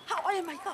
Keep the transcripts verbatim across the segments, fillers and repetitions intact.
Haʻu ai, Maika.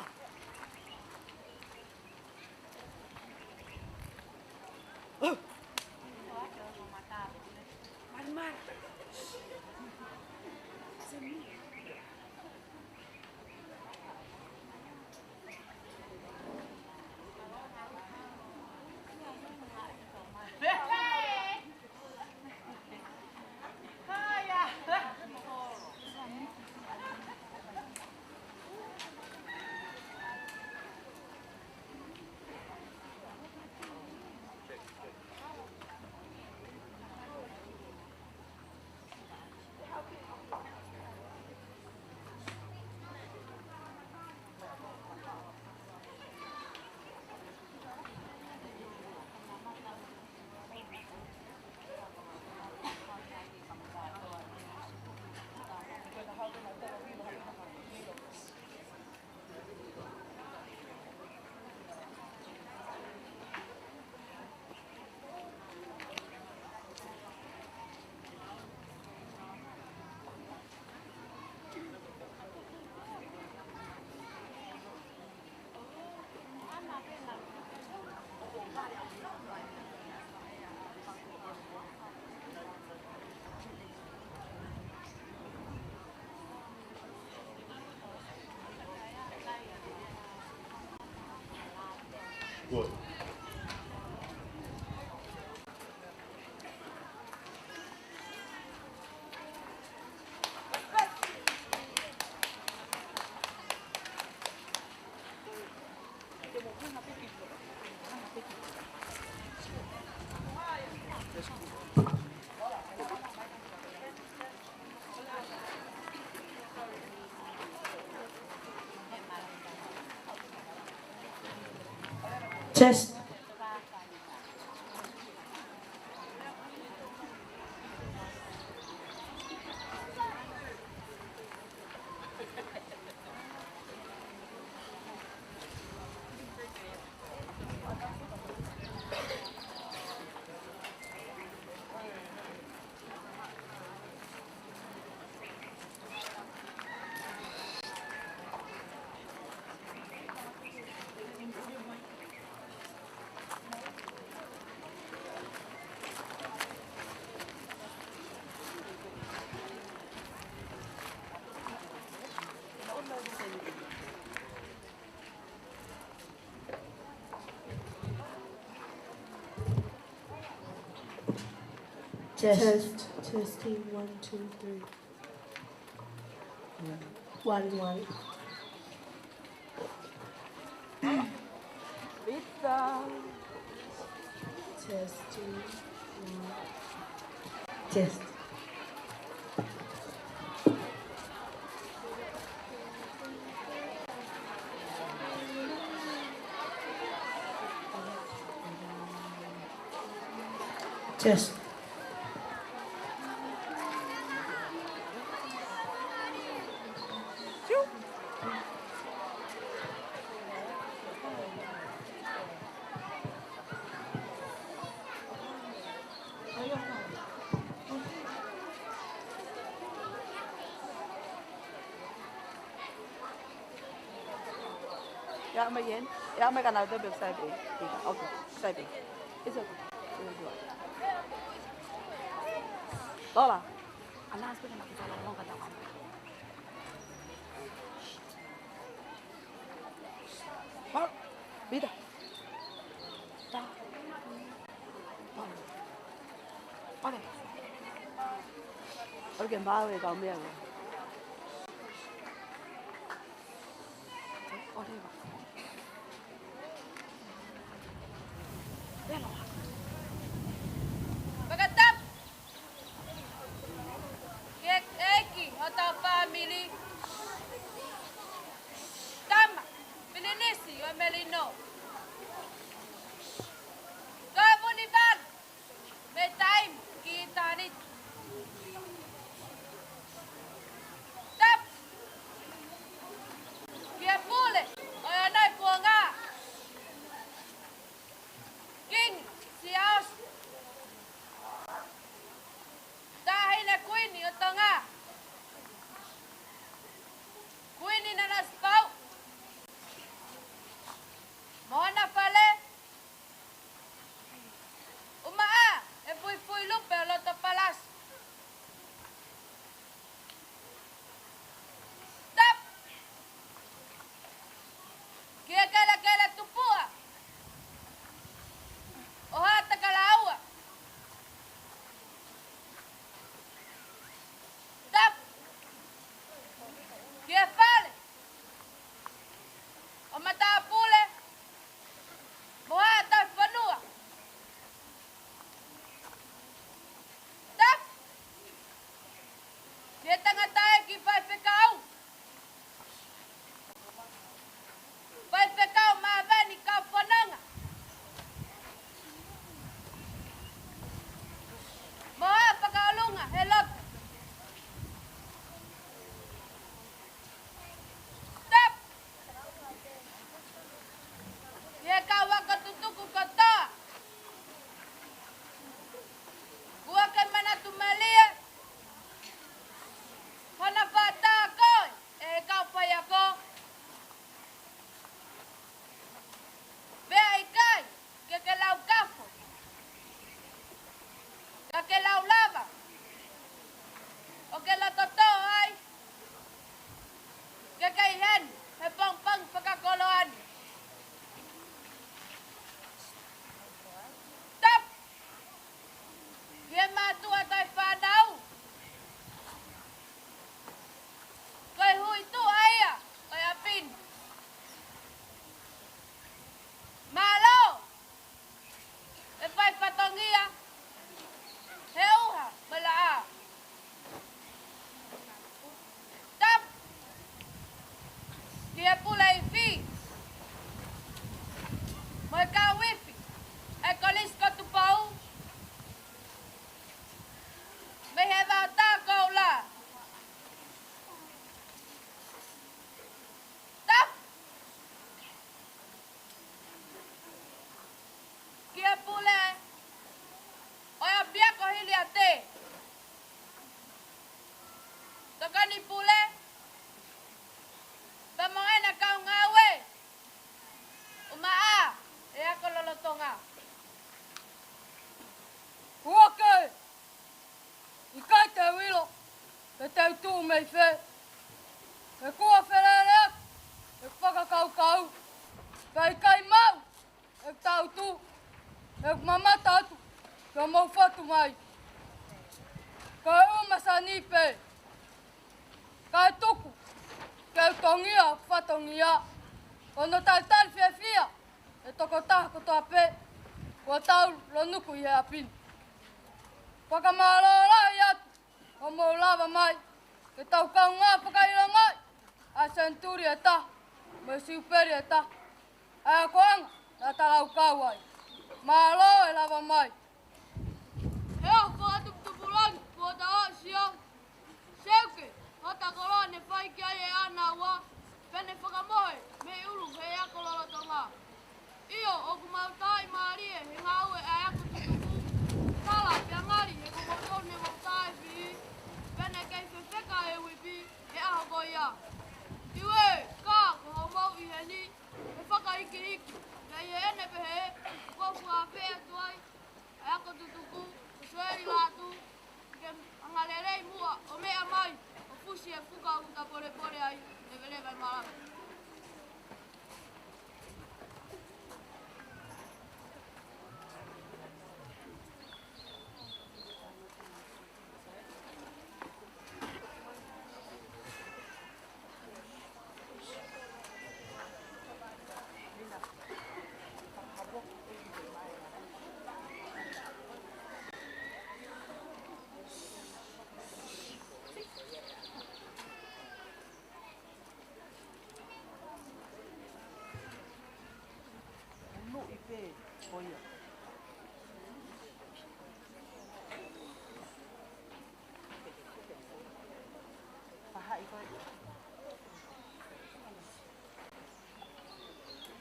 Test. Test. Test. Testing, one, two, three. One, one. Test, two, one. Test. Test. Ya, muy bien. Ya me he ganado el side B. Okay, side B. It's okay. We'll do it. Lola. Announce pē na kita la longa ta. Pare. Pita. Ta. Pare. Pare. Pare ke mau e kau meʻa ko. Pare. Pea loa. Fakatapu. Ke ʻEiki hotau fāmili. Tama, Pilinisi ʻo Melino. Ko e Vunivalu, mei taimi ki ʻitāniti. Tapu, ki he pule ʻo e onoi kuonga. Kingi Siaosi. Taʻahine Kuini ʻo Tonga. Kuini Nanasipauʻu. Mo hona fale. ʻUmaʻā e fuifui lupe ʻo loto palasi. Tapu. Ki he kelekele tupuʻa ʻo Haʻatakalaua. Tapu. Ki he fale ʻo Matāpule mo Haʻa Tauhi Fonua. Tapu. Ki he tangataʻeiki faifekau. Faifekau Maveni Kaufononga. Mo Haʻa Fakaʻolunga he lotu. Tapu. Ki he kau ako tutuku kotoa. Kuo ke manatu mālie. Hona fata koe ʻe he kau faiako. Pea ʻikai ke ke lau kafo, ka ke lau lava ʻo ke loto tō ai. Ke ke ʻi heni he pongipongi fakakoloa ni. Tapu. Ki he mātuʻa taʻefānau. Ko e huituʻa ia ʻo e ʻapi ni. Mālō e fai fatongia he ʻuha mo e laʻā. Tapu ki he pule ifi mo e kau ifi ʻa e Kolisi ko Tupou mei he Vaotā Koula. Tapu ki he pule ʻo e ʻapiako Hiliate. Tokoni pule pea mo ʻena kau ngāue ʻumaʻā e ako lolotonga. Uake, ʻikai te u ʻilo pe te u tuʻu mei fē. He kuo felele atu ʻeku fakakaukau, pea ʻikai maʻu ʻeku tautu, ʻeku mamata atu ki hoʻomou fotu mai. Ko e ʻumasani pē, kae tuku ke u tongia hoku fatongia, ko hono talitali fiefia e tokotaha kotoa pē kuo tau lonuku ʻi he ʻapi ni. Fakamālō lahi atu hoʻomou lava mai ke tau kaungā fakaʻilongaʻi ʻa e senituli ʻe taha mo e siupeli ʻe taha, ʻa e akoʻanga naʻa ta laukau ai. Mālō e lava mai. He ʻoku fakatuputupu langi kuo ta ʻosi ʻo seuke hota koloa ne fai ki ai e ʻānaua, pea ne fakamohe mei ʻulu he ako lolotonga. ʻIo, ʻoku mau taaʻi mālie he ngāue ʻa e ako tutuku, tala pea ngali he ko moutolu ne mau taʻefiʻi, pea ne kei fefeka e uipi he ʻaho ko ia. ʻIo ē, ka ko hoʻomou ʻi heni, he fakaikiiki, pea ʻi heʻene pehē, ʻoku ou fakaafeʻi atu ai ʻa e ako tutuku, ko Soeli Lātū, ke angalelei muʻa ʻo meʻa mai ʻo fusi e fuka ʻoku ta polepole ai, leveleva e malanga. Ulu i pē, ko ia. Fahaʻi ko ia.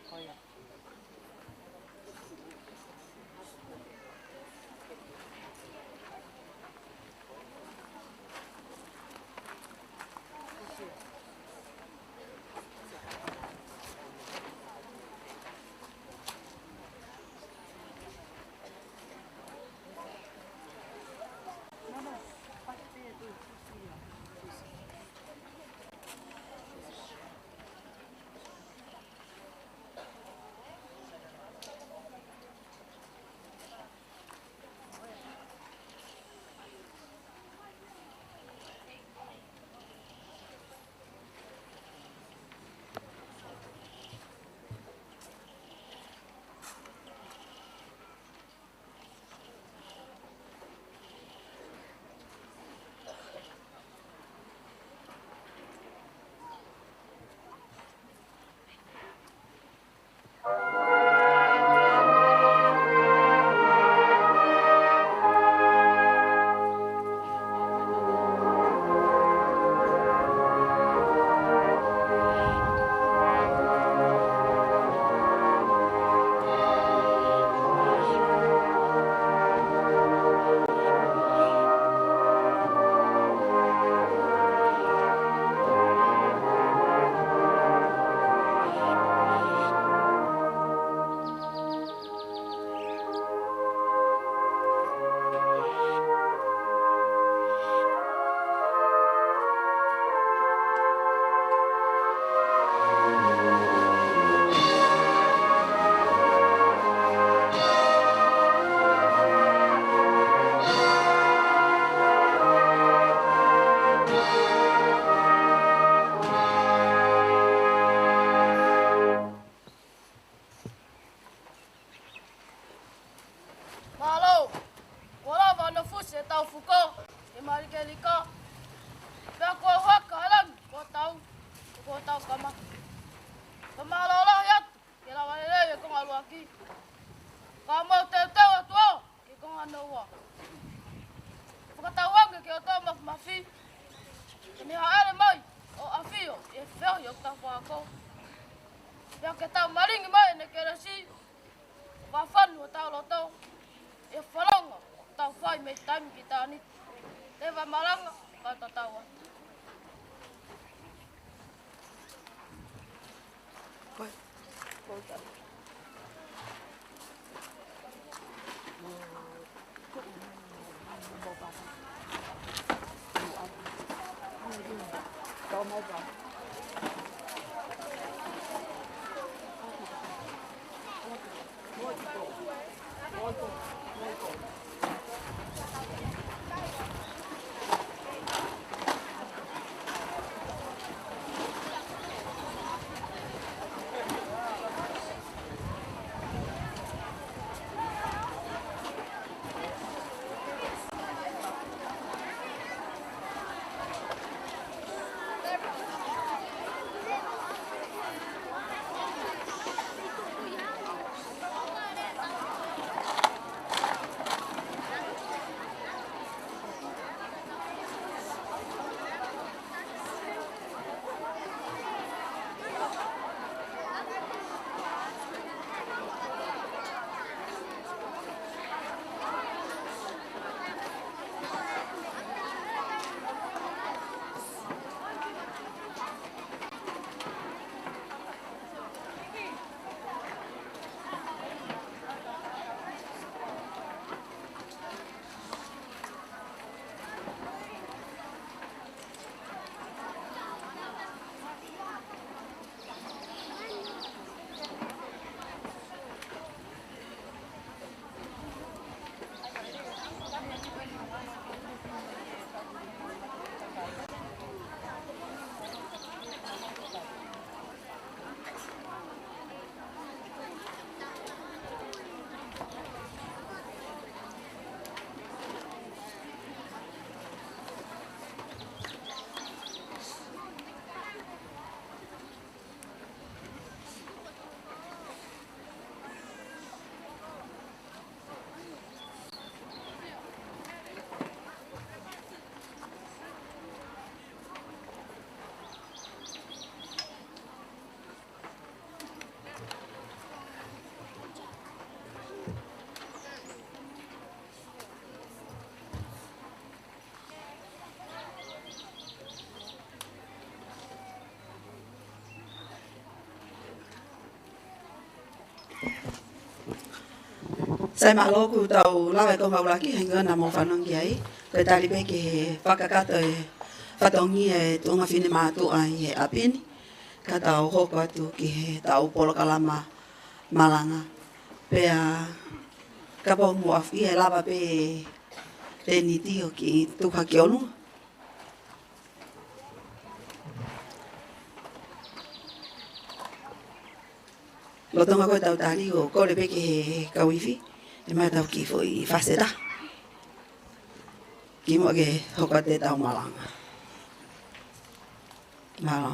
Ko ia. Mālō, kuo lava hono fusi ʻetau fuko, ʻe Malikelika. Pea kuo haka ʻa langi, kuo tau, kuo tau kamata. Fakamālō lahi atu, ke lava lelei e konga ʻuluaki. Ka mau teuteu atu ʻo, ki he konga hono ua. Fakatauange ki he ʻOtua Mafimafi, ke ne hāʻele mai ʻo ʻafio ʻi he feohi ʻoku tau fai ko ē. Pea ke tau malingi mai ʻene kelesi, ʻo fafanu hotau loto ʻi he fononga ʻoku tau fai mei taimi ki ʻitāniti. Leva e malanga, ka tatau atu. Sai, mālō. Kuo tau lave ko e ʻuluaki, hangē ko ia naʻa mou fanongo ki ai, ko e tali pē ki he fakakakato e fatongia e tuʻunga finemātuʻa ʻi he ʻapi ni, ka tau hoko atu ki heʻetau polokalama malanga. Pea kapau ʻoku mou ʻaofia, ʻe lava pē Tēniti ʻo kiʻi tuku hake ki ʻolunga. Lolotonga ko ʻetau tali, ʻoku ou kole pē ki he kau ifi, ʻe ʻomai ʻetau kiʻi foʻi fasi ʻe taha kimuʻa ke hoko atu ʻetau malanga. Mālō.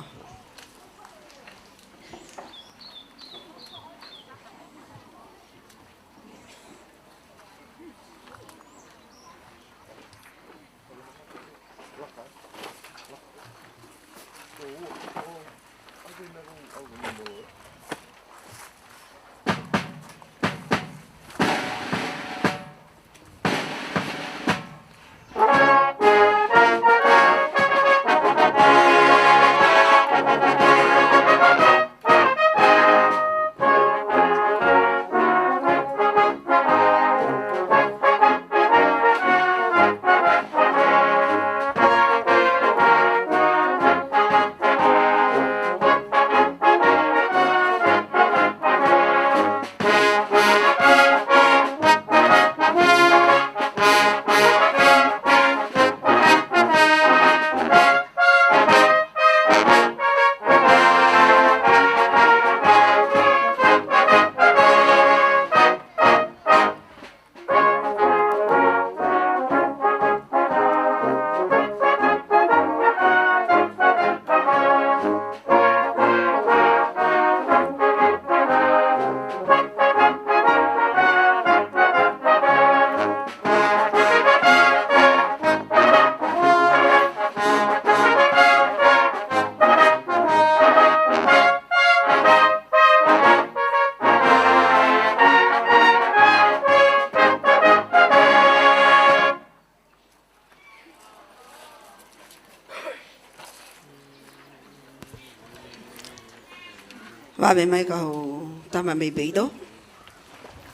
Vave mai kau tama mei peito.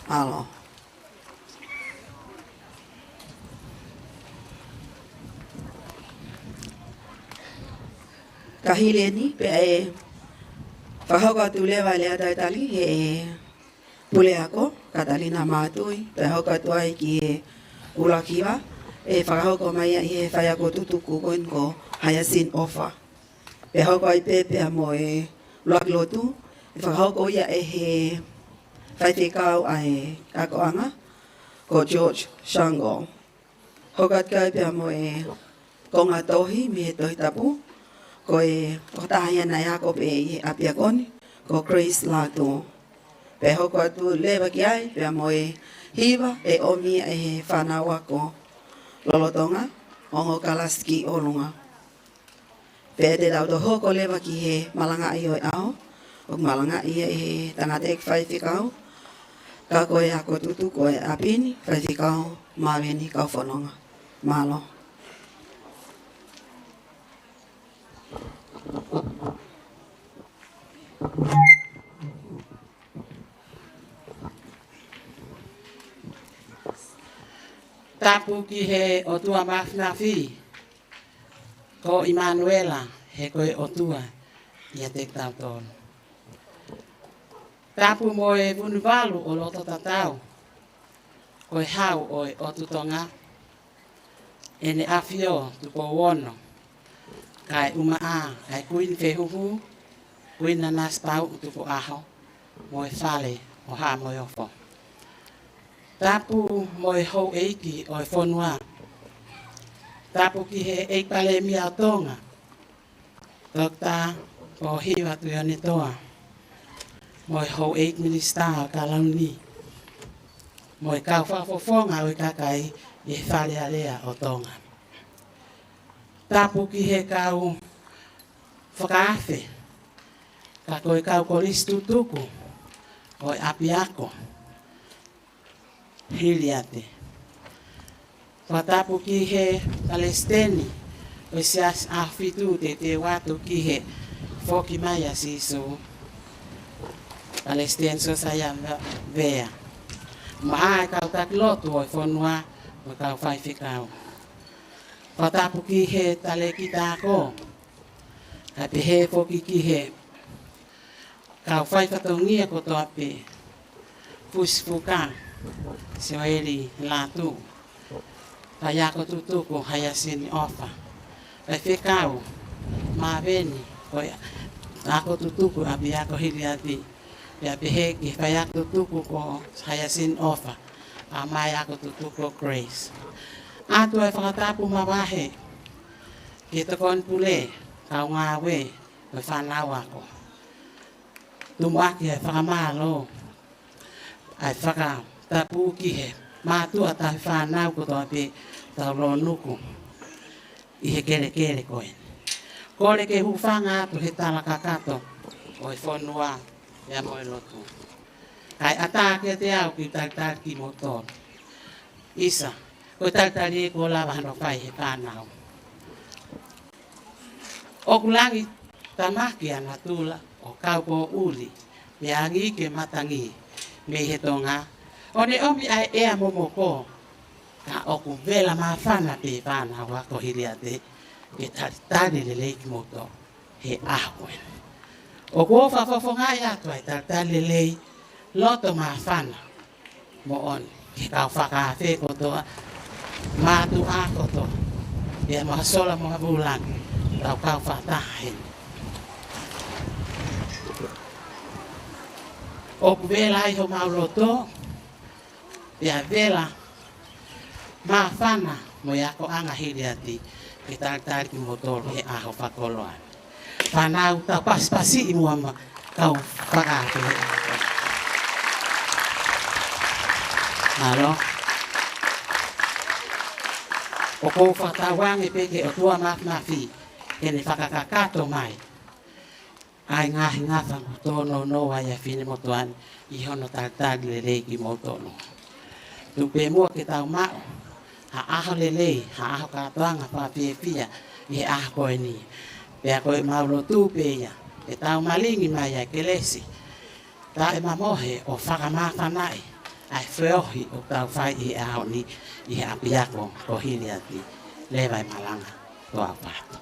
Mālō. Ka hili eni, pea ʻe fakahoko atu leva e lea talitali ʻe he Puleako, Katalina Mātui, pea hoko atu ai ki he ʻuluaki hiva, ʻe fakahoko mai ia ʻe he faiako tutuku ko eni ko Hyacinth ʻOfa. Pea hoko ai pē pea mo e ʻuluaki lotu, ʻe fakahoko ia ʻe he faifekau ʻa e akoʻanga, ko George Shango. Hoko atu ai pea mo e konga tohi mei he Tohi Tapu, ko e tokotaha ia naʻe ako pē ʻi he ʻapiako ni, ko Grace Lātū. Pea hoko atu leva ki ai pea mo e hiva ʻe ʻomi ia ʻe he fānau ako lolotonga ongo kalasi ki ʻolunga. Pea te tau toki hoko leva ki he malangaʻi ʻo e ʻaho, ʻoku malangaʻi ia ʻe he tangataʻeiki faifekau, ka ko e ako tutuku ʻo e ʻapi ni, Faifekau Maveni Kaufononga. Mālō. Tapu ki he ʻOtua Māfimafi, ko ʻImanuela, he ko e ʻOtua ʻiate kitautolu. Tapu mo e Vunivalu ʻo Loto Tatau, ko e Hau ʻo e ʻOtu Tonga, ʻEne ʻAfio Tupou Ono, kae ʻumaʻā ʻa e Kuini Fehuhu, Kuini Nanasipauʻu Tukuʻaho, mo e Fale ʻo Haʻa Moheofo. Tapu mo e houʻeiki ʻo e fonua. Tapu ki he ʻEiki Palēmia ʻo Tonga, Doctor Pōhiva Tuʻiʻonetoa, mo e houʻeiki minisitā ʻo e Kalauni, mo e kau fakafofonga ʻo e kakai ʻi he Fale Alea ʻo Tonga. Tapu ki he kau fakaafe, ka ko e kau kolisi tutuku ʻo e ʻapiako, hili ʻiate. Fakatapu ki he palesiteni ʻo e Siasi ʻAhofitu, teuteu atu ki he Foki Mai ʻa Sīsū. Palesiteni Siosaia Vea, mo e kau taki lotu ʻo e fonua, mo e kau faifekau. Fakatapu ki he talēkita ako, kae pehē foki ki he kau faifatongia kotoa pē, Fusi Fuka, Sioeli Lātū, Faiako Tutuku Haiasini ʻOfa, Faifekau Maveni, ko e Ako Tutuku ʻApiako Hiliati, pea pehē ki he Faiako Tutuku ko Haiasini ʻOfa, pea mo e Ako Tutuku ko Grace. ʻOatu e fakatapu makehe ki he tokoni pule, kau ngāue, mo e fānau ako. Tumuʻaki e fakamālō, ʻa e fakatapu ki he mātuʻa tauhi fānau kotoa pē ʻoku tau lōnuku ʻi he kelekele ko eni. Kole ke u hūfanga atu he tala kakato ʻo e fonua pea mo e lotu. Kae ʻatā kiate au ke u talitali kimoutolu. ʻIsa, ko e talitali ē kuo lava hono fai ʻe he fānau. ʻOku langitamaki ʻa natula ʻo kaupoʻuli, pea angi ke matangi mei he tonga, ʻo ne ʻomi ʻa e ʻea momoko, ka ʻoku vela māfana pē fānau ako Hiliati ke talitali lelei kimoutolu he ʻaho ko eni. ʻOku ou fakafofongaʻi atu ʻa e talitali lelei, loto māfana moʻoni ki he kau fakaafe kotoa, mātuʻa kotoa, pea mo ha sola mo ha vūlangi, tau kau fakataha heni. ʻOku vela ai homau loto, pea vela māfana mo e akoʻanga Hiliati ke talitali kimoutolu he ʻaho fakakoloa. Fānau, tau pasipasiʻi muʻa mo e kau fakaafe. Mālō. ʻOku ou fakatauange pē ki he ʻOtua Māfimafi ke ne fakakakato mai ʻa e ngaahi ngafa kuo tōnounou ai ʻa e finemotuʻa ni ʻi hono talitali lelei kimoutolu. Tuku pē muʻa ke tau maʻu ha ʻaho lelei, ha ʻaho kātoanga fakafiefia ʻi he ʻaho ko eni. Pea ko ʻemau lotu pē ia, ke tau malingi mai ʻa e kelesi taʻemamohe ʻo fakamāfanaʻi ʻa e feohi ʻoku tau fai ʻi he ʻaho ni ʻi he ʻapiako ko Hiliati. Leva e malanga, tau ō atu.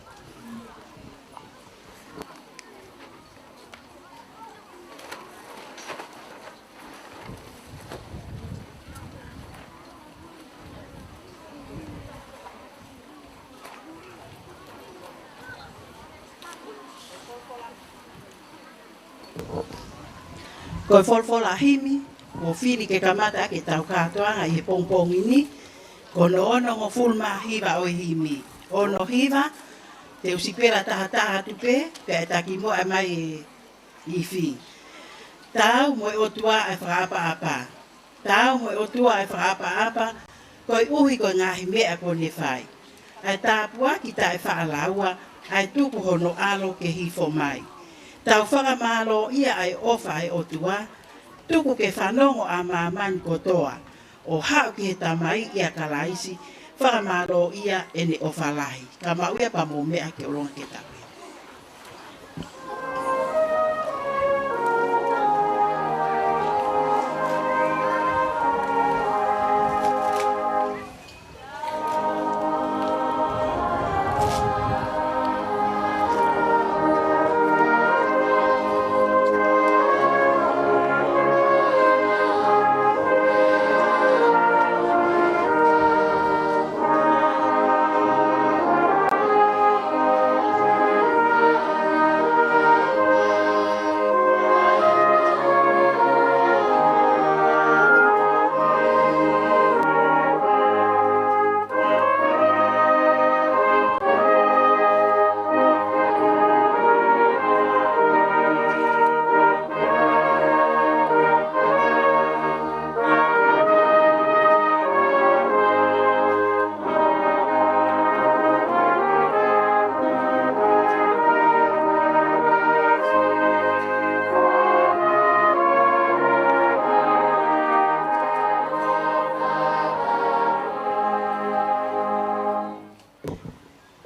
Ko e folofola himi kuo fili ke kamata ʻaki ʻetau kātoanga ʻi he pongipongi ni, ko hono onongofulu mā hiva ʻo e himi. Ono hiva, te u sipela taha taha atu pē, pea ʻe taki muʻa mai ʻe ifi. Taau mo e ʻOtua ʻa e fakaʻapaʻapa. Taau mo e ʻOtua ʻa e fakaʻapaʻapa, koeʻuhi ko e ngaahi meʻa kuo ne fai. ʻA e tāpuaki taʻefaʻalaua, ʻa e tuku hono ʻAlo ke hifo mai. Tau fakamālōʻia ʻa e ʻofa ʻa e ʻOtua, tuku ke fanongo ʻa māmani kotoa, ʻo haʻu ki he Tamai ʻia Kalaisi, fakamālōʻia ʻene ʻofa lahi. Ka maʻu ia pea mou meʻa ke ʻolunga ke tau.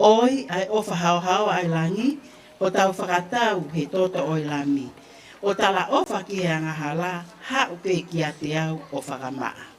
ʻOi ʻa e ʻofa haohaoa ʻa e langi, ʻo tau fakatau he toto ʻo e Lami. ʻo talaʻofa ki he angahala, haʻu pē kiate au ʻo fakamaʻa.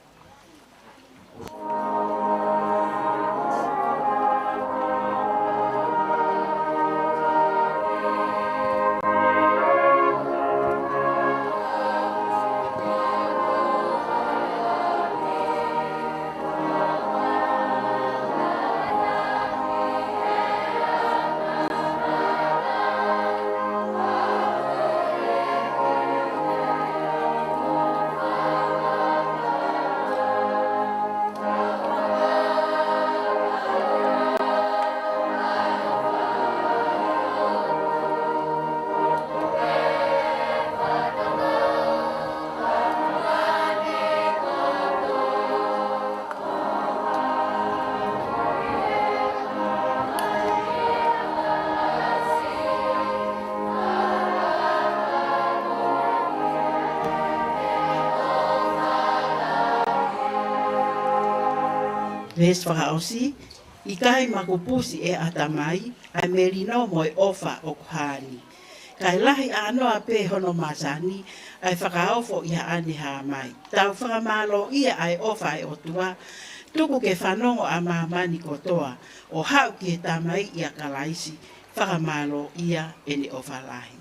Veesi fakaʻosi, ʻikai makupusi ʻe he ʻatamai ʻa e melino mo e ʻofa ʻoku hā ni. Kae lahi ʻānoa pē hono masani ʻa e fakaofo ʻi haʻane hā mai. Tau fakamālōʻia ʻa e ʻofa ʻa e ʻOtua, tuku ke fanongo ʻa māmani kotoa, ʻo haʻu ki he Tamai ʻia Kalaisi, fakamālōʻia ʻene ʻofa lahi.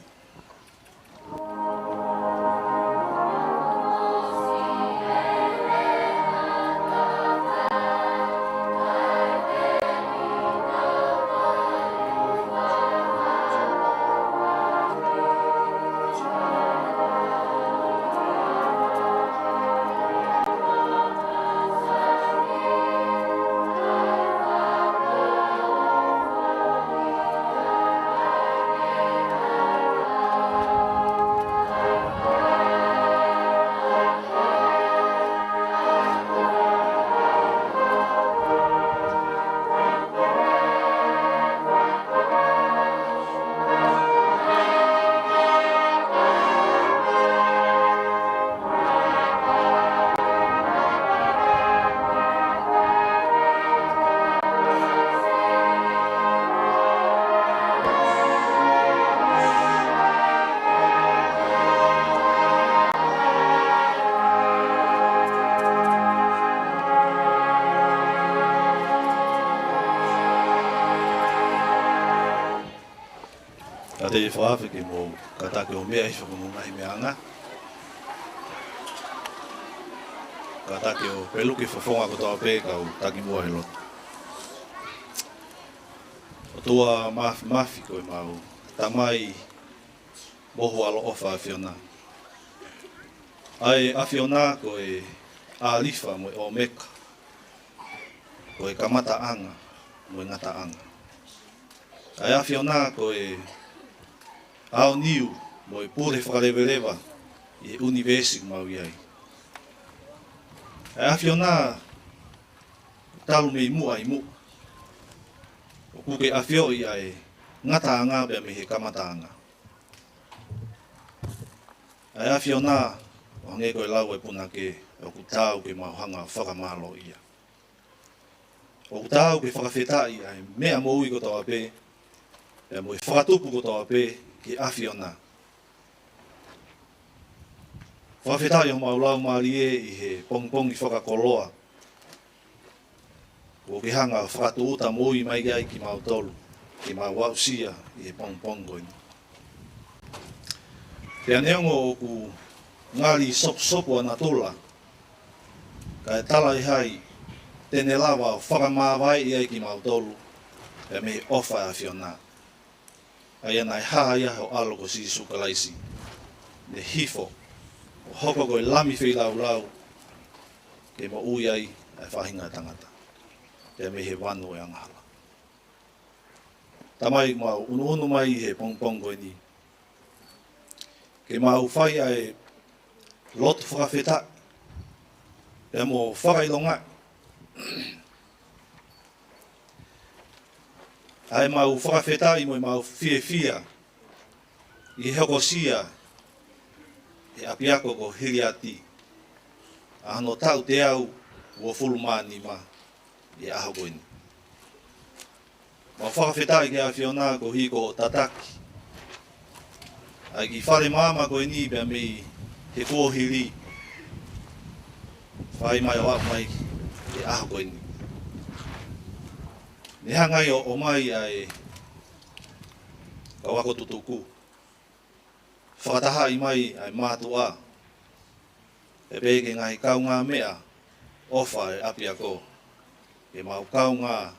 Ka te fakaafeʻi ke mou kātaki ʻo meʻa hifo ki homou ngaahi meʻaʻanga. Kātaki ʻo peluki e fofonga kotoa pē kau taki muʻa he lotu. ʻOtua Māfimafi, ko ʻemau Tamai mohu ʻaloʻofa ʻAfiona. ʻA e ʻAfiona ko e ʻĀlifa mo e ʻŌmeka, ko e kamataʻanga mo e ngataʻanga. ʻA e ʻAfiona ko e aoniu mo e pule fakaleveleva ʻi he ʻunivēsi ʻoku mau ʻi ai. ʻA e ʻAfiona talu mei muʻa ʻi muʻa, ʻoku ke ʻafioʻi ʻa e ngataʻanga pea mei he kamataʻanga. ʻA e ʻAfiona, ʻo hangē ko e lau ʻa e punake, ʻoku taau ke mau hanga ʻo fakamālōʻia. ʻOku taau ke fakafetaʻi ʻa e meʻa moʻui kotoa pē, pea mo e fakatupu kotoa pē ki he ʻAfiona. Fakafetaʻi homau laumālie ʻi he pongipongi fakakoloa kuo ke hanga ʻo fakatūʻuta moʻui mai ai kimautolu, ke mau aʻusia ʻi he pongipongi ko eni. Pea neongo ʻoku ngali sopusopu ʻa natula, kae talaʻehai te ne lava ʻo fakamāvaeʻi ai kimautolu pea mei he ʻofa ʻa e ʻAfiona. ʻA ia naʻe hā ai ho ʻAlo ko Sīsū Kalaisi, ne hifo ʻo hoko ko e lami feilaulau, ke moʻui ai ʻa e faʻahinga ʻo e tangata pea mei he vanu ʻo e angahala. Tamai, mau ʻunuʻunu mai he pongipongi ko eni ke mau fai ʻa e lotu fakafetaʻi pea mo fakaʻilongaʻi ʻa ʻemau fakafetaʻi mo ʻemau fiefia ʻi he hokosia ʻe he ʻapiako ko Hiliati ʻa hono taʻu teau uofulu mā nima ʻi he ʻaho ko eni. Mau fakafetaʻi ki he ʻAfiona koeʻuhi ko hoʻo tataki ʻa e kiʻi fale maama ko eni pea mei he kuohili, fai mai ʻo aʻu mai ki he ʻaho ko eni. Ne hanga ai ʻo ʻomai ʻa e kau ako tutuku, fakatahaʻi mai ʻa e mātuʻa, ʻe pehē ki he ngaahi kaungāmeʻa ʻofa ʻa e ʻapiako, ke mau kaungā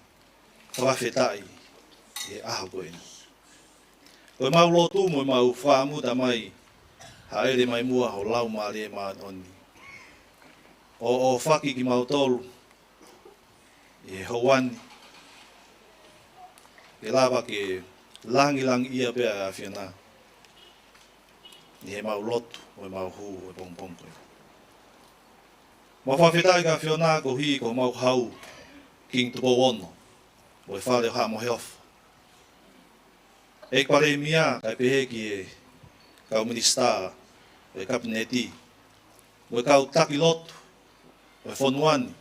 fakafetaʻi he ʻaho ko eni. Ko ʻemau lotu mo ʻemau fakaʻamu, Tamai, hāʻele mai muʻa ho Laumālie Māʻoniʻoni ʻo ʻōfaki kimautolu ʻi he houa ni, ke lava ke langilangiʻia pē ʻa e ʻAfiona ʻi heʻemau lotu mo ʻemau hū he pongipongi ko eni. Mau fakafetaʻi ki he ʻAfiona koeʻuhi ko homau hau, Kingi Tupou Ono, mo e Fale ʻo Haʻa Moheofo, ʻEiki Palēmia, kae pehē ki he kau minisitā ʻo e Kapineti, mo e kau taki lotu ʻo e fonua ni,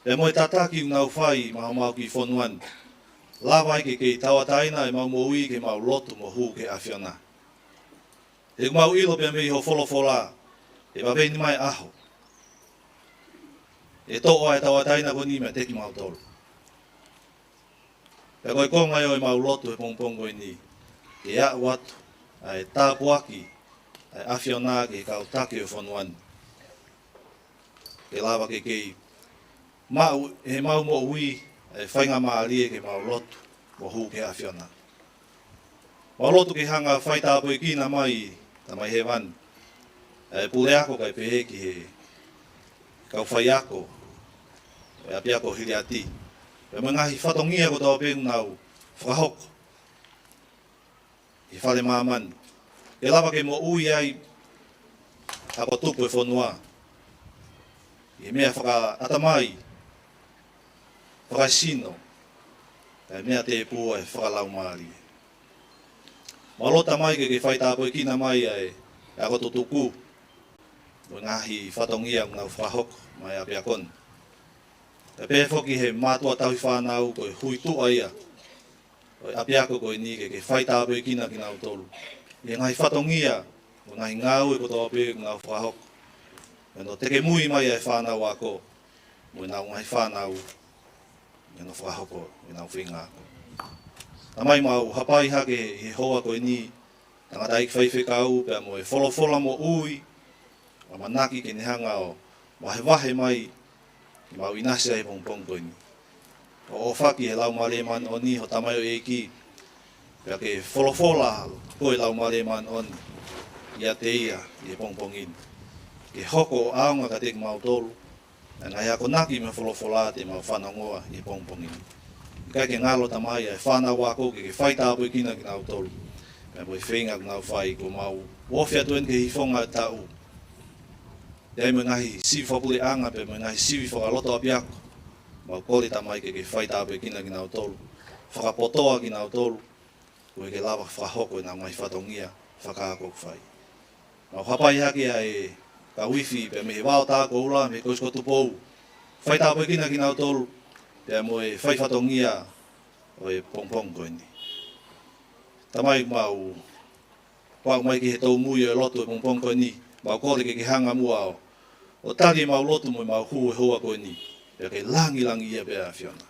pea mo e tataki ʻoku nau fai maʻa homau kiʻi fonua ni, lava ai ke kei tauʻatāina ʻemau moʻui ke mau lotu mo hū ki he ʻAfiona. He ʻoku mau ʻilo pē mei ho folofola, ʻe vave ni mai ʻaho ʻe toʻo ʻa e tauʻatāina ko eni meiate kimautolu. Pea ko e konga ia ʻo ʻemau lotu he pongipongi ko eni, ke aʻu atu ʻa e tāpuaki ʻa e ʻAfiona ki he kau taki ʻo e fonua ni, ke lava ke kei maʻu ʻi heʻemau moʻui ʻa e faingamālie ke mau lotu mo hū ki he ʻAfiona. Mau lotu ke hanga ʻo faitāpuekina mai, Tamai Hēvani, ʻa e puleako kae pehē ki he kau faiako ʻo e ʻapiako Hiliati, pea mo e ngaahi fatongia kotoa pē ʻoku nau fakahoko ʻi he fale maama ni, ke lava ke moʻui ai ʻa e ako tupu ʻo e fonua ʻi he meʻa fakaʻatamai, fakasino, ʻa e meʻa tēpū ʻa e fakalaumālie. Mau lotu, Tamai, ke ke faitāpuekina mai ʻa e ako tutuku mo e ngaahi fatongia ʻoku nau fakahoko maʻa e ʻapiako ni. Kae pehē foki he mātuʻa tauhi fānau, ko e hui tuʻa ia ʻo e ʻapiako ko eni, ke ke faitāpuekina kinautolu ʻi he ngaahi fatongia mo e ngaahi ngāue kotoa pē ʻoku nau fakahoko, mo hono tekemui mai ʻa e fānau ako mo ʻenau ngaahi fānau, mo hono fakahoko ʻenau feinga ako. Tamai, mau hapai hake ʻi he houa ko eni, tangataʻeiki faifekau pea mo e folofola moʻui, ʻoku ʻamanaki ke ne hanga ʻo vahevahe mai ʻemau ʻinasi ʻi he pongipongi ko eni, ʻo ʻōfaki ʻe he Laumālie Māʻoniʻoni ho tamaioʻeiki, pea ke folofola koe Laumālie Māʻoniʻoni ʻiate ia ʻi he pongipongi ni, ke hoko ʻo ʻaonga kiate kimautolu ʻa e ngaahi akonaki mo e folofola te mau fanongoa ʻi he pongipongi ni. ʻIkai ke ngalo, Tamai, ʻa e fānau ako, ke ke faitāpuekina kinautolu pea mo e feinga ʻoku nau fai. Kuo mau ofi atu eni ki he hifonga ʻo e taʻu, ʻi ai mo e ngaahi sivi fakapuleʻanga pea mo e ngaahi sivi fakaloto ʻapiako. Mau kole, Tamai, ke ke faitāpuekina kinautolu, fakapotoʻi kinautolu, koeʻuhi ke lava fakahoko ʻenau ngaahi fatongia fakaako ʻoku fai. Mau hapai hake ʻa e kau ifi pea mei he Vao Takoula, mei he Kolisi ko Tupou, faitāpuekina kinautolu pea mo e fai fatongia ʻo e pongipongi ko eni. Tamai, mau aʻu mai ki he tōmui ʻo e lotu he pongipongi ko eni, mau kole ke ke hanga muʻa ʻo, ʻo tali ʻemau lotu mo ʻemau hū he houa ko eni, pea ke langilangiʻia pē ʻa e ʻAfiona.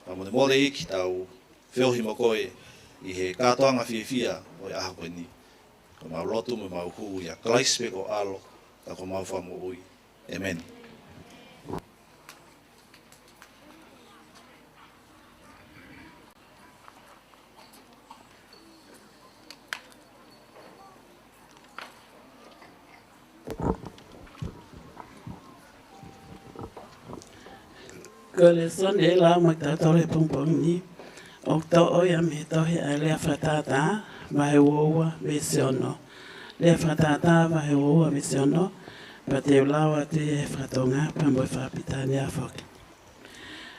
Pea mo e molemole, ʻEiki, tau feohi mo koe ʻi he kātoanga fiefia ʻo e ʻaho ko eni. Ko ʻemau lotu mo ʻemau hū ʻia Kalaisi pē ko ho ʻAlo, ka ko homau Fakamoʻui. ʻĒmeni. Ko e lēsoni ʻe lau maʻa kitautolu he pongipongi ni, ʻoku toʻo ia mei he tohi ʻa e Lea Fakatātā, vahe uaua veesi ono. Lea Fakatātā, vahe uaua veesi ono, pea te u lau atu ia he faka-Tonga pea mo e faka-Pilitānia foki.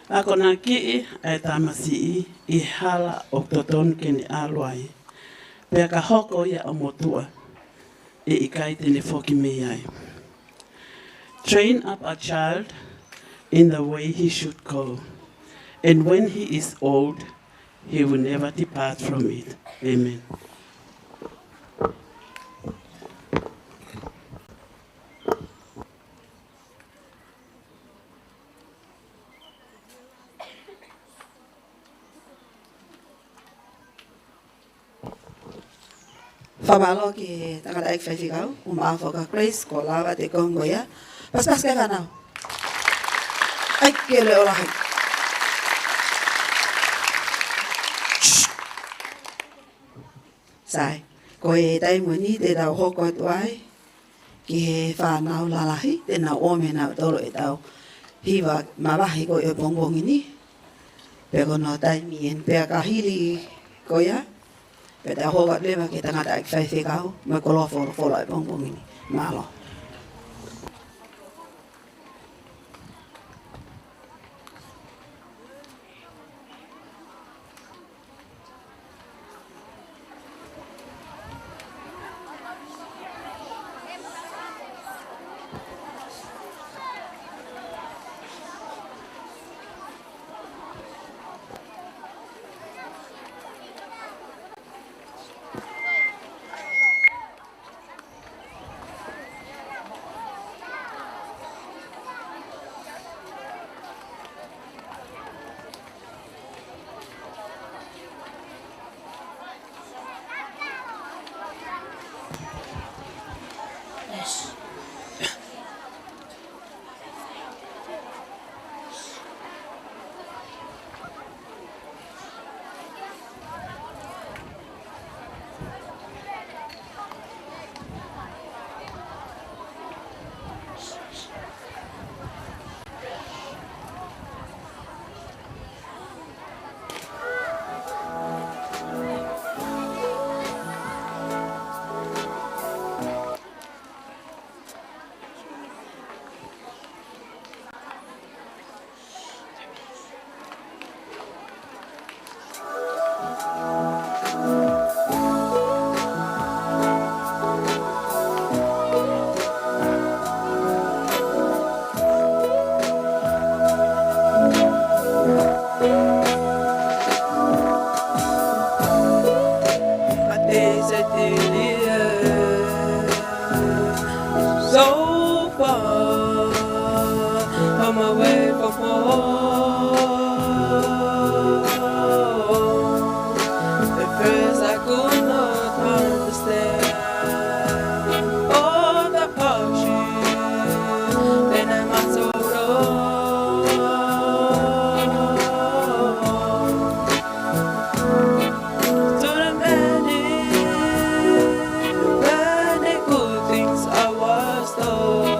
Akonakiʻi ʻa e tamasiʻi ʻi he hala ʻoku totonu ke ne ʻalu ai, pea ka hoko ia ʻo motuʻa, ʻe ʻikai te ne foki mei ai. Train up a child in the way he should go, and when he is old, he will never depart from it. ʻĒmeni. Fakamālō ki he tangataʻeiki faifekau, ʻumaʻā foki ʻa Grace, kuo lava e konga ko ia. Pasipasi ki he fānau. ʻAi ke leʻo lahi. Sai. Ko e taimi ni te tau hoko atu ai ki he fānau lalahi, te nau ō mai nautolu ʻetau hiva mavahe ko ia ʻo e pongipongi ni. Pea ko hono taimi eni, pea ka hili ko ia, pea tau hoko atu leva ki he tangataʻeiki faifekau, mo e koloa folofola ʻo e pongipongi ni. Mālō. I taste it in the air. So far, I'm away from home. At first I could not understand all the hardship that I must hold on. To the many, many good things I was told.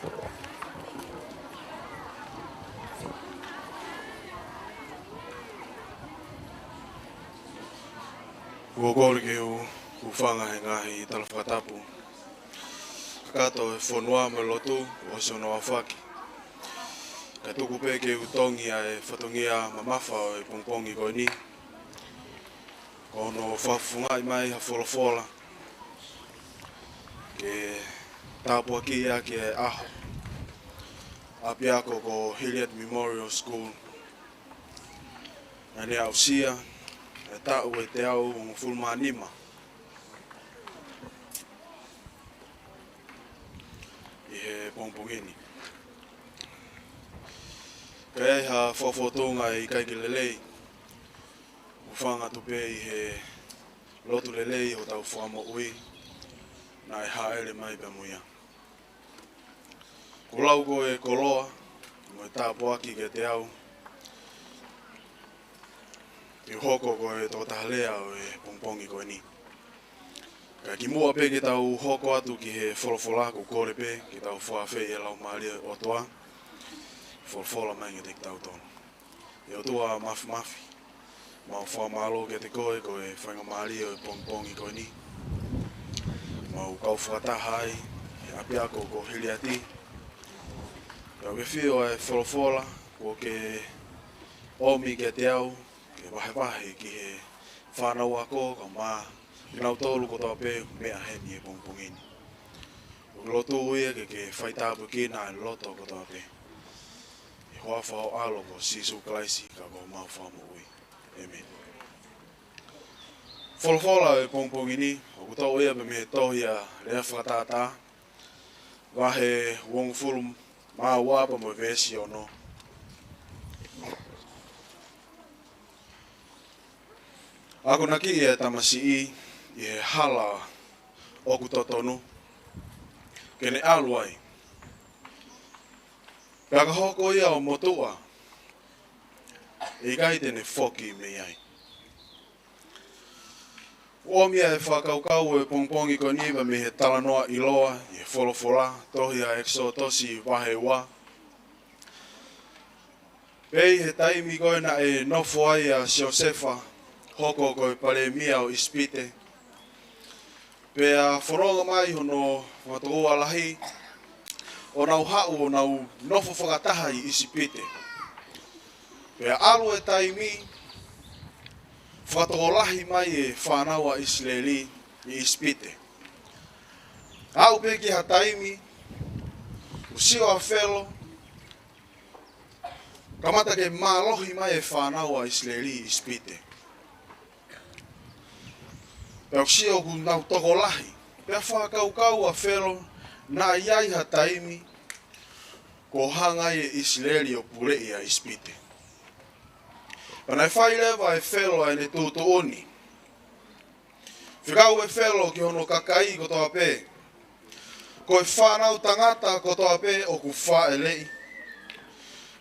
Kuo kole ke u hūfanga he ngaahi tala fakatapu kakato ʻo e fonua mo e lotu ʻosi hono aofaki. Kae tuku pē ke u tongi ʻa e fatongia mamafa ʻo e pongipongi ko eni, ko hono fakafofongaʻi mai ha folofola ke tāpuakiʻi ʻaki e ʻaho ʻapiako ko Hilliard Memorial School, naʻa ne aʻusia e taʻu ʻe teau hongofulu mā nima ʻi he pongipongi ni. Ka ʻi ai ha fofotunga ʻe ʻikai ke lelei, hūfanga atu pē ʻi he lotu lelei ʻo hotau Fakamoʻui naʻe hāʻele mai pea mo ia. Ko e lau ko e koloa mo e tāpuaki kiate au, ke u hoko ko e tokotaha lea ʻo e pongipongi ko eni. Ka kimuʻa pē ke tau hoko atu ki he folofola, ʻoku ou kole pē ke tau fakaafeʻi e Laumālie ʻo e ʻOtua ke folofola mai kiate kitautolu. ʻE ʻOtua Māfimafi, mau fakamālō kiate koe ko e faingamālie ʻo e pongipongi ko eni, mau kau fakataha ai he ʻapiako ko Hiliati. Pea ʻoku ke ʻafio ʻa e folofola kuo ke ʻomi kiate au ke vahevahe ki he fānau ako kae ʻumaʻā kinautolu kotoa pē ʻoku meʻa heni he pongipongi ni. ʻOku ou lotua ia ke ke faitāpuekina ʻa e loto kotoa pē. ʻI he huafa ho ʻAlo ko Sīsū Kalaisi ka ko homau Fakamoʻui. ʻĒmeni. Folofola ʻo e pongipongi ni, ʻoku toʻo ia pē mei he tohi ʻa Lea Fakatātā, vahe uofulu mā ua pea mo e veesi ono. Akonakiʻi ʻa e tamasiʻi ʻi he hala ʻoku totonu ke ne ʻalu ai. Pea ka hoko ia ʻo motuʻa, ʻe ʻikai te ne foki mei ai. ʻOmi ʻa e fakakaukau ʻo e pongipongi ko eni pea mei he talanoa ʻiloa ʻi he folofola, tohi ʻa ʻEkisotosi vahe ua. Pea ʻi he taimi ko ē naʻe nofo ai ʻa Siosefa, hoko ko e palēmia ʻo ʻIsipite, pea fononga mai hono fakatokoua lahi ʻo nau haʻu ʻo nau nofo fakataha ʻi ʻIsipite. Pea ʻalu e taimi, fakatokolahi mai e fānau ʻa ʻIsileli ʻi ʻIsipite. Aʻu pē ki ha taimi, ʻoku sio ʻa Felo, kamata ke mālohi mai e fānau ʻa ʻIsileli ʻi ʻIsipite. Pea ʻoku sio ʻoku nau tokolahi. Pea fakakaukau ʻa Felo, naʻa ʻi ai ha taimi kuo hanga ai ʻe ʻIsileli ʻo puleʻi ʻa ʻIsipite. Pea naʻe fai leva ʻe Felo ʻa ʻene tuʻutuʻuni. Fekau ʻe Felo ki hono kakai kotoa pē, ko e fānau tangata kotoa pē ʻoku fāʻeleʻi,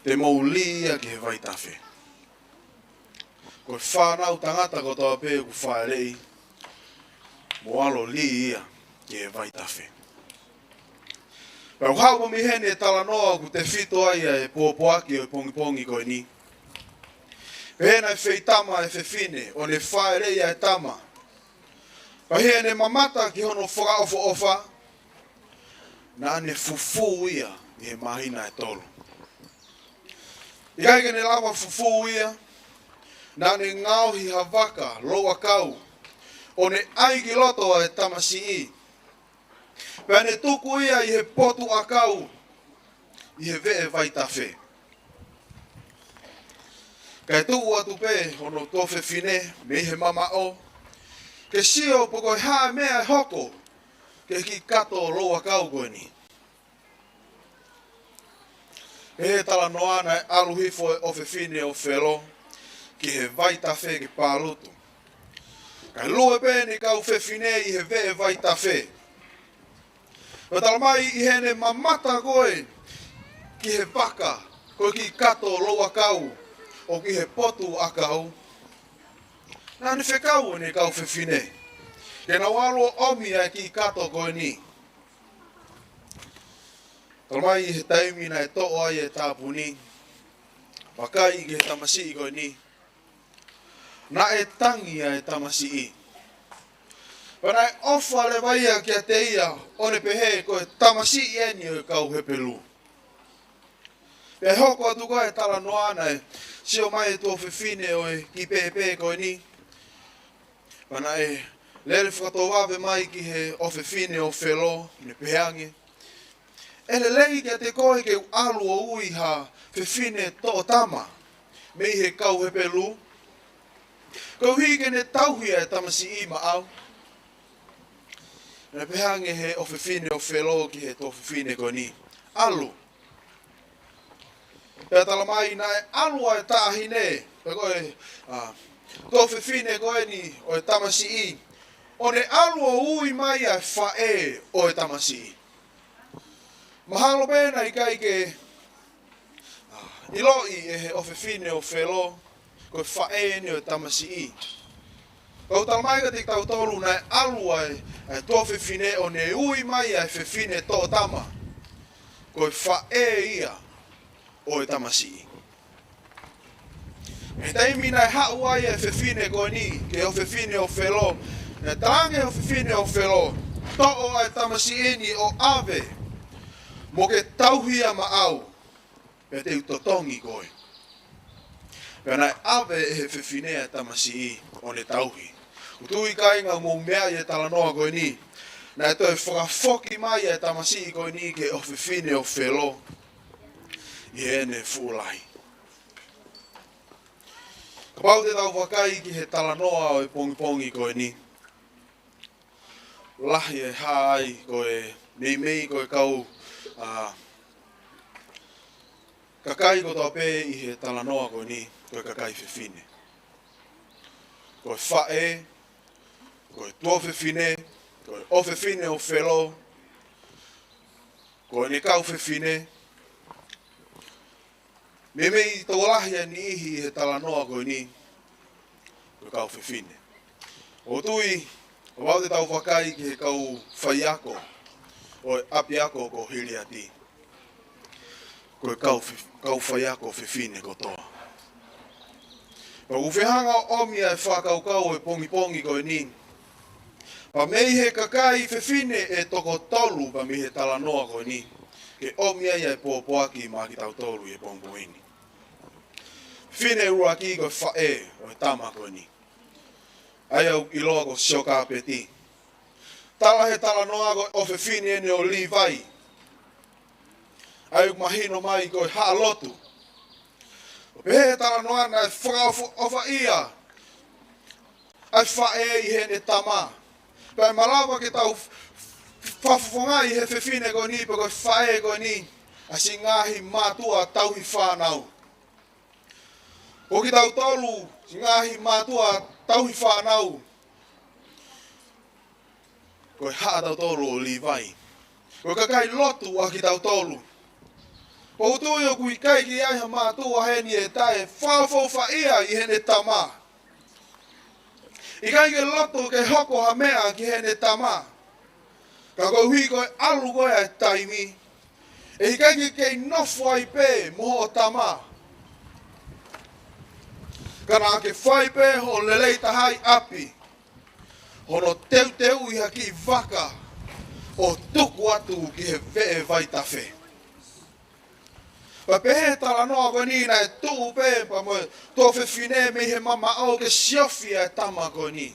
te mou lī ia ki he vaitafe. Ko e fānau tangata kotoa pē ʻoku fāʻeleʻi, mou ʻalu ʻo lī ia ki he vaitafe. Pea ʻoku haʻu mei heni e talanoa ʻoku tefito ai ʻa e pōpoaki ʻo e pongipongi ko eni. Pea naʻe feitama e fefine ʻo ne fāʻeleʻi ʻa e tama. Pea ʻi heʻene mamata ki hono fakaʻofoʻofa, naʻa ne fufū ia ʻi he māhina ʻe tolu. ʻIkai ke ne lava fufū ia, naʻa ne ngaohi ha vaka louʻakau ʻo ne ʻai ki loto ʻa e tamasiʻi. Pea ne tuku ia ʻi he potu ʻakau ʻi he veʻe vaitafe. Kae tuʻu atu pē hono tuofefine mei he mamaʻo ke sio pe ko e hā e meʻa ʻe hoko ki he kiʻi kato louʻakau ko eni. ʻI he talanoa naʻe ʻalu hifo e ʻofefine ʻo Felo ki he vaitafe ke pālutu. Kae lue pē ʻene kau fefine ʻi he veʻe vaitafe. Pea talamai ʻi heʻene mamata ko ē ki he vaka, ko e kiʻi kato louʻakau ʻoku ʻi he potu ʻakau, naʻa ne fekau ʻene kau fefine ke nau ʻalu ʻo ʻomi ʻa e kiʻi kato ko eni. Talamai ʻi he taimi naʻe toʻo ai e tāpuni, vakai ki he tamasiʻi ko eni, naʻe tangi ʻa e tamasiʻi. Pea naʻe ʻofa leva ia kiate ia, ʻo ne pehē ko e tamasiʻi eni ʻo e kau Hepelū. Pea hoko atu ko ē e talanoa naʻe sio mai e tuofefine ʻo e kiʻi pēpē ko eni. Pea naʻe lele fakatovave mai ki he ʻofefine ʻo Felo, ne pehē ange, ʻe lelei kiate koe ke u ʻalu ʻo ui ha fefine toʻo tama mei he kau Hepelū, koeʻuhi ke ne tauhi ʻa e tamasiʻi maʻau? Ne pehē ange he ʻofefine ʻo Felo ki he tuofefine ko eni, ʻalu. Pea talamai naʻe ʻalu ʻa e taʻahine, pe ko e, ā, tuofefine ko eni ʻo e tamasiʻi, ʻo ne ʻalu ʻo ui mai ʻa e faʻē ʻo e tamasiʻi. Mahalo pē naʻe ʻikai ke, ā, ʻiloʻi ʻe he ʻofefine ʻo Felo ko e faʻē eni ʻo e tamasiʻi. Ka ʻoku talamai kiate kitautolu naʻe ʻalu ʻa e, ʻa e tuofefine ʻo ne ui mai ʻa e fefine toʻo tama ko e faʻē ia ʻo e tamasiʻi. Mei he taimi naʻe haʻu ai e fefine ko eni ki he ʻofefine ʻo Felo, naʻe talaange ʻe he ʻofefine ʻo Felo, toʻo ʻa e tamasiʻi ni ʻo ʻave, mo ke tauhi ia maʻau, pea te u totongi koe. Pea naʻe ʻave ʻe he fefine ʻa e tamasiʻi ʻo ne tauhi. ʻOku ou tui kāinga ʻoku mou meaʻi e talanoa ko eni, naʻe toe fakafoki mai ʻa e tamasiʻi ko eni ki he ʻofefine ʻo Felo ʻi heʻene fuʻu lahi. Kapau te tau vakai ki he talanoa ʻo e pongipongi ko eni, lahi e hā ai ko e meimei ko e kau, ā, kakai kotoa pē ʻi he talanoa ko eni, ko e kakai fefine. Ko e faʻē, ko e tuofefine, ko e ʻofefine ʻo Felo, ko ʻene kau fefine, meimei tokolahi ʻa e niʻihi ʻi he talanoa ko eni, ko e kau fefine. ʻOku ou tui, kapau te tau vakai ki he kau faiako ʻo e ʻapiako ko Hiliati, ko e kau fe-, kau faiako fefine kotoa. Pea ʻoku ou fie hanga ʻo ʻomi ʻa e fakakaukau ʻo e pongipongi ko eni, pea mei he kakai fefine ʻe toko tolu pea mei he talanoa ko eni, ke ʻomi ai ʻa e pōpoaki maʻa kitautolu ʻi he pongipongi ni. Fefine ʻuluaki ko e faʻē ʻo e tama ko eni, ʻa ia ʻoku ʻiloa ko Siokapeti. Tala he talanoa ko e ʻofefine eni ʻo Līvai, ʻa ia ʻoku mahino mai ko e haʻa lotu. ʻOku pehē he talanoa naʻe fakaʻofa-, ʻofaʻia ʻa e faʻē ʻi heʻene tama. Pea ʻe malava ke tau f-, f-, fakafofongaʻi he fefine ko eni pe ko e faʻē ko eni ʻa siʻi ngaahi mātuʻa tauhi fānau. Ko kitautolu, siʻi ngaahi mātuʻa tauhi fānau, ko e haʻa tautolu ʻo Līvai. Ko e kakai lotu ʻa kitautolu. ʻOku ou tui ʻoku ʻikai ke ʻi ai ha mātuʻa heni ʻe taʻe fakaʻofaʻia ʻi heʻene tama. ʻIkai ke loto ke hoko ha meʻa ki heʻene tama. Ka koeʻuhi ko e ʻalu ko ē ʻa e taimi, ʻe ʻikai ke kei nofo ai pē mo hoʻo tama, ka naʻa ke fai pē hoʻo lelei taha ʻi ʻapi, hono teuteuʻi ha kiʻi vaka ʻo tuku atu ki he veʻe vaitafe. Pea pehē he talanoa ko eni naʻe tuʻu pē pea mo e tuofefine mei he mamaʻo ke siofi ʻa e tama ko eni.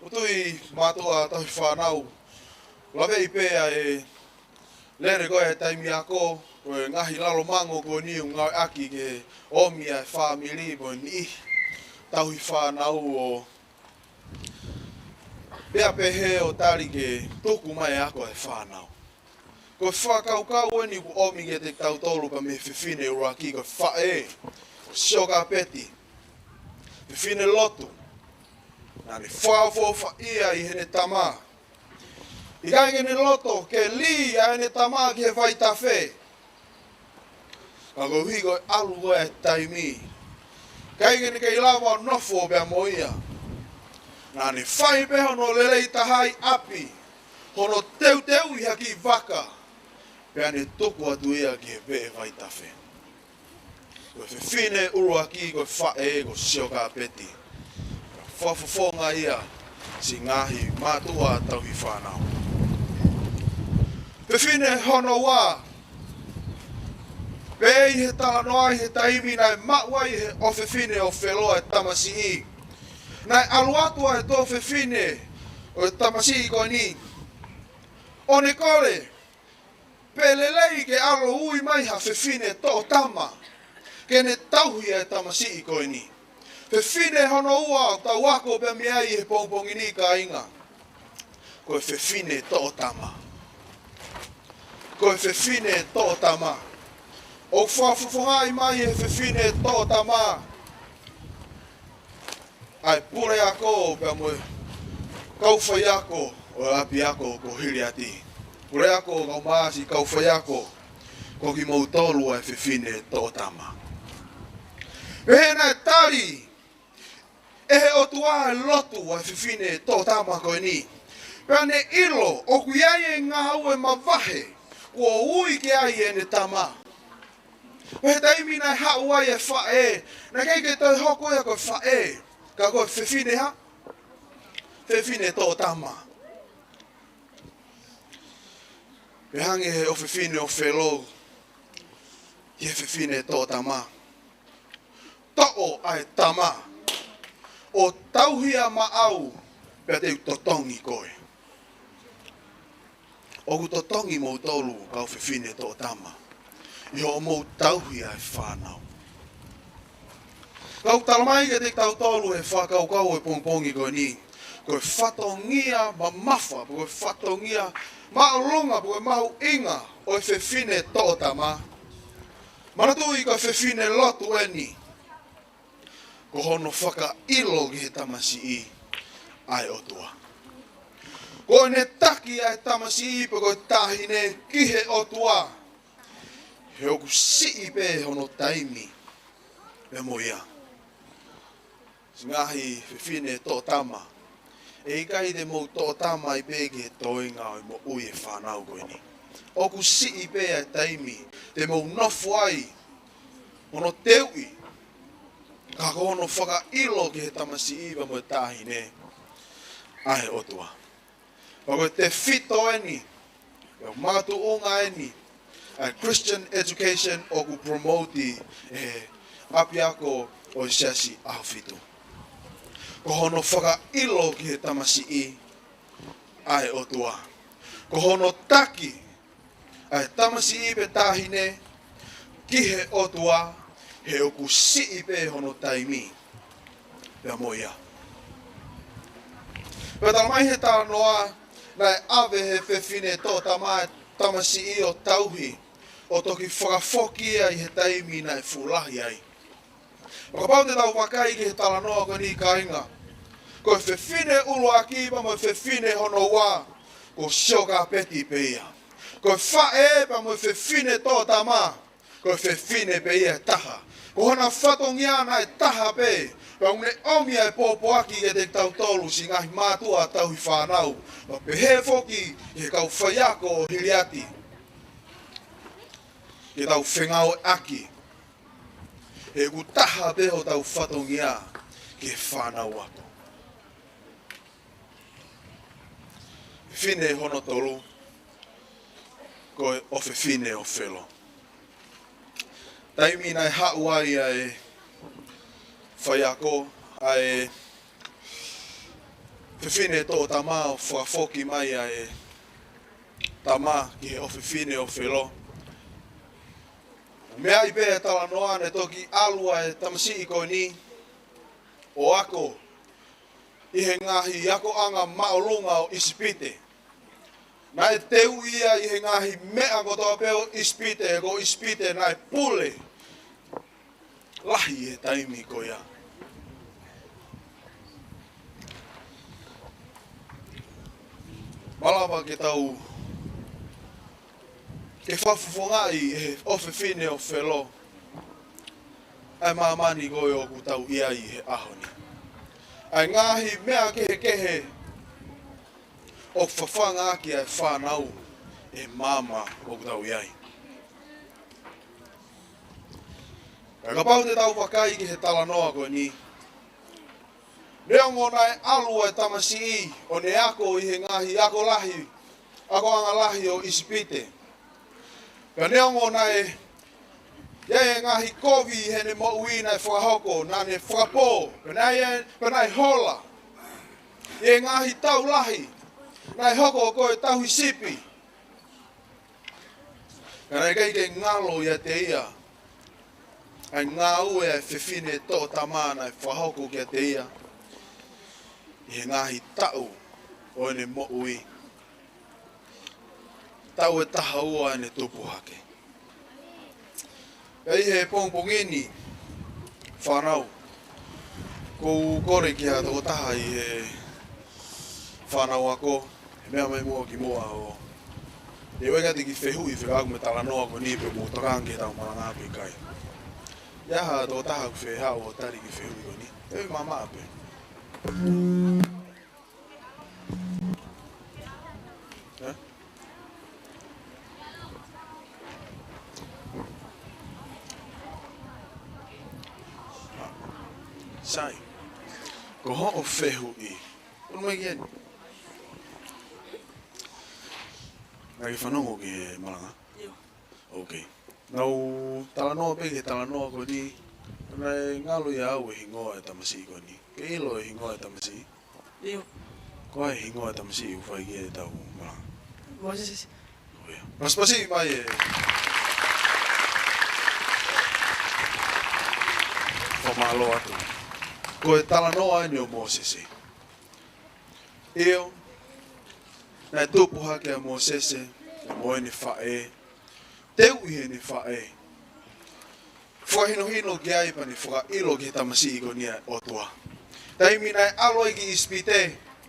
ʻOku ou tui mātuʻa tauhi fānau, laveʻi pē ʻa e lele ko ē taimi ako, ko e ngaahi lalo mango ko eni ʻoku ngāueʻaki ke ʻomi ʻa e fāmili mo e niʻihi tauhi fānau ʻo pea pehē ʻo tali ke tuku mai e ako ʻa e fānau. Ko e fakakaukau eni ʻoku ʻomi kiate kitautolu pea mei he fefine ʻuluaki ko e faʻē, ko Siokapeti. Fefine lotu. Naʻa ne fakaʻofaʻia ʻi heʻene tama. ʻIkai ke ne loto ke lī ʻa ʻene tama ki he vaitafe. Ka koeʻuhi ko e ʻalu ko ē ʻa e taimi, ʻikai ke ne kei lava ʻo nofo pea mo ia. Naʻa ne fai pē hono lelei taha ʻi ʻapi, hono teuteuʻi ha kiʻi vaka Pea ne tuku atu ia ki he veʻe vaitafe. Ko e fefine ʻuluaki ko e faʻē ko Siokapeti. Fakafofonga ia siʻi ngaahi mātuʻa tauhi fānau. Fefine hono ua, pehē ʻe he talanoa ʻi he taimi naʻe maʻu ai ʻe he ʻofefine ʻo Felo e tamasiʻi, naʻe ʻalu atu ʻa e tuofefine ʻo e tamasiʻi ko eni ʻo ne kole pe lelei ke ʻalu ʻo ui mai ha fefine toʻo tama ke ne tauhi ʻa e tamasiʻi ko eni. Fefine hono ua ʻoku tau ako pē mei ai he pongipongi ni, kāinga, ko e fefine toʻo tama. Ko e fefine toʻo tama. ʻOku fakafofongaʻi mai ʻe he fefine toʻo tama ʻa e puleako pea mo e kau faiako ʻo e ʻapiako ko Hiliati. Puleako, kau māsi, kau faiako, ko kimoutolu ʻa e fefine toʻo tama. Pehē naʻe tali ʻe he ʻOtua e lotu ʻa e fefine toʻo tama ko eni. Pea ne ʻilo ʻoku ʻi ai e ngāue mavahe kuo ui ki ai ʻene tama. Pea he taimi naʻe haʻu ai e faʻē, naʻe ʻikai ke toe hoko ia ko e faʻē, ka ko e fefine hā? Fefine toʻo tama. Pea hanga ʻe he ʻofefine ʻo Felo ki he fefine toʻo tama: Toʻo ʻa e tama ʻo tauhi ia maʻau, pea te u totongi koe. ʻOku totongi moutolu kau fefine toʻo tama ʻi hoʻomou tauhi ʻa e fānau. Kau tala mai kiate kitautolu he fakakaukau ʻo e pongipongi ko eni, ko e fatongia mamafa, ko e fatongia māʻolunga, ko e mahuʻinga ʻo e fefine toʻo tama. Manatuʻi ko e fefine lotu eni, ko hono fakaʻilo ki he tamasiʻi ʻa e ʻOtua. Ko ʻene taki ʻa e tamasiʻi pe ko e taʻahine ki he ʻOtua, he ʻoku siʻi pē hono taimi pea mo ia. Siʻi ngaahi fefine toʻo tama, ʻe ʻikai te mou toʻo tama ai pē ki he toenga ʻo e moʻui ʻa e fānau ko eni. ʻOku siʻi pē ʻa e taimi te mou nofo ai hono teuʻi, ka ko hono fakaʻilo ki he tamasiʻi pea mo e taʻahine ʻa e ʻOtua. Pea ko e tefito eni, ko e makatuʻunga eni ʻa e Christian education ʻoku promote ʻe he ʻapiako ʻo e Siasi ʻAhofitu. Ko hono fakaʻilo ki he tamasiʻi ʻa e ʻOtua. Ko hono taki ʻa e tamasiʻi pe taʻahine ki he ʻOtua, he ʻoku siʻi pē hono taimi pea mo ia. Pea tala mai he talanoa, naʻe ʻave ʻe he fefine toʻo tama e tamasiʻi ʻo tauhi, ʻo toki fakafoki ia ʻi he taimi naʻe fuʻu lahi ai. Pea kapau te tau vakai ki he talanoa ko eni, kāinga, ko e fefine ʻuluaki pea mo e fefine hono ua, ko Siokapeti pē ia. Ko e faʻē pea mo e fefine toʻo tama, ko e fefine pē ia ʻe taha. Ko hona fatongia naʻe taha pē, pea ʻoku ne ʻomi ʻa e pōpoaki kiate kitautolu siʻi ngaahi mātuʻa tauhi fānau, pea pehē foki ki he kau faiako ʻo Hiliati, ke tau fengāueʻaki, he ʻoku taha pē hotau fatongia ki he fānau ako. Fefine hono tolu, ko e ʻofefine ʻo Felo. Taimi naʻe haʻu ai ʻa e faiako, ʻa e fefine toʻo tama ʻo fakafoki mai ʻa e tama ki he ʻofefine ʻo Felo, meaʻi pē ʻa e talanoa naʻe toki ʻalu ʻa e tamasiʻi ko eni ʻo ako ʻi he ngaahi akoʻanga māʻolunga ʻo ʻIsipite. Naʻe teuʻi ia ʻi he ngaahi meʻa kotoa pē ʻo ʻIsipite, he ko ʻIsipite naʻe pule lahi he taimi ko ia. Malava ke tau, ke fakafofongaʻi ʻe he ʻofefine ʻo Felo ʻa e māmani ko ē ʻoku tau ʻi ai he ʻaho ni. ʻA e ngaahi meʻa kehekehe ʻoku fafanga ʻaki ʻa e fānau ʻi he maama ʻoku tau ʻi ai. Ka kapau te tau vakai ki he talanoa ko eni, neongo naʻe ʻalu ʻa e tamasiʻi ʻo ne ako ʻi he ngaahi ako lahi, akoʻanga lahi ʻo ʻIsipite. Ka neongo naʻe ʻi ai e ngaahi kovi ʻi heʻene moʻui naʻe fakahoko, naʻa ne fakapō, pea naʻe, pea naʻe hola ʻi he ngaahi taʻu lahi, naʻe hoko ko e tauhi sipi. Ka naʻe ʻikai ke ngalo ʻiate ia ʻa e ngāue ʻa e fefine toʻotama naʻe fakahoko kiate ia ʻi he ngaahi taʻu ʻo ʻene moʻui. Taʻu ʻe taha ua ʻene tupu hake. Pea ʻi he pongipongi ni, fānau, ʻoku ou kole ki ha tokotaha ʻi he fānau ako, he meʻa mai muʻa ki muʻa ʻo ʻoua ʻe ngata ki he fehuʻi fekauʻaki mo e talanoa ko eni pe ʻoku mou tokanga ki heʻetau malanga pe ʻikai. ʻI ai ha tokotaha ʻoku fie haʻu ʻo tali ki he fehuʻi ko eni? ʻE maama pē. Ē? Sai. Ko hoʻo fehuʻi. Ko mai ki heni. Naʻa ke fanongo ki he malanga? ʻIo. Ok. Naʻa ku talanoa pē ki he talanoa ko eni, naʻe ngalo ʻia au e hingoa e tamasiʻi ko eni. Ke ʻilo e hingoa e tamasiʻi? ʻIo. Ko e hingoa e tamasiʻi ʻoku fai ki ai ʻetau malanga? Mōsese. ʻIo. Pasipasi mai e. Fakamālō atu. Ko e talanoa eni ʻo Mōsese. ʻIo, naʻe tupu hake ʻa Mōsese, pea mo ʻene faʻē, teuʻi heʻene faʻē. Fakahinohino ki ai pea ne fakaʻilo ki he tamasiʻi ko eni ʻa e ʻOtua. Taimi naʻe ʻalu ai ki ʻIsipite,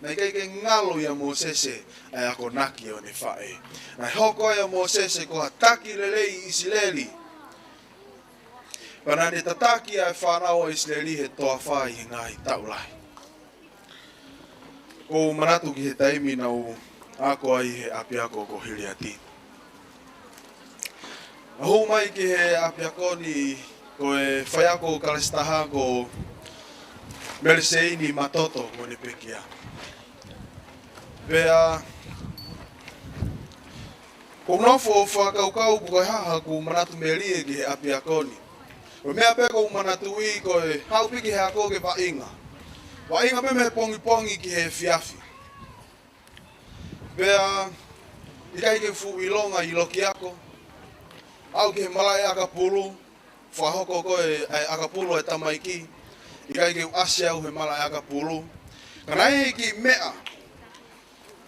naʻe ʻikai ke ngalo ʻia Mōsese ʻa e akonaki ʻo ʻene faʻē. Naʻe hoko ai ʻa Mōsese ko ha taki lelei ʻi ʻIsileli. Pea naʻa ne tataki ʻa e fānau ʻa ʻIsileli he toafa ʻi he ngaahi taʻu lahi. ʻOku ou manatu ki he taimi naʻa ku ako ai he ʻapiako ko Hiliati. Naʻa ku hū mai ki he ʻapiako ni ko e faiako kalasi taha ko Meliseini Matoto mo ʻene pekia. Pea ʻoku ou nofo ʻo fakakaukau pe ko e hā haʻaku manatu melie ki he ʻapiako ni. Ko e meʻa pē ʻoku ou manatuʻi ko e haʻu pē ki he ako ke vaʻinga. Vaʻinga pē mei he pongipongi ki he efiafi. Pea ʻikai ke fuʻu ʻilonga ʻi loki ako. Aʻu ki he malaʻe ʻakapulu, fakahoko ko e, ʻa e ʻakapulu ʻa e tamaiki. ʻIkai ke u ʻasi au he malaʻe ʻakapulu. Ka naʻe ʻi ai e kiʻi meʻa.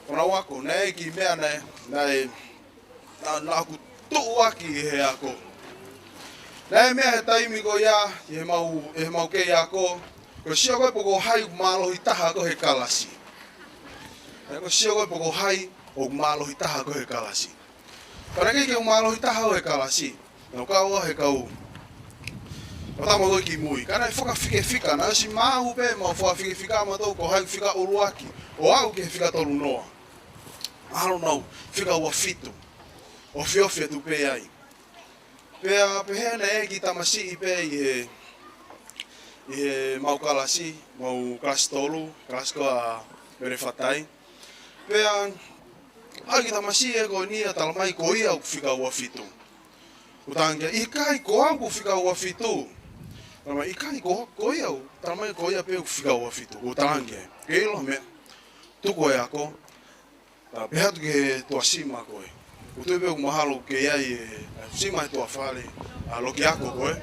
Ko ʻeku ako, naʻe ʻi ai e kiʻi meʻa naʻe, naʻe, naʻa, naʻa ku tuʻuaki he ako. Naʻe meʻa he taimi ko ia, ʻi heʻemau, ʻi heʻemau kei ako, ko e sio ko ē pe ko hai ʻoku mālohi taha ko ē he kalasi. Naʻe ko e sio ko ē pe ko hai ʻoku mālohi taha ko ē he kalasi. Pea naʻe ʻikai ke u mālohi taha au he kalasi. Naʻa ku kau au he kau ʻo tama ko ē ki mui. Ka naʻe fakafikefika, naʻe ʻosi maʻu pē ʻemau fakafikefika mautolu ko hai fika ʻuluaki ʻo aʻu ki he fika tolu noa. Mahalo naʻa ku fika ua fitu. ʻOfiʻofi atu pē ai. Pea pehē naʻe ʻi ai e kiʻi tamasiʻi pē ʻi he, ʻi heʻemau kalasi, mau kalasi tolu, kalasi ko ē ʻa Mele Fatai. Pea ʻai e kiʻi tamasiʻi ko eni ʻo talamai ko ia ʻoku fika ua fitu. Kuo u talaange, ʻikai ko au ʻoku fika ua fitu. Talamai, ʻikai ko, ko ia ʻoku, talamai ko ia pē ʻoku fika ua fitu. Kuo u talaange, ke ʻilo ha meʻa. Tuku e ako, pea pehē atu ki he tuasima ko ē. Kuo u tui pē ʻoku mahalo ke ʻi ai e, e sima he tuafale, ʻa e loki ako ko ē.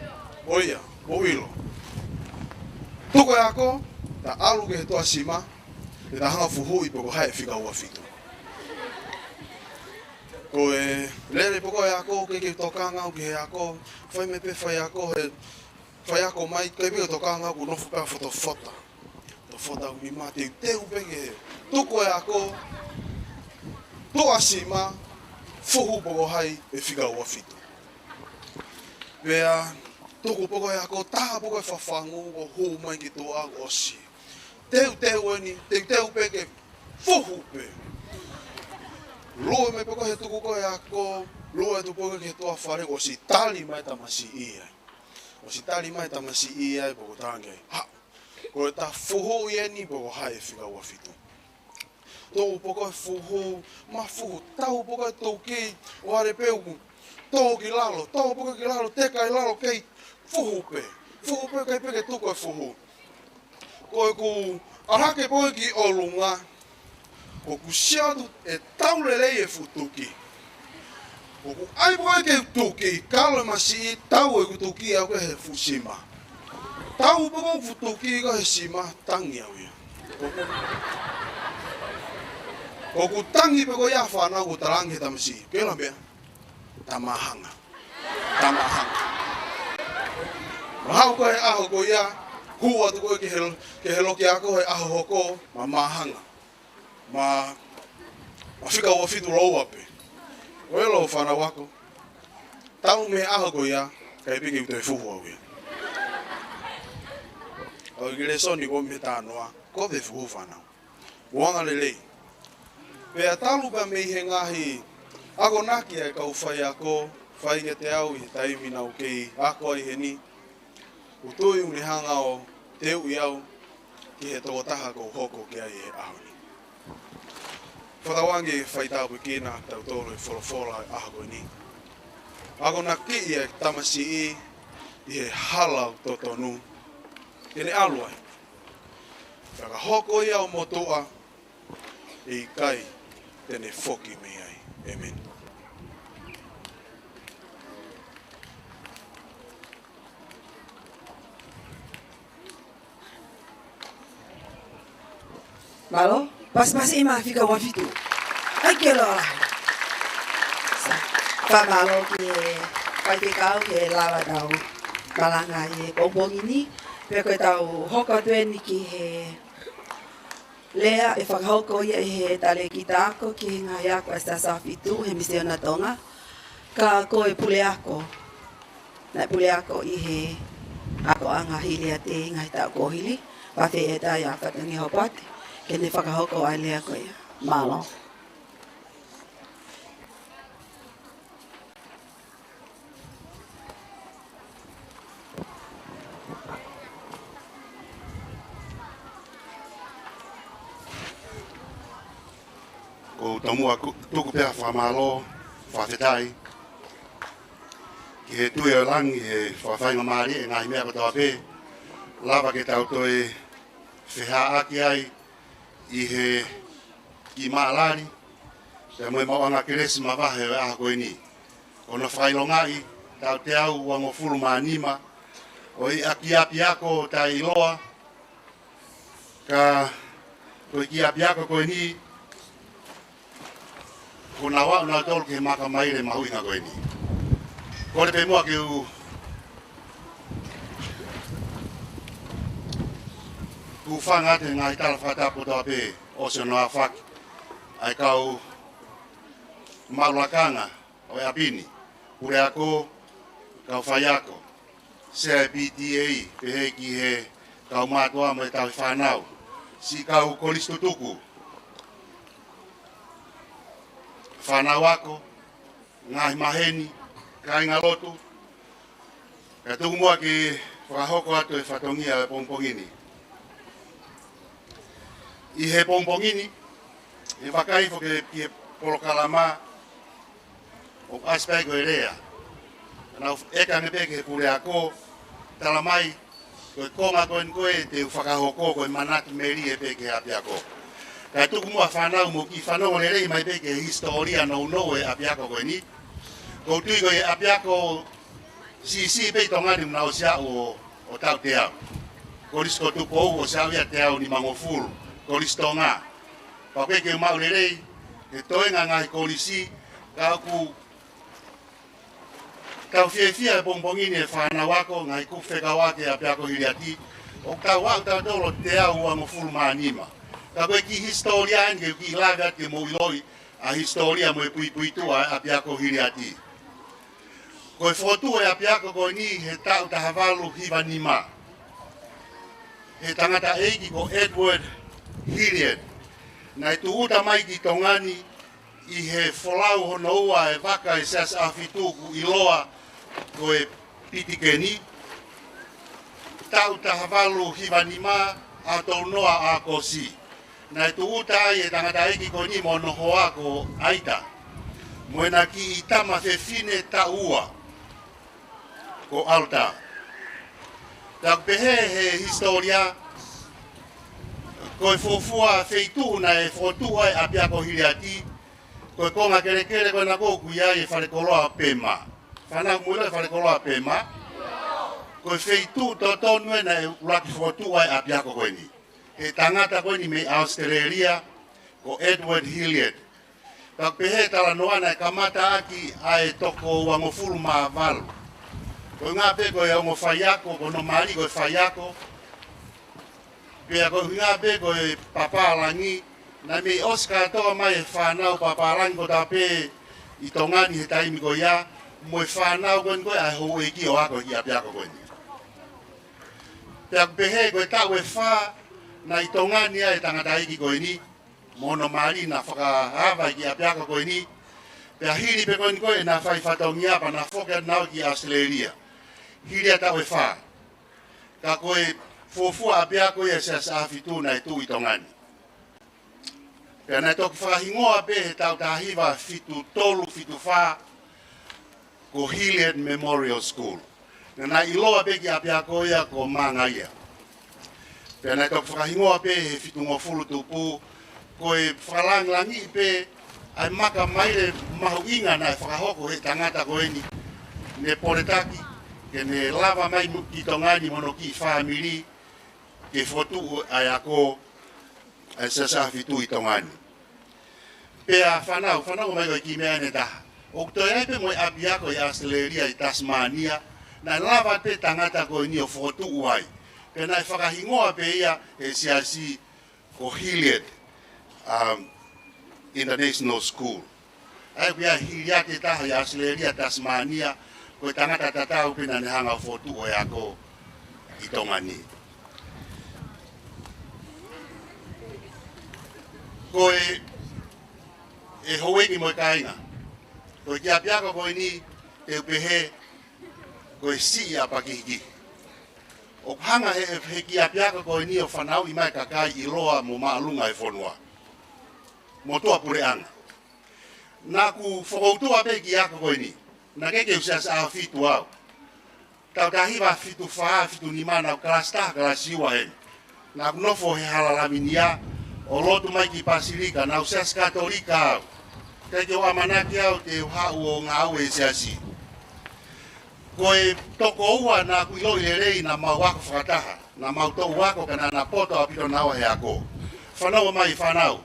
ʻOiauē, ʻoku ou ʻilo. Tuku e ako, ta ʻalu ki he tuasima, te ta hanga ʻo fuhuʻi pe ko hai ʻe fika ua fitu. Ko e lele pē ko ē ako, ʻikai ke u tokanga au ki he ako, fai mai pē faiako, he faiako mai, ʻikai pē ke u tokanga au, ʻoku ou nofo pē ʻo fotofota. Tofota ʻeku nima, teuteu pē ki he tuku e ako, tuasima, fuhu pe ko hai ʻe fika ua fitu. Pea tuku pe ko e ako, tā pe ko e fafangu, ʻo hū mai ki tuʻa, ʻosi. Teuteu eni, teuteu pē ke fuhu pē. Lue mai pē ko ē he tuku ko ē e ako, lue atu pē ko ē ki he tuʻa fale, ʻosi tali mai e tamasiʻi ai. ʻOsi tali mai e tamasiʻi ai, pea ko e tangi. Ha, ko ʻeta fuhu ʻi heni, pea ko hai e fika ua fitu. Tau pē ko ē fuhu, ma fuhu, tau pē ko ē tuki, ʻo ʻalu pē ʻo tō ki lalo, tau pē ko ē ki lalo, teka ʻi lalo, kei fuhu pē. Fuhu pē, ʻikai pē ke tuku e fuhu. Ko ʻeku ʻalu hake pē ko ē ki ʻolunga, ʻoku ou sio atu e tau lelei e fuʻu tuki. ʻOku ʻai pē ko ē ke tuki, kalo e masiʻi, tau ʻeku tuki ʻaʻaku he fuʻu sima. Tau pē ko ē fuʻu tuki ko ē he sima, tangi au ia. ʻOku, ʻoku tangi pē ko ia e fānau, ʻoku talaange he tamasiʻi, ke la mea, tamahanga. Tamahanga. Mahalo ko e ʻaho ko ia, hū atu ko ē ki he, ki he loki ako he ʻaho hoko, ma mahanga. Ma, ma fika ua fitu lōua pē. ʻOiauē fānau ako. Tau mei he ʻaho ko ia, ʻikai pē ke u toe fuhu au ia. ʻOku ʻi he lēsoni ko ē mei he talanoa, ko e fuhu fānau. Ua angalelei. Pea talu pē mei he ngaahi akonaki ʻa e kau faiako, fai kiate au ʻi he taimi naʻa ku kei ako ai heni. ʻOku ou tui ʻoku ne hanga ʻo teuʻi au ki he tokotaha ʻoku ou hoko ki ai he ʻaho ni. Fakatauange faitāpuekina kitautolu he folofola ʻo e ʻaho ko eni. Akonakiʻi e tamasiʻi ʻi he hala ʻoku totonu ke ne ʻalu ai. Fakahoko ia ʻo motuʻa, ʻe ʻikai te ne foki mei ai. ʻĒmeni. Mālō, pasipasi ʻi he fika ua fitu. ʻAi ke lō lahi. Sa, fakamālō ki he faifekau he lava tau malanga ʻi he pongipongi ni, pea ko e tau hoko atu eni ki he lea ʻe fakahoko ia ʻe he talēkita ako ki he ngaahi ako ʻa e Siasi ʻAhofitu he Misiona Tonga. Ka ko e puleako, naʻe puleako ʻi he akoʻanga Hiliati he ngaahi taʻu kuo hili, pea fēfē ʻeta ʻai ʻa Fatongia Hopati ke ne fakahoko ʻa e lea ko ia. Mālō. ʻOku ou tomuʻa ku-, tuku pē ʻa e fakamālō, fakafetaʻi ki he Tuʻi ʻo e langi he fakafaingamālie e ngaahi meʻa kotoa pē, lava ke tau toe feʻiloaki ai ʻi he kiʻi maʻalali, pea mo e maʻuʻanga kelesi mavahe ʻo e ʻaho ko eni. Ko hono fakaʻilongaʻi e taʻu teau uangofulu mā nima ʻo e ʻaki ʻapiako taʻeʻiloa, ka ko e kiʻi ʻapiako ko eni, kuo nau aʻu nautolu ki he maka maile mahuʻinga ko eni. Kole pē muʻa ke u hūfanga atu he ngaahi tala fakatapu kotoa pē ʻosi hono aofaki ʻa e kau maʻu lakanga ʻo e ʻapi ni, puleako, kau faiako, Sea ʻo e P T A, pehē ki he kau mātuʻa mo e tauhi fānau, siʻi kau kolisi tutuku, fānau ako, ngaahi maheni, kāingalotu, kae tuku muʻa ke fakahoko atu e fatongia ʻo e pongipongi ni. ʻI he pongipongi ni, ʻe vakai foki ki he polokalama ʻoku ʻasi pē ai ko e lea. Naʻa ku ʻeke ange pē ki he puleako, talamai, ko e konga ko eni ko ē te u fakahoko ko e manatu melie pē ki he ʻapiako. Kae tuku muʻa fānau mou kiʻi fanongo lelei mai pē ki he hisitōlia nounou e ʻapiako ko eni. ʻOku ou tui ko e ʻapiako siʻisiʻi pē ʻi Tonga ni naʻe ʻosi aʻu ʻo, ʻo taʻu teau. Kolisi ko Tupou ʻosi aʻu ia teau nimangofulu. Kolisi Tonga. Pea ʻoku ʻikai ke u maʻu lelei he toenga e ngaahi kolisi, ka ʻoku tau fiefia he pongipongi ni e fānau ako, ngaahi kupu fekauʻaki ʻa e ʻapiako Hiliati. ʻOku tau aʻu tautolu ʻo teau uangofulu mā nima. Ka ko e kiʻi hisitōlia eni ke u kiʻi lave atu ke mou ʻiloʻi ʻa e hisitōlia mo e puipuituʻa ʻa e ʻapiako Hiliati. Ko e fokotuʻu e ʻapiako ko eni he taʻu taha valu hiva nima, he tangataʻeiki ko Edward Hilliard. Naʻe tūʻuta mai ki Tonga ni ʻI he folau hono ua e vaka ʻa e Siasi ʻAhofitu ʻoku ʻiloa ko e Pitikeni, taʻu taha valu hiva nima, ʻaho tolu noa ʻo ʻAokosi. Naʻe tūʻuta ai e tangataʻeiki ko eni mo hono hoa ko ʻAita, mo ʻena kiʻi tama fefine taʻu ua ko ʻAlta. Pea ʻoku pehē ʻe he hisitōlia, ko e fuofua feituʻu naʻe fokotuʻu ai e ʻapiako Hiliati, ko e konga kelekele ko ena ʻoku ʻi ai e falekoloa Pema. Fānau, mou ʻilo e falekoloa Pema? Ko e feituʻu totonu ena naʻe ʻuluaki fokotuʻu ai e ʻapiako ko eni, ʻe he tangata ko eni mei ʻAositelēlia, ko Edward Hilliard. Pea ʻoku pehē ʻe he talanoa naʻe kamata ʻaki ʻa e toko uangofulu mā valu. Ko e ʻuhinga pē ko e ongo faiako, ko hono mali ko e faiako. Pea ko e ʻuhinga pē ko e papālangi, naʻe mei ʻosi kātoa mai e fānau papālangi kotoa pē ʻi Tonga ni he taimi ko ia, mo e fānau ko eni ko ē ʻa e houʻeiki ʻo ako ki he ʻapiako ko eni. Pea ʻoku pehē ko e taʻu ʻe fā naʻe ʻi Tonga ni ʻa e tangataʻeiki ko eni, mo hono mali naʻa fakaava ki he ʻapiako ko eni. Pea hili pē ko eni ko ē ʻena fai fatongia pea na foki atu ʻo nau ki ʻAositelēlia. Hili ʻa e taʻu ʻe fā. Ka ko e fuofua ʻapiako ia ʻa e Siasi ʻAhofitu naʻe tuʻu ʻi Tonga ni. Pea naʻe toki fakahingoa pē he taʻu taha hiva fitu tolu fitu fā ko Hilliard Memorial School. Naʻa na ʻiloa pē ki he ʻapiako ia ko Mangaia. Pea naʻe toki fakahingoa pē he fitungofulu tupu, ko e fakalāngilangiʻi pē ʻa e maka maile mahuʻinga naʻe fakahoko ʻe he tangata ko eni ne poletaki, ke ne lava mai mo-, ki Tonga ni mo hono kiʻi fāmili, ke fokotuʻu ʻa e ako ʻa e Siasi ʻAhofitu ʻi Tonga ni. Pea fānau, fānau, ʻomai ko e kiʻi meʻa ʻe taha. ʻOku toe ʻi ai pē mo e ʻapiako ʻi ʻAositelēlia ʻi Tasimania, naʻe lava pē tangata ko eni ʻo fokotuʻu ai. Pea naʻe fakahingoa pē ia ʻe he Siasi ko Hilliard, um, International School. ʻA ia ko ia Hiliati ʻe taha ʻi ʻAositelēlia, Tasimania, ko e tangata tatau pē naʻa ne hanga ʻo fokotuʻu e ako ʻi Tonga ni. Ko e, ʻe houʻeiki mo e kāinga, ko e kiʻi ʻapiako ko eni te u pehē ko e siʻi ʻa Pakihikihi. ʻOku hanga ʻe he, he kiʻi ʻapiako ko eni ʻo fanauʻi mai e kakai ʻiloa mo māʻolunga e fonua, motuʻa puleʻanga. Naʻa ku fokoutua pē ki he ako ko eni. Naʻe ʻikai ke u Siasi ʻAhofitu au. Taʻu taha hiva fitu fā, fitu nima naʻa ku kalasi taha, kalasi ua heni. Naʻa ku nofo he hala Laminia ʻo lotu mai ki Pasilika, naʻa ku Siasi Katolika au. ʻIkai ke u ʻamanaki au te u haʻu ʻo ngāue he siasi. Ko e toko ua naʻa ku ʻiloʻi lelei naʻa mau ako fakataha, naʻa mau toʻu ako ka naʻa na poto ʻaupito naua he ako. Fanongo mai fānau.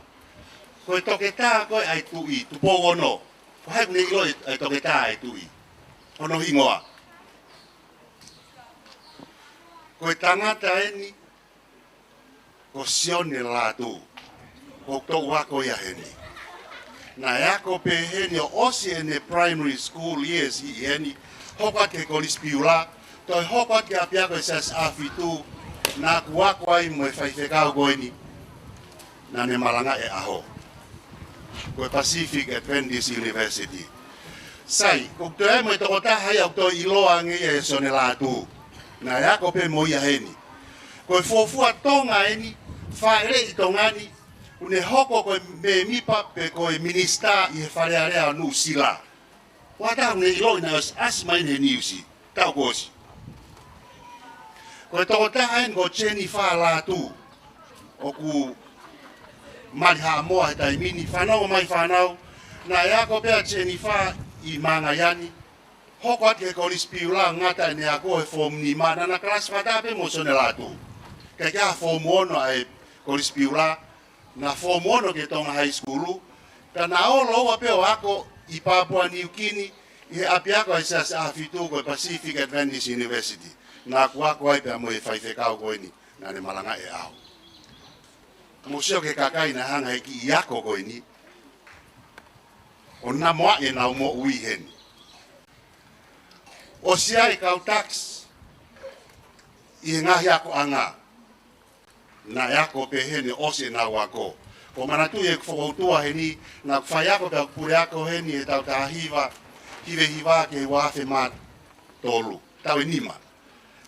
Ko e toketā ko ē ʻa e Tuʻi, Tupou Ono. Ko hai ʻoku ne ʻiloʻi e toketā ʻa e Tuʻi? Hono hingoa. Ko e tangata eni ko Sione Lātū. Ko e toʻu ako ia heni. Naʻe ako pē heni ʻo ʻosi ʻene primary school years ʻi heni, hoko atu ki he Kolisi Piula, toe hoko atu ki he ʻapiako ʻa e Siasi ʻAhofitu, naʻa ku ako ai mo e faifekau ko eni naʻa ne malangaʻi e ʻaho, ko e Pacific Adventist University. Sai, ʻoku toe ʻi ai mo e tokotaha ia ʻoku toe ʻiloa ange ia ʻia Sione Lātū. Naʻe ako pē mo ia heni. Ko e fuofua Tonga eni, fāʻeleʻi Tonga ni, ʻoku ne hoko ko e mēmipa pe ko e minisitā ʻi he Fale Alea ʻo Nuʻusila. Ko ha taha ʻoku ne ʻiloʻi naʻe ʻosi ʻasi mai ʻeni he niusi, taʻu kuo ʻosi. Ko e tokotaha eni ko Jennifer Lātū, ʻoku mali Haʻamoa he taimi ni. Fanongo mai fānau, naʻe ako pē ʻa Jennifer ʻi Mangaia ni, hoko atu ki he Kolisi Piula, ngata ʻene ako he foomu nima, naʻa na kalasi fakataha pē mo Sione Lātū. Kae kehe, foomu ono ʻa e Kolisi Piula, na foomu ono ki he Tonga High School, ka na ō lōua pē ʻo ako ʻi Papua New Guinea, ʻi he ʻapiako ʻa e Siasi ʻAhofitu ko e Pacific Adventist University. Naʻa ku ako ai pea mo e faifekau ko eni naʻa ne malangaʻi e ʻaho. Mou sio ki he kakai naʻe hanga ʻe he kiʻi ako ko eni ʻo namoaʻi ʻenau moʻui heni. ʻOsi ʻa e kau takisi ʻi he ngaahi akoʻanga, naʻe ako pē heni ʻosi ʻenau ako. Ko e manatu ʻeku fokoutua heni, naʻá ku faiako pea u puleako heni he taʻu taha hiva hiva hiva ki he ua afe mā tolu, taʻu ʻe nima.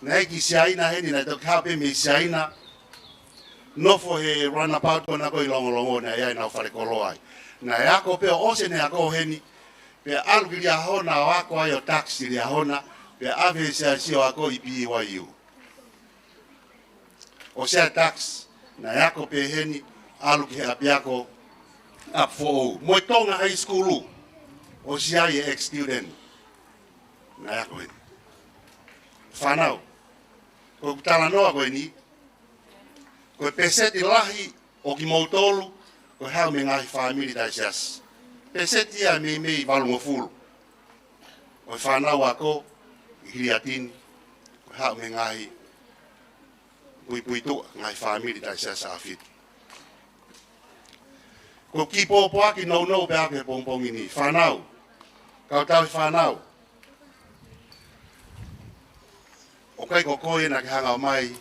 Naʻe ʻi Siaina heni, naʻe toki haʻu pē mei Siaina, nofo he runabout ko ena ko ē ʻi Longolongo, naʻe ʻi ai ʻenau fale koloa ai. Naʻe ako pē ʻo ʻosi ʻene ako heni, pea ʻalu ki Liahona ʻo ako ai ʻo tax ʻi Liahona, pea ʻave he siasi ʻo ako ʻi B Y U. ʻOsi ʻa e tax, naʻe ako pē heni, ʻalu ki he ʻapiako ʻApifoʻou. Mo e Tonga High School, ʻosi ʻa e ex-student, naʻe ako heni. Fānau, ko ʻeku talanoa ko eni, ko e pēseti lahi ʻo kimoutolu, ko e haʻu mei he ngaahi fāmili taʻesiasi. Pēseti ia meimei valungofulu ʻo e fānau ako ʻi Hiliatini, ko e haʻu mei he ngaahi puipuituʻa, ngaahi fāmili taʻesiasi ʻafitu. Ko e kiʻi pōpoaki nounou pē ʻaʻaku he pongipongi ni. Fānau, kau tauhi fānau, ʻoku ʻikai ko koe naʻá ke hanga ʻo ʻomai,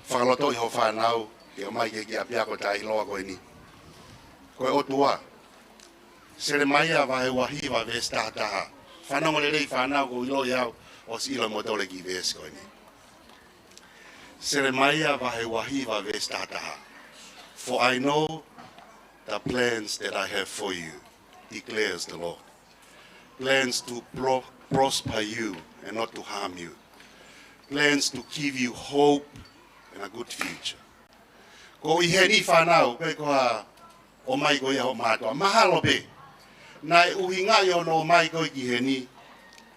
fakalotoʻi hoʻo fānau ke ō mai ki he kiʻi ʻapiako taʻeʻiloa ko eni. Ko e ʻOtua. Selemaia vahe ua hiva veesi taha taha. Fanongo lelei fānau, ʻoku ou ʻiloʻi au ʻosi ʻilo kimoutolu e kiʻi veesi ko eni. Selemaia vahe ua hiva veesi taha taha. "For I know the plans that I have for you, declares the Lord. Plans to pro-, prosper you and not to harm you. Plans to give you hope and a good future." Ko ʻi heni fānau, ʻikai ko ha ʻomai ko ia hoʻo mātuʻa. Mahalo pē naʻe ʻuhinga ʻi hono ʻomai koe ki heni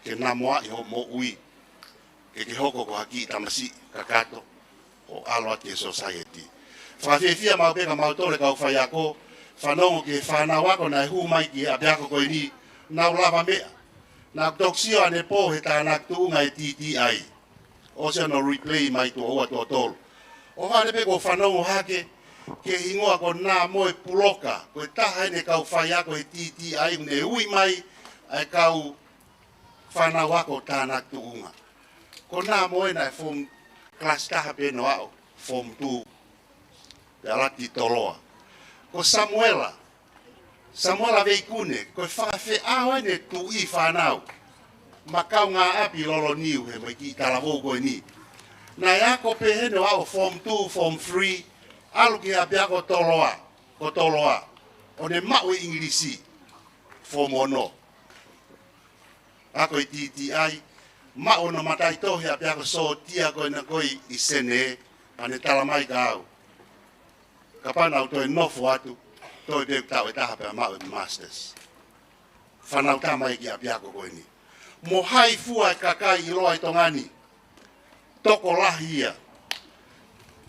ke namoaʻi hoʻo moʻui, ke ke hoko ko ha kiʻi tamasiʻi kakato ʻo ʻalu atu ki he society. Fakafiefia maʻu pē kia mautolu e kau faiako, fanongo ki he fānau ako naʻe hū mai ki he ʻapiako ko eni, nau lavameʻa. Naʻá ku toki sio ʻanepō he tānaki tuʻunga e T T I. ʻOsi hono replay mai tuʻo ua, tuʻo tolu. ʻOhovale pē ʻeku fanongo hake ki he hingoa ko Namoe Puloka, ko e taha eni e kau faiako he T T I, ne ui mai ʻa e kau fānau ako tānaki tuʻunga. Ko Namoe naʻe form, class taha pē hono aʻu, form two, pea ʻalu atu ki Toloa. Ko Samuela, Samuela Veikune, ko e fakafeʻao eni e tuʻi fānau, mo e kaungāʻapi Loloniu he mo e kiʻi talavou ko eni. Naʻe ako pē heni ʻo aʻu form two, form three, ʻalu ki he ʻapiako Toloa, ko Toloa, ʻo ne maʻu e ʻIngilisi, form ono. Ako ʻi T T I, maʻu hono mataʻitohi ʻapiako sōtia ko ena ko ē ʻi Senē, pea ne tala mai kia au, kapau naʻá u toe nofo atu, toe pē ʻeku taʻu ʻe taha pea maʻu e masters. Fānau tā mai ki he ʻapiako ko eni. Mo hai fua e kakai ʻiloa ʻi Tonga ni, tokolahi ia.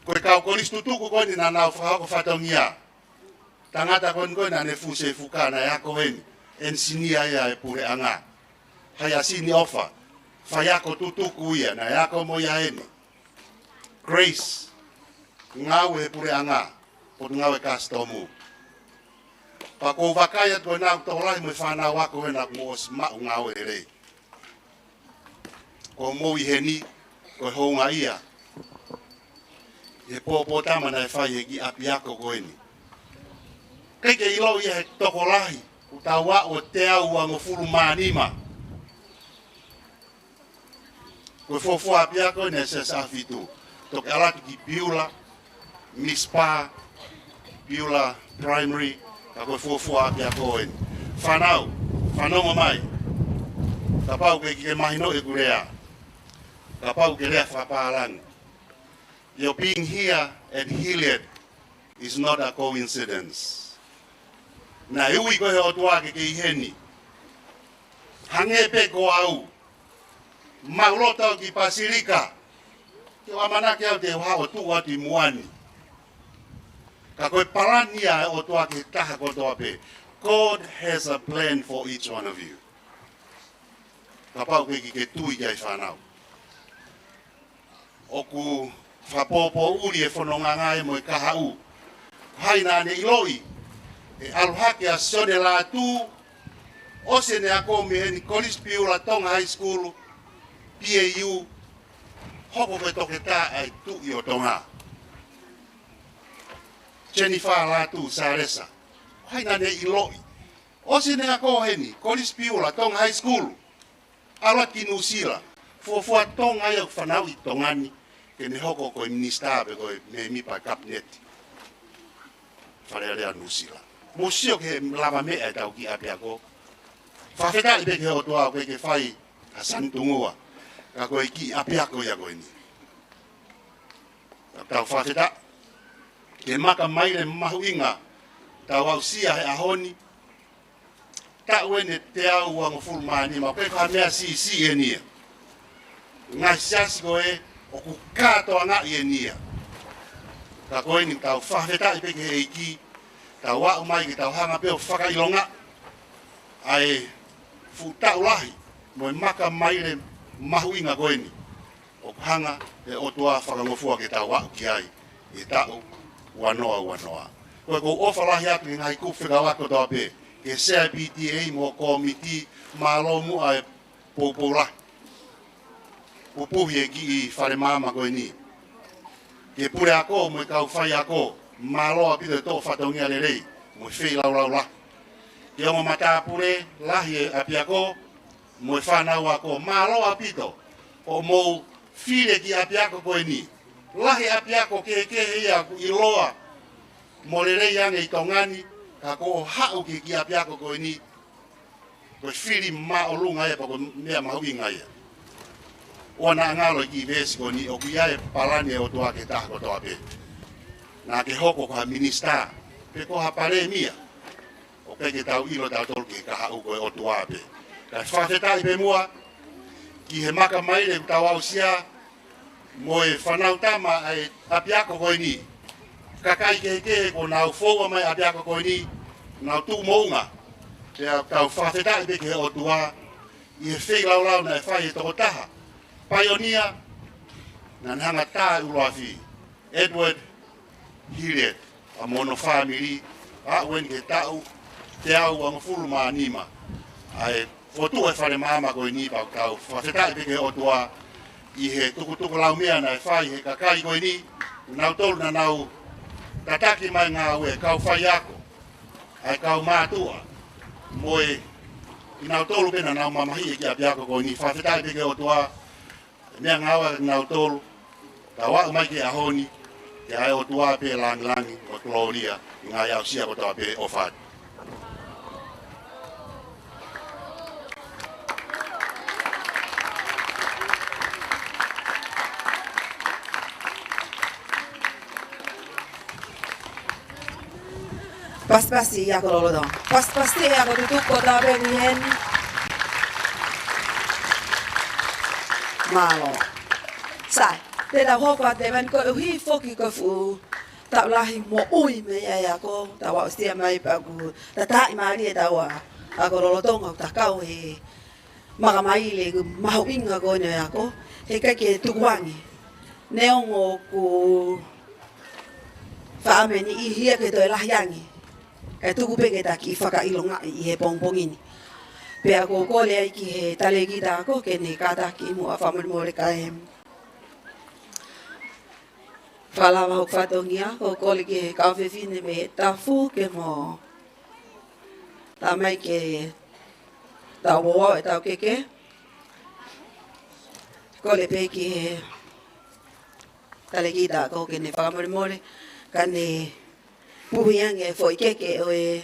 Ko e kau kolisi tutuku ko eni naʻa nau fakahoko fatongia. Tangata ko eni ko ē naʻá ne fusi e fuka naʻe ako heni, ʻenisinia ia e puleʻanga. Haiasini ʻOfa, faiako tutuku ia, naʻe ako mo ia heni. Grace, ngāue he puleʻanga, Potungāue Kasitomu. Pea ʻoku ou vakai atu ko ena ʻoku tokolahi mo e fānau ako ena kuo mou ʻosi maʻu ngāue lelei. Ko hoʻomou ʻi heni, ko e hounga ia ʻi he pōpōtama naʻe fai he kiʻi ʻapiako ko eni. ʻIkai ke ʻilo ia he tokolahi, ʻoku tau aʻu ʻo teau uangofulu mā nima. Ko e fuofua ʻapiako eni ʻa e Siasi ʻAhofitu. Toki ʻalu atu ki Piula, Mizpah, Piula Primary, ka ko e fuofua ʻapiako eni. Fānau, fanongo mai. Kapau ʻoku ʻikai ke ke mahinoʻi ʻeku lea, kapau ʻoku ke lea fakapālangi. Your being here at Hilliard is not a coincidence. Naʻe ui koe he ʻOtua ke ke ʻi heni. Hangē pē ko au, maʻuloto au ki Pasilika, ke u ʻamanaki au te u haʻu ʻo tuʻu atu ʻi muʻa ni. Ka ko e palani ia ʻa e ʻOtua ki he taha kotoa pē. God has a plan for each one of you. Kapau ʻoku ʻikai ke ke tui ki ai, fānau. ʻOku fakapōpōʻuli e fononga ngāue mo e kahaʻu. Hai naʻá ne ʻiloʻi e ʻalu hake ʻa Sione Lātū, ʻosi ʻene ako mei heni Kolisi Piula, Tonga High School, P A U, hoko ko e toketā ʻa e Tuʻi ʻo Tonga. Jennifer Lātū Salesa. Ko hai naʻa ne ʻiloʻi? ʻOsi ʻene ako heni, Kolisi Piula, Tonga High School. ʻAlu atu ki Nuʻusila. Fuofua Tonga ia ʻoku fanauʻi ʻi Tonga ni, ke ne hoko ko e minisitā pe ko e mēmipa Kapineti Fale Alea Nuʻusila. Mou sio ki he lavameʻa ʻetau kiʻi ʻapiako. Fakafetaʻi pē ki he ʻOtua ʻoku ʻikai ke fai ha Sanitungua, ka ko e kiʻi ʻapiako ia ko eni. Tau fakafetaʻi ki he makamaile mahuʻinga ʻoku tau aʻusia he ʻaho ni. Taʻu eni ʻe teau uangofulu mā nima, ʻoku ʻikai ko ha meʻa siʻisiʻi eni ia. Ngaahi siasi ko ē ʻoku kātoangaʻi eni ia. Ka ko eni tau fakafetaʻi pē ki he ʻEiki, tau aʻu mai ke tau hanga pē ʻo fakaʻilonga ʻa e fuʻu taʻu lahi mo e makamaile mahuʻinga ko eni ʻoku hanga ʻe he ʻOtua ʻo fakangofua ke tau aʻu ki ai ʻi he taʻu ua noa ua noa. Ko e ʻoku ou ʻofa lahi atu ki he ngaahi kupu fekauʻaki kotoa pē, ki he Sea P T A mo e kōmiti, mālō muʻa e poupou lahi. Pupuhi e kiʻi fale maama ko eni. Ki he puleako mo e kau faiako, mālō ʻaupito e toʻo fatongia lelei mo e feilaulau lahi. Ki he ongo matāpule lahi e ʻapiako mo e fānau ako, mālō ʻaupito hoʻomou fili e kiʻi ʻapiako ko eni. Lahi e ʻapiako kehekehe ia ʻoku ʻiloa mo lelei ange ʻi Tonga ni, ka ko hoʻo haʻu ki he kiʻi ʻapiako ko eni, ko e fili māʻolunga ia pea ko e meʻa mahuʻinga ia. ʻOua naʻa ngalo e kiʻi veesi ko eni, ʻoku ʻi ai e palani ʻa e ʻOtua ki he taha kotoa pē. Naʻa ke hoko ko ha minisitā pe ko ha palēmia, ʻoku ʻikai ke tau ʻilo tautolu ki he kahaʻu, ko e ʻOtua pē. Kae fakafetaʻi pē muʻa ki he makamaile ʻoku tau aʻusia mo e fānau tama ʻa e ʻapiako ko eni. Kakai kehekehe kuo nau foua mai ʻapiako ko eni, nau tuʻu moʻunga. Pea tau fakafetaʻi pē ki he ʻOtua ʻi he feilaulau naʻe fai ʻe he tokotaha paionia naʻa ne hanga ʻo tā e ʻuluafi, Edward Hilliard, pea mo hono fāmili, aʻu eni ki he taʻu teau uangofulu mā nima ʻa e fokotuʻu e fale maama ko eni. Pea tau fakafetaʻi pē ki he ʻOtua ʻi he tukutukulaumea naʻe fai ʻe he kakai ko eni, nautolu naʻa nau tataki mai e ngāue, kau faiako, ʻa e kau mātuʻa, mo e, ʻi nautolu pē naʻa nau mamahiʻi e kiʻi ʻapiako ko eni. Fakafetaʻi pē ki he ʻOtua, meʻa ngāue ʻa kinautolu, tau aʻu mai ki he ʻaho ni, ke ʻa e ʻOtua pē e lāngilangi mo e kolōlia ʻi he ngaahi aʻusia kotoa pē. ʻOfa atu. Pasipasi e ako lolotonga. Pasipasi e ako tutuku kotoa pē mei heni. Mālō. Sai, te tau hoko atu leva ni koeʻuhi foki ko e fuʻu taʻu lahi moʻui mei ai e ako, tau aʻusia mai pea ʻoku tataʻi mālie ʻetau ako lolotonga ʻoku takau he makamaile ʻoku mahuʻinga ko eni e ako, heʻikai ke tukuange. Neongo ʻoku faʻa meni ʻi hia ke toe lahi ange, kae tuku pē ke ta kiʻi fakaʻilongaʻi ʻi he pongipongi ni. Pea ʻoku ou kole ai ki he talēkita ako ke ne kātaki muʻa fakamolemole kae fakalava hoku fatongia, ʻoku ou kole ki he kau fefine mei Tafu ke mo tā mai ke tau ō ʻo tau keke. Kole pē ki he talēkita ako ke ne fakamolemole, kae ne puhi ange e foʻi keke ʻo e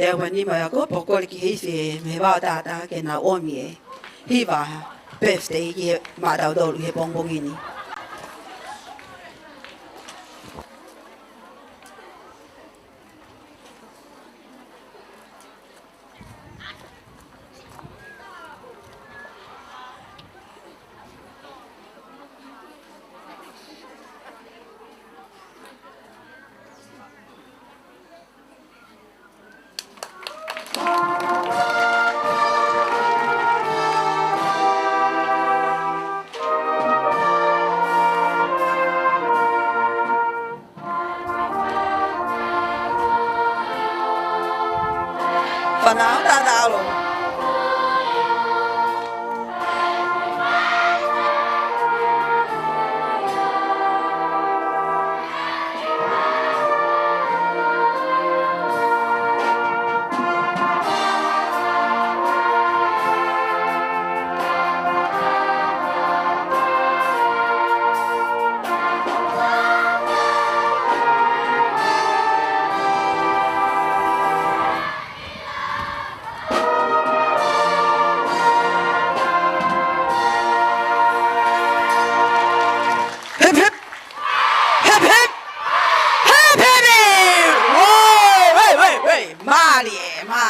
teau uanima e ako, pea kole ki he ifi mei he vaotātā ke nau ʻomi e hiva birthday ki he maʻatautolu ʻi he pongipongi ni. Fānau, tātā ʻalu.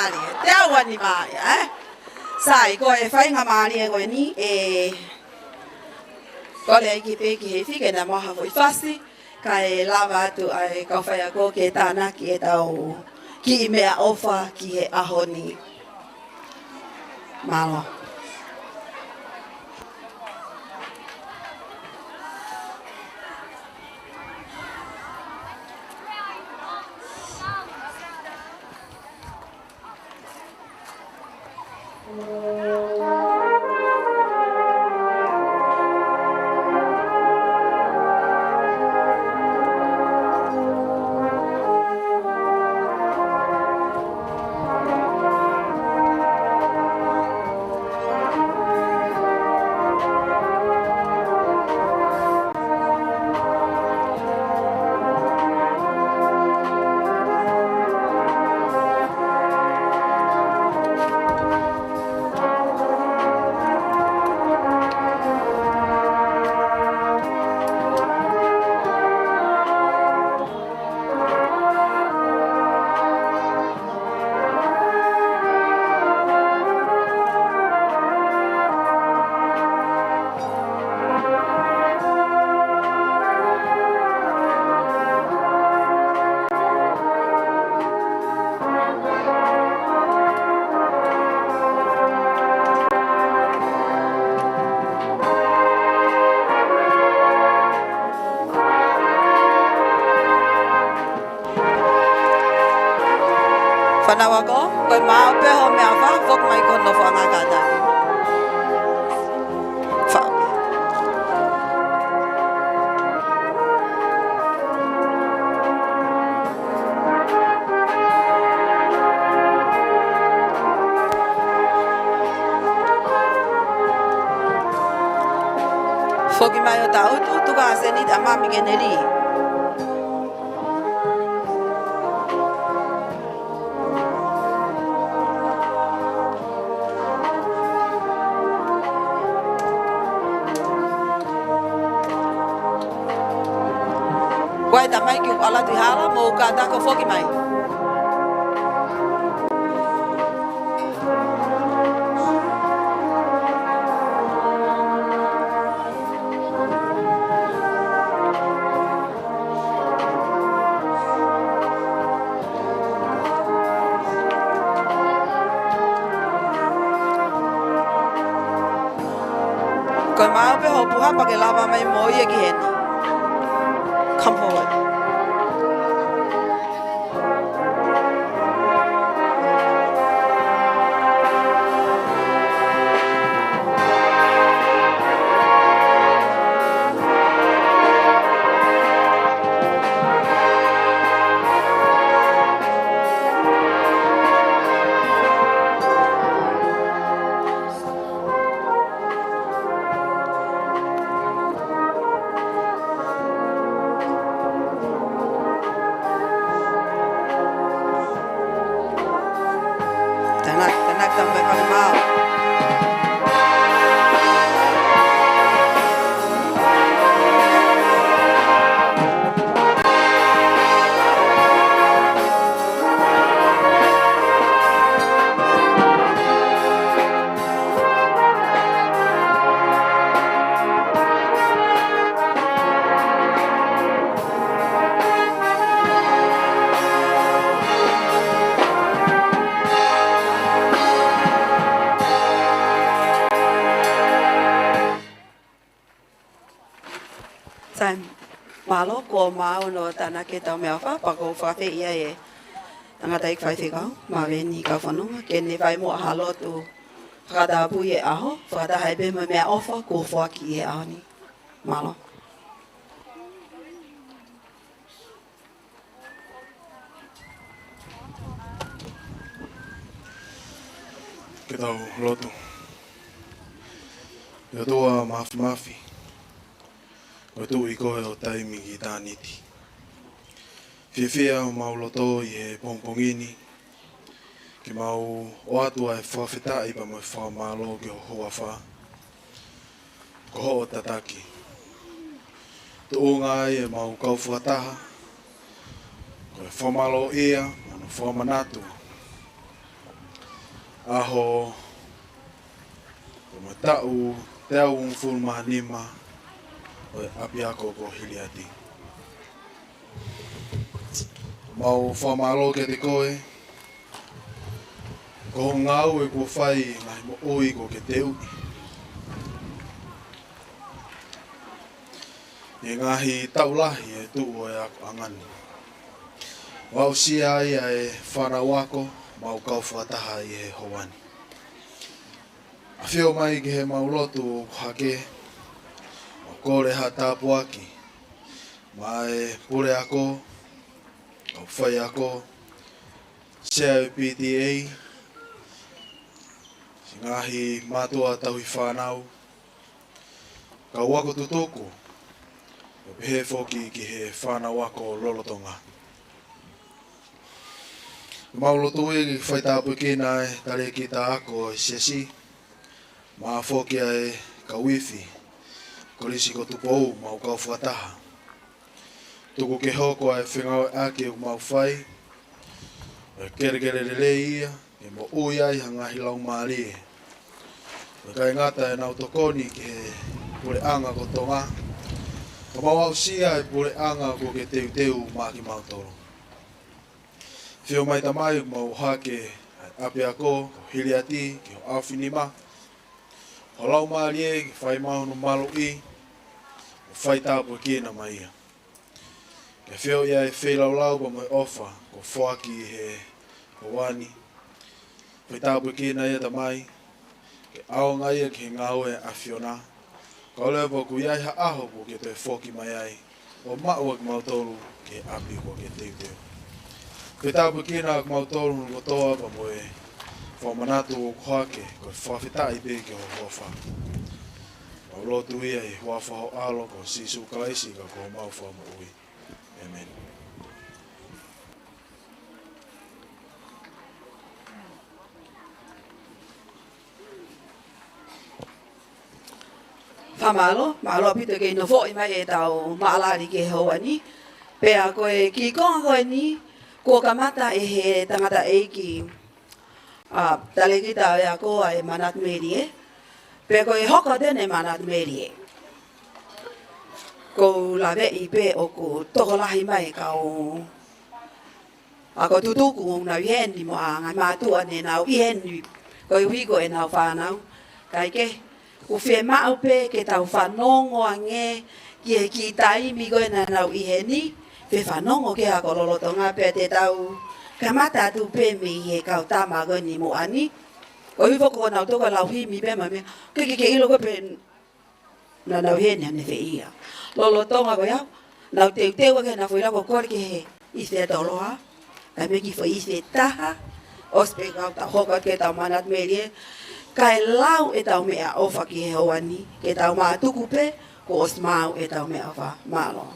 Mālie, teau ʻa e nima ia, ē? Sai, ko e faingamālie ko eni, ē, kole ai ki pē ki he fika na maha foʻi fasi, kae lava atu ai kau faiako ke tānaki ʻetau kiʻi meʻaʻofa ki he ʻaho ni. Mālō. Fānau ako, ko e maʻu pē hoʻo meʻaʻofa, foki mai ki hono nofoʻanga kātaki. Fa- Foki mai ʻo tangutu, tuku ʻa Senita Mami ke ne lī. Ko e tamaiki ʻoku ʻalu atu ʻi hala, mou kātaki ʻo foki mai. Ko e maʻu pē hoʻo puha pea ke lava mai mo ia ki heni. Come forward. Tānaki, tānaki, tānaki, tānaki, mālō. Sai, mālō, kuo maʻu hono tānaki ʻetau meʻaʻofa, pea ʻoku ou fakaafeʻi ʻa e tangataʻeiki faifekau, Maveni Kaufononga, ke ne fai muʻa ha lotu fakatapui ʻi he ʻaho, fakataha ai pē mo e meʻaʻofa kuo foaki ʻi he ʻaho ni. Mālō. Ke tau lotu. ʻE ʻOtua Māfimafi, ko e Tuʻi koe ʻo taimi ki ʻitāniti. Fiefia homau loto ʻi he pongipongi ni, ke mau ʻoatu ʻa e fakafetaʻi pea mo e fakamālō ki ho huafa, ko hoʻo tataki. Tuʻunga ai ʻemau kau fakataha, ko e fakamālōʻia mo hono fakamanatu ʻAho, ko e taʻu teau hongofulu mā nima ʻo e ʻapiako ko Hiliati. Mau fakamālō kiate koe, ko hoʻo ngāue kuo fai, ngaahi moʻui kuo ke teuʻi. ʻI he ngaahi taʻu lahi ʻe tuʻu ʻo e akoʻanga ni. Mau aʻusia ai ʻa e fānau ako, mau kau fakataha ʻi he houa ni. ʻAfio mai ki he mau lotu ʻoku hake, mau kole ha tāpuaki, maʻa e puleako, kau faiako, sea ʻo e P T A, siʻi ngaahi mātuʻa tauhi fānau, kau ako tutuku, ʻo pehē foki ki he fānau ako lolotonga. Mau lotu ʻi he faitāpuekina ʻa e talēkita ako ʻo e siasi, maʻa foki ʻa e kau ifi, Kolisi ko Tupou, mau kau fakataha. Tuku ke hoko ʻa e fengāueʻaki ʻoku mau fai, ʻo e kelekele lelei ia, ke moʻui ai ha ngaahi laumālie. ʻIkai ngata ʻenau tokoni ki he puleʻanga ko Tonga, ka mau aʻusia e puleʻanga kuo ke teuteu maʻa kimautolu. ʻAfio mai Tamai, mau hake ʻa e ʻapiako ko Hiliati ki ho ʻaofinima, ho laumālie ke fai mai hono maluʻi, ʻo faitāpuekina mai ia. Ke ʻafioʻi ʻa e feilaulau pea mo e ʻofa kuo foaki ʻi he houa ni. Faitāpuekina ia Tamai, ke ʻaonga ia ki he ngāue ʻa e ʻAfiona. Kae ʻoua pē kuo ʻi ai ha ʻaho kuo ke toe foki mai ai, ʻo maʻu ʻa kimautolu ki he ʻapi kuo ke teuteu. Faitāpuekina ʻa kimautolu hono kotoa pea mo e fakamanatu ʻoku hake, ko e fakafetaʻi pē ki ho huafa. Mau lotu ia ʻi he huafa ho ʻAlo ko Sīsū Kalaisi ko homau Fakamoʻui. ʻĒmeni. Fakamālō, mālō ʻaupito ke nofoʻi mai ʻetau maʻalali ki he houa ni. Pea ko e kiʻi konga ko eni, kuo kamata ʻe he tangataʻeiki, ʻa, talēkita ʻo e ako ʻa e Manatu Melie. Pea ko e hoko atu eni ʻa e Manatu Melie, ʻoku ou laveʻi pē ʻoku tokolahi mai e kau ako tutuku ʻoku nau ʻi heni mo e ngaahi mātuʻa ne nau ʻi heni, koeʻuhi ko ʻenau fānau. Kae kehe, ʻoku fiemaʻu pē ke tau fanongo ange ki he kiʻi taimi ko ē naʻa nau ʻi heni, fefanongo ki he ako lolotonga pea te tau kamata atu pē mei he kau tama ko eni muʻa ni. Koeʻuhi foki ko ʻenau toko lau himi pē mo e meʻa, ke, ke, ke ʻilo ko ē pē naʻa nau ʻi heni ʻanefē ia. Lolotonga ko ia, nau teuteu ʻaki ʻenau foʻi lau ko e kole ki he ifi ʻe tolu, kae ʻumaʻā e kiʻi foʻi ifi ʻe taha, ʻosi pē kau tau hoko atu ki heʻetau Manatu Melie, kae lau ʻetau meʻaʻofa ki he houa ni, ke tau mātuku pē, kuo ʻosi maʻu ʻetau meʻaʻofa. Mālō.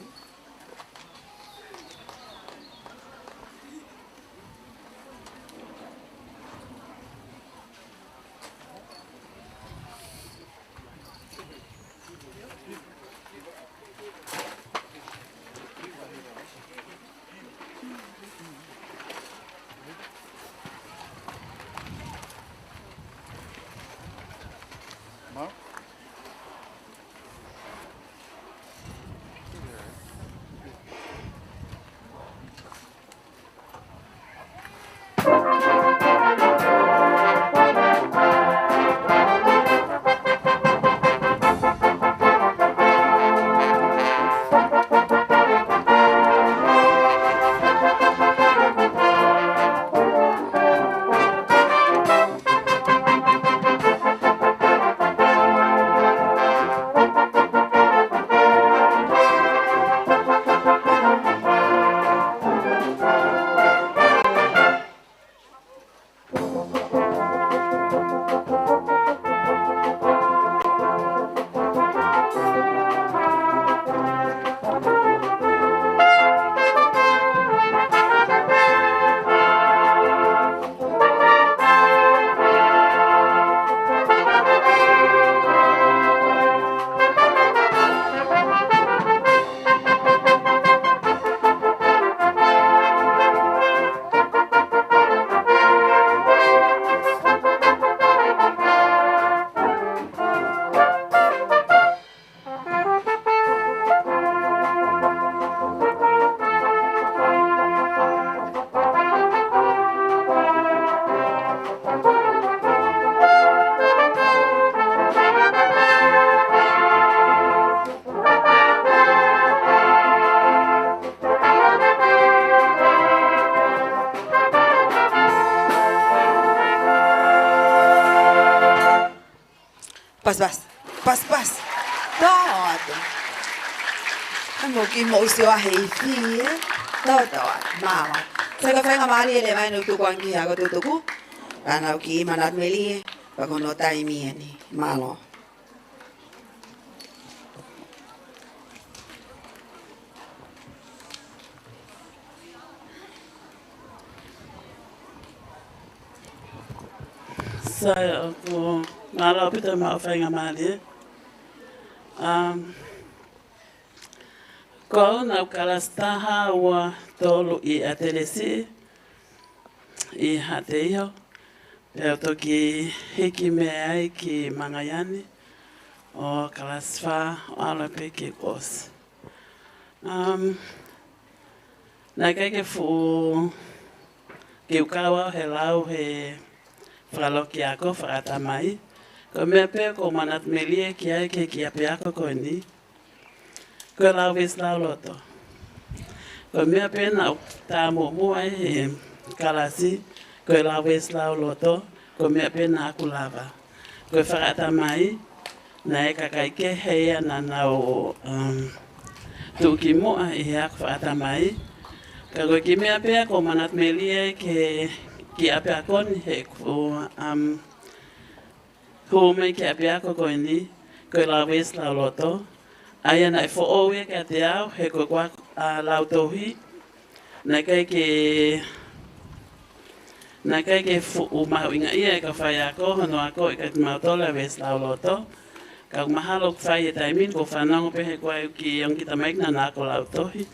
Pasipasi. Pasipasi. Tō atu. ʻE mou kiʻi mou sio ʻa e ifi, ē? Tō, tō atu. Mālō. Sai, ko e faingamālie leva eni ʻoku tuku ange ki he ako tutuku. Pea nau kiʻi manatu melie, pea ko hono taimi eni. Mālō. Sai, ʻoku mālō ʻaupito e maʻu faingamālie. Um, ko au naʻá ku kalasi taha, ua, tolu ʻi ʻAtelesi, ʻi Haʻateiho. Pea u toki hiki mei ai ki Mangaiani, ʻo kalasi fā, ʻo ʻalu pē ki Kuosi. Um, naʻe ʻikai ke fuʻu, ke u kau au he lau he fakalokiako fakaʻatamai. Ko e meʻa pē ʻoku ou manatu melie ki ai ki he kiʻi ʻapiako ko eni, ko e lau veesi lauloto. Ko e meʻa pē naʻá ku tā muʻomuʻa ai he kalasi, ko e lau veesi lauloto, ko e meʻa pē naʻá ku lava. Ko e fakaʻatamai, naʻe ʻi ai e kakai kehe ia naʻa nau, um, tuʻu ki muʻa ʻi he ako fakaʻatamai. Ka ko e kiʻi meʻa pē ia ʻoku ou manatu melie ai ki he kiʻi ʻapiako ni he ʻoku, um, hū mai ki he ʻapiako ko eni, ko e lau veesi lauloto. ʻA ia naʻe foʻou ia kiate au, he ko ʻeku, a, lautohi. Naʻe ʻikai ke, naʻe ʻikai ke fuʻu mahuʻingaʻia ʻe he kau faiako hono akoʻi kiate kimautolu e veesi lauloto. Ka ʻoku mahalo ʻoku fai he taimi ni, ʻoku ou fanongo pē he ko e kiʻi ongo kiʻi tamaiki naʻa na ako lautohi.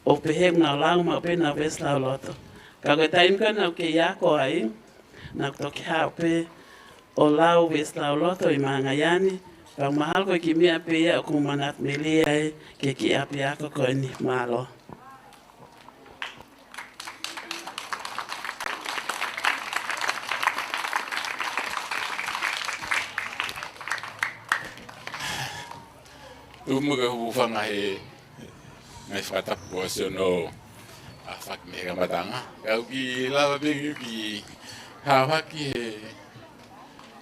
ʻO pehē naʻa nau lau maʻu pē ʻenau veesi lauloto. Ka ko e taimi ko ē naʻá ku kei ako ai, naʻá ku toki haʻu pē ʻo lau veesi lauloto ʻi Mangaiani, pea mahalo ko e kiʻi meʻa pē ia ʻoku ou manatu melie ai ki he kiʻi ʻapiako ko eni. Mālō. Tuku muʻa ke u hūfanga he ngaahi fakatapu kuo ʻosi hono aofaki mei he kamataʻanga. Ka u kiʻi lava pē ke u kiʻi haofaki he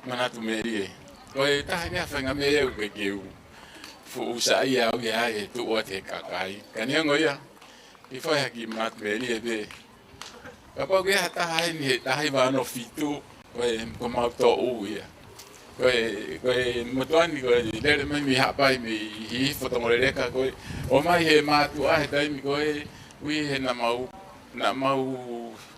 manatu melie. Ko e taha eni e faʻahinga meʻa ʻoku ʻikai ke u fuʻu saiʻia au ia he tuʻu atu he kakai. Ka neongo ia, ʻi he fai ha kiʻi manatu melie pē. Kapau ʻoku ʻi ai ha taha eni he taha hiva ono fitu, ko e, ko homau toʻu ia. Ko e, ko e motuʻa ni, ko e lele mai mei Haʻapai mei Hihifo, Tonga Leleka, ko e ʻomai he mātuʻa he taimi ko ē, ui he naʻa mau, naʻa mau,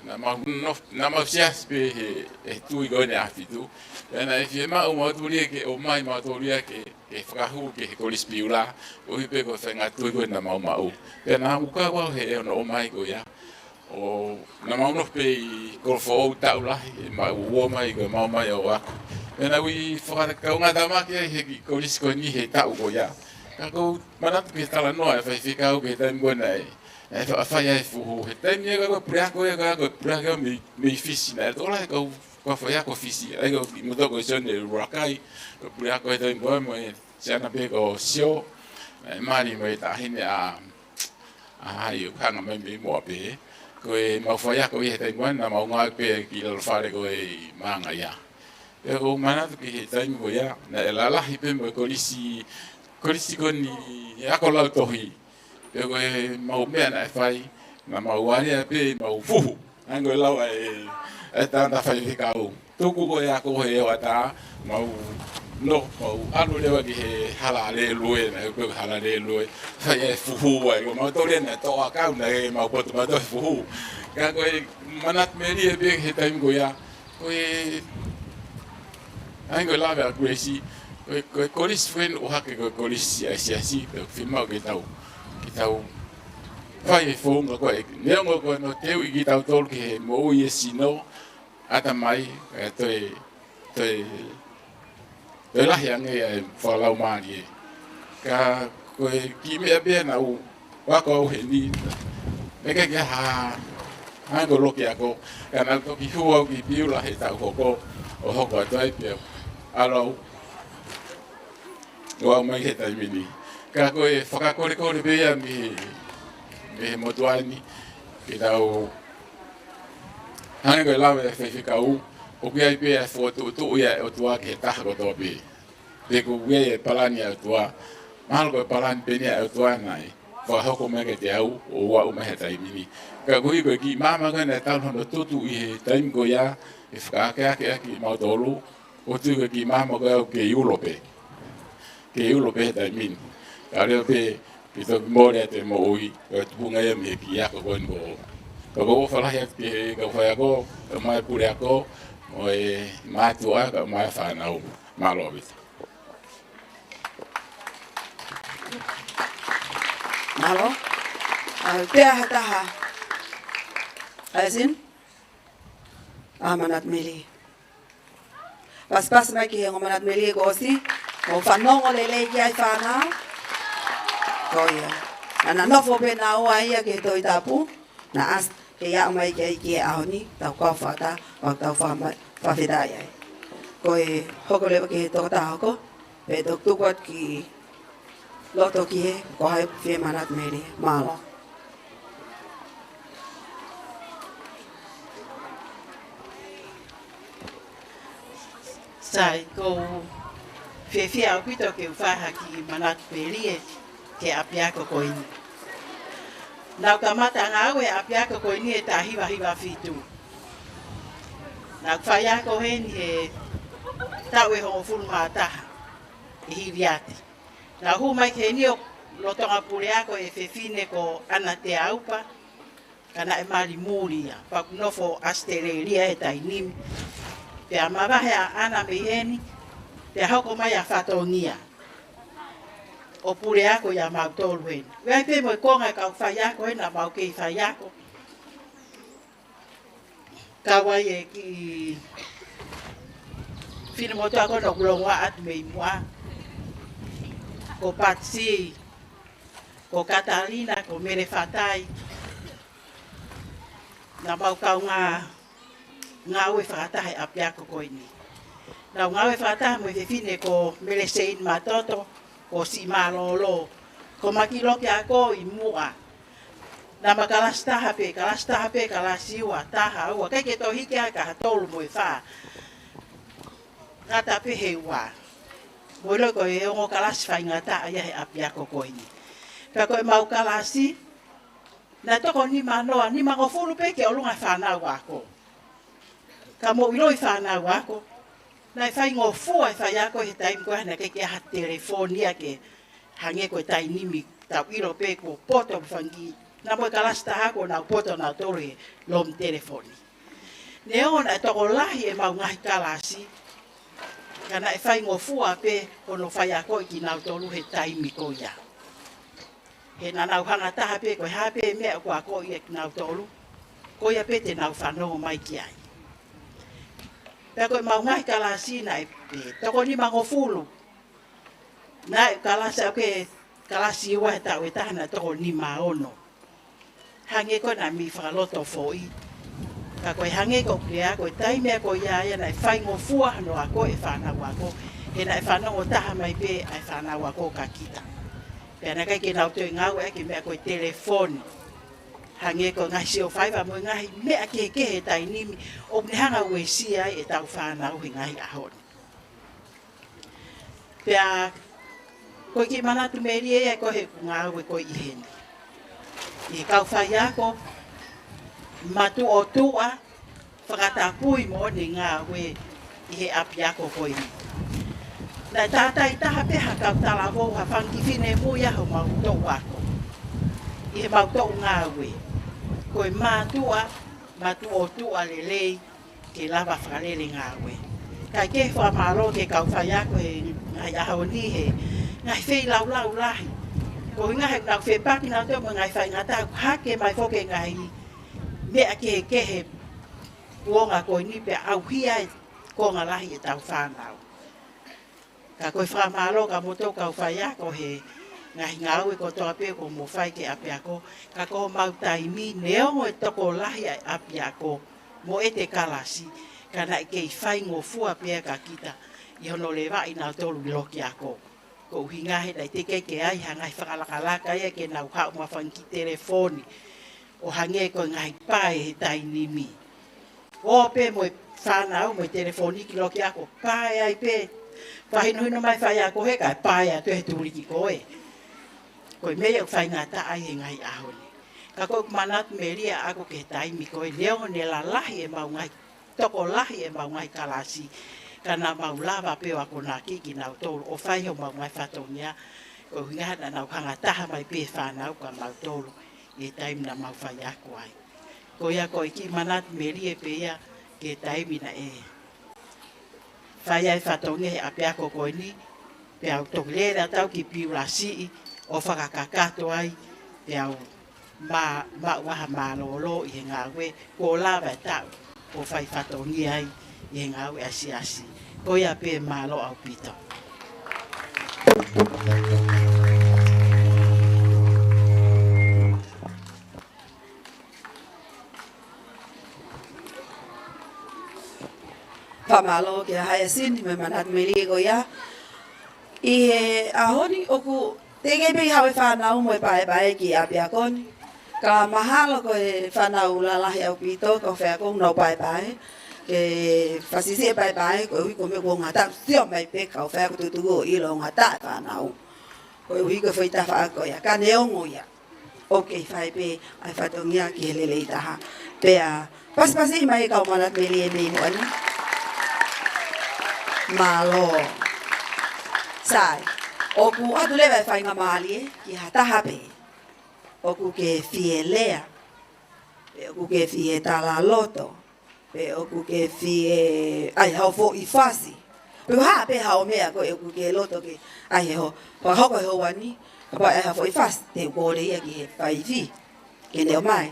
naʻa mau nof-, naʻa mau siasi pē he, he tui ko eni ʻa fitu. Pea naʻe fiemaʻu mautolu ia ke ʻomai mautolu ia ke ke fakahū ki he Kolisi Piula, koeʻuhi pē ko e faʻahinga tui ko ē naʻa mau maʻu. Pea naʻa mau kau au he ʻi hono ʻomai ko ia. ʻO naʻa mau nofo pē ʻi Kolofoʻou taʻu lahi, ʻemau ō mai ko ʻemau ō mai ʻo ako. Pea naʻa ku fakakaungātāmaki ai he kiʻi kolisi ko eni he taʻu ko ia. Ka ʻoku ou manatu ki he talanoa ʻa e faifekau ki he taimi ko ē naʻe, naʻe fa-, fai ai e fuhu. He taimi ia ko e puleako ia ko e puleako mei, mei Fisi. Naʻe tokolahi e kau, kau faiako Fisi. ʻA ia ko e kiʻi motuʻa ko Sione Uluakai, ko e puleako he taimi ko ē mo e siana pē ko Sio, naʻe mali mo e taʻahine ʻa, ʻa Hai ʻoku hanga mai mei Moʻa pē. Ko ʻemau faiako ia he taimi ko ē naʻa mau ngāue pē ki lalo fale ko ē ʻi Mangaia. Pea ʻoku ou manatu ki he taimi ko ia, naʻe lalahi pē mo e kolisi, kolisi ko eni ako lautohi. Pea ko ʻemau meʻa naʻe fai, naʻa mau alea pē ʻemau fuhu. ʻA ia ko e lau ʻa e, ʻa e tangata faifekau. Tuku ko ē ʻa e ako he ʻoatu, mau nofo, mau ʻalu leva ki he hala lēlue, naʻe ʻikai ko e hala lēlue. Fai e fuhu ai, ko mautolu ia naʻe toʻo ʻakau naʻe mau poto mautolu he fuhu. Ka ko e manatu melie pē he taimi ko ia, ko e, ʻa ia ko e lave ʻa Grace, ko e, ko e kolisi fue no hake ko e kolisi ʻa e siasi, pea ʻoku fiemaʻu ke tau, ke tau fai e founga ko ē, neongo ko hono teuʻi kitautolu ki he moʻui e sino, ʻatamai, ʻe toe, toe, toe lahi ange ʻa e fakalaumālie. Ka ko e kiʻi meʻa pē naʻa ku ako au heni, naʻe ʻikai ke ha, ha ko e loki ako, ka naʻa ku toki hū au ki Piula he taʻu hoko, ʻo hoko atu ai pea ʻalu au ʻo aʻu mai he taimi ni. Ka ko e fakakolekole pē ia mei he, mei he motuʻa ni, ke tau hangē ko e lave ʻa e faifekau, ʻoku ʻi ai pē ʻa e fokotuʻutuʻu ia ʻa e ʻOtua ki he taha kotoa pē. Pe ko e palani ʻa e ʻOtua. Mahalo ko e palani pē eni ʻa e ʻOtua naʻe fakahoko mai kiate au ʻo aʻu mai he taimi ni. Ka koeʻuhi ko e kiʻi maama ko ē naʻe talu hono tutu ʻi he taimi ko ia, ʻe fakaakeake ʻaki kimautolu, ʻo tuku e kiʻi maama ko ē ʻo kei ulo pē. Kei ulo pē he taimi ni. Ka leo pē, pito ki mole atu e moʻui, ko e tupunga ia mei he kiʻi ako ko eni ko. Ka ʻoku ou ʻofa lahi atu ki he kau faiako, kae ʻumaʻā e puleako, mo e mātuʻa, kae ʻumaʻā e fānau. Mālō ʻaupito. Mālō. ʻA, pea ha taha. As in? ʻA Manatu Melie. Pasipasi mai ki he ongo Manatu Melie kuo ʻosi. Mou fanongo lelei ki ai fānau. Ko ia. Naʻa na nofo pē naua ia ki he Tohi Tapu. Naʻa ʻosi ke aʻu mai ki ai ki he ʻaho ni, tau kau fakataha, ʻo tau fakama-, fakafetaʻi ai. Ko e hoko leva ki he tokotaha hoko, pea toki tuku atu ki loto ki he, ko hai ʻoku fie manatu Melie, mālō. Sai, ʻoku ou fiefia ʻaupito ke u fai ha kiʻi manatu Melie ki he ʻapiako ko eni. Naʻa ku kamata ngāue he ʻapiako ko eni he taha hiva hiva fitu. Naʻa ku faiako heni he taʻu ʻe hongofulu mā taha ʻi Hiliati. Naʻa ku hū mai ki heni ʻo lolotonga puleako e fefine ko ʻAna Teaupa, ka naʻe mali muli ia, pea ʻoku nofo ʻAositelēlia he taimi ni. Pea mavahe ʻa ʻAna mei heni, pea hoko mai ʻa Fatongia ʻo puleako ʻia mautolu heni. ʻOku ʻi ai pē mo e konga e kau faiako heni naʻa mau kei faiako. Kau ai e kiʻi finemotuʻa ko ena ʻoku longoaʻa atu mei muʻa. Ko Patsi, ko Katalina, ko Mele Fatai. Naʻa mau kaungā ngāue fakataha he ʻapiako ko eni. Naʻa ku ngāue fakataha mo e fefine ko Mele Seini Matoto, ko Siʻi Mālōlō, ko Maki Lokiako ʻi muʻa. Naʻa ma kalasi taha pē, kalasi taha pē, kalasi ua, taha, ua, ʻikai ke toe hiki ai ki ha tolu mo e fā. Ngata pē he ua. Mou ʻilo ko e ongo kalasi faingataʻa ia he ʻapiako ko eni. Pea ko ʻemau kalasi, naʻe toko nimanoa, nimangofulu pē ki ʻolunga e fānau ako. Ka mou ʻiloʻi fānau ako, naʻe faingofua e faiako he taimi ko ē naʻe ʻikai ke ʻi ai ha telefoni ia ke hangē ko e taimi ni, tau ʻilo pē kuo poto e fanga kiʻi, naʻa mo e kalasi taha kuo nau poto nautolu he lomi telefoni. Neongo naʻe tokolahi ʻemau ngaahi kalasi, ka naʻe faingofua pē hono faiakoʻi kinautolu he taimi ko ia. He naʻa nau hanga taha pē ko e hā pē meʻa ʻoku akoʻi ʻe kinautolu, ko ia pē te nau fanongo mai ki ai. Pea ko ʻemau ngaahi kalasi naʻe pē toko nimangofulu. Naʻe kalasi ʻa e kalasi ua he taʻu ʻe taha naʻe toko nimaono. Hangē ko ena mei fakalotofoʻi. Ka ko e hangē ko ʻeku lea ko e taimi ko ia ia naʻe faingofua hono akoʻi e fānau ako. He naʻe fanongo taha mai pē ʻa e fānau ako kia kita. Pea naʻe ʻikai ke nau toe ngāueʻaki e meʻa ko e telefoni. Hangē ko e ngaahi siofaiva mo e ngaahi meʻa kehekehe he taimi ni ʻoku ne hanga ʻo uesia ai ʻetau fānau he ngaahi ʻaho ni. Pea ko e kiʻi manatu melie ia ko ē he ngāue ko ē ʻi heni. ʻI he kau faiako, matuʻotuʻa, fakatapui mo ʻene ngāue ʻi he ʻapiako ko eni. Naʻe tātāitaha pē ha kau talavou, ha fanga kiʻi finemui ʻa homau toʻu ako. ʻI heʻemau toʻu ngāue. Ko e mātuʻa, matuʻotuʻa lelei, ke lava fakalele ngāue. Kae kehe fakamālō ki he kau faiako he ngaahi ʻaho ni he ngaahi feilaulau lahi. Ko e ngaahi ʻenau fepaki nautolu mo e ngaahi faingataʻa, hake mai foki e ngaahi meʻa kehekehe kuonga ko eni pea ʻauhia e konga lahi ʻetau fānau. Ka ko e fakamālō kia moutolu kau faiako he ngaahi ngāue kotoa pē kuo mou fai ki he ʻapiako, ka ko homau taimi neongo e tokolahi ʻa e ʻapiako mo ʻete kalasi, ka naʻe kei faingofua pē ia kia kita ʻi hono levaʻi nautolu ʻi loki ako. Ko e ʻuhinga he naʻe teʻeki ke ʻi ai ha ngaahi fakalakalaka ia ke nau haʻu mo ha fanga kiʻi telefoni ʻo hangē ko e ngaahi pae he taimi ni. ʻO pē mo e fānau mo e telefoni ki loki ako, pae ai pē. Fai hinohino mai faiako he kae pae atu he tuliki ko ē. Ko e meʻa ʻoku faingataʻa ai he ngaahi ʻaho ni. Ka ko ʻeku manatu melie ʻaʻaku ki he taimi ko ē, neongo ne lalahi ʻemau ngaahi, tokolahi ʻemau ngaahi kalasi, ka naʻa mau lava pē ʻo akonaki kinautolu ʻo fai homau ngaahi fatongia, ko e ʻuhinga naʻa nau hanga taha mai pē fānau kia mautolu ʻi he taimi naʻa mau faiako ai. Ko ia ko e kiʻi manatu melie pē ia ki he taimi naʻe fai ai fatongia he ʻapiako ko eni, pea u toki lele atu au ki Piulasiʻi ʻo fakakakato ai, pea u ma-, maʻu ai ha mālōlō ʻi he ngāue, kuo lava e taʻu ʻo fai fatongia ai ʻi he ngāue ʻa e siasi. Ko ia pē, mālō ʻaupito. Fakamālō kia Haʻa Sini mo e manatu melie ko ia. ʻI he ʻaho ni ʻoku teʻeki pē ke haʻu e fānau mo e paepae ki he ʻapiako ni. Ka mahalo ko e fānau lalahi ʻaupito, kau faiako ʻoku nau paepae. Ke fakasiʻisiʻi e paepae, koeʻuhi ko e meʻa kuo ngata, sio mai pē kau faiako tuʻutuʻu ʻo ʻilo ʻoku ngata e fānau. Koeʻuhi ko e foʻi tafaʻaki ko ia, ka neongo ia, ʻoku kei fai pē ʻa e fatongia ki he lelei taha. Pea pasipasi mai e kau manatu melie mei muʻa ni. Mālō. Sai, ʻoku ʻatu leva e faingamālie ki ha taha pē ʻoku ke fie lea, pe ʻoku ke fie talaloto, pe ʻoku ke fie ʻai haʻo foʻi fasi, pe ko e hā pē haʻo meʻa ko ē ʻoku ke loto ke ʻai he hoʻo, fakahoko he houa ni, kapau ʻe ʻai ha foʻi fasi, te u kole ia ki he faifi ke ne ʻomai.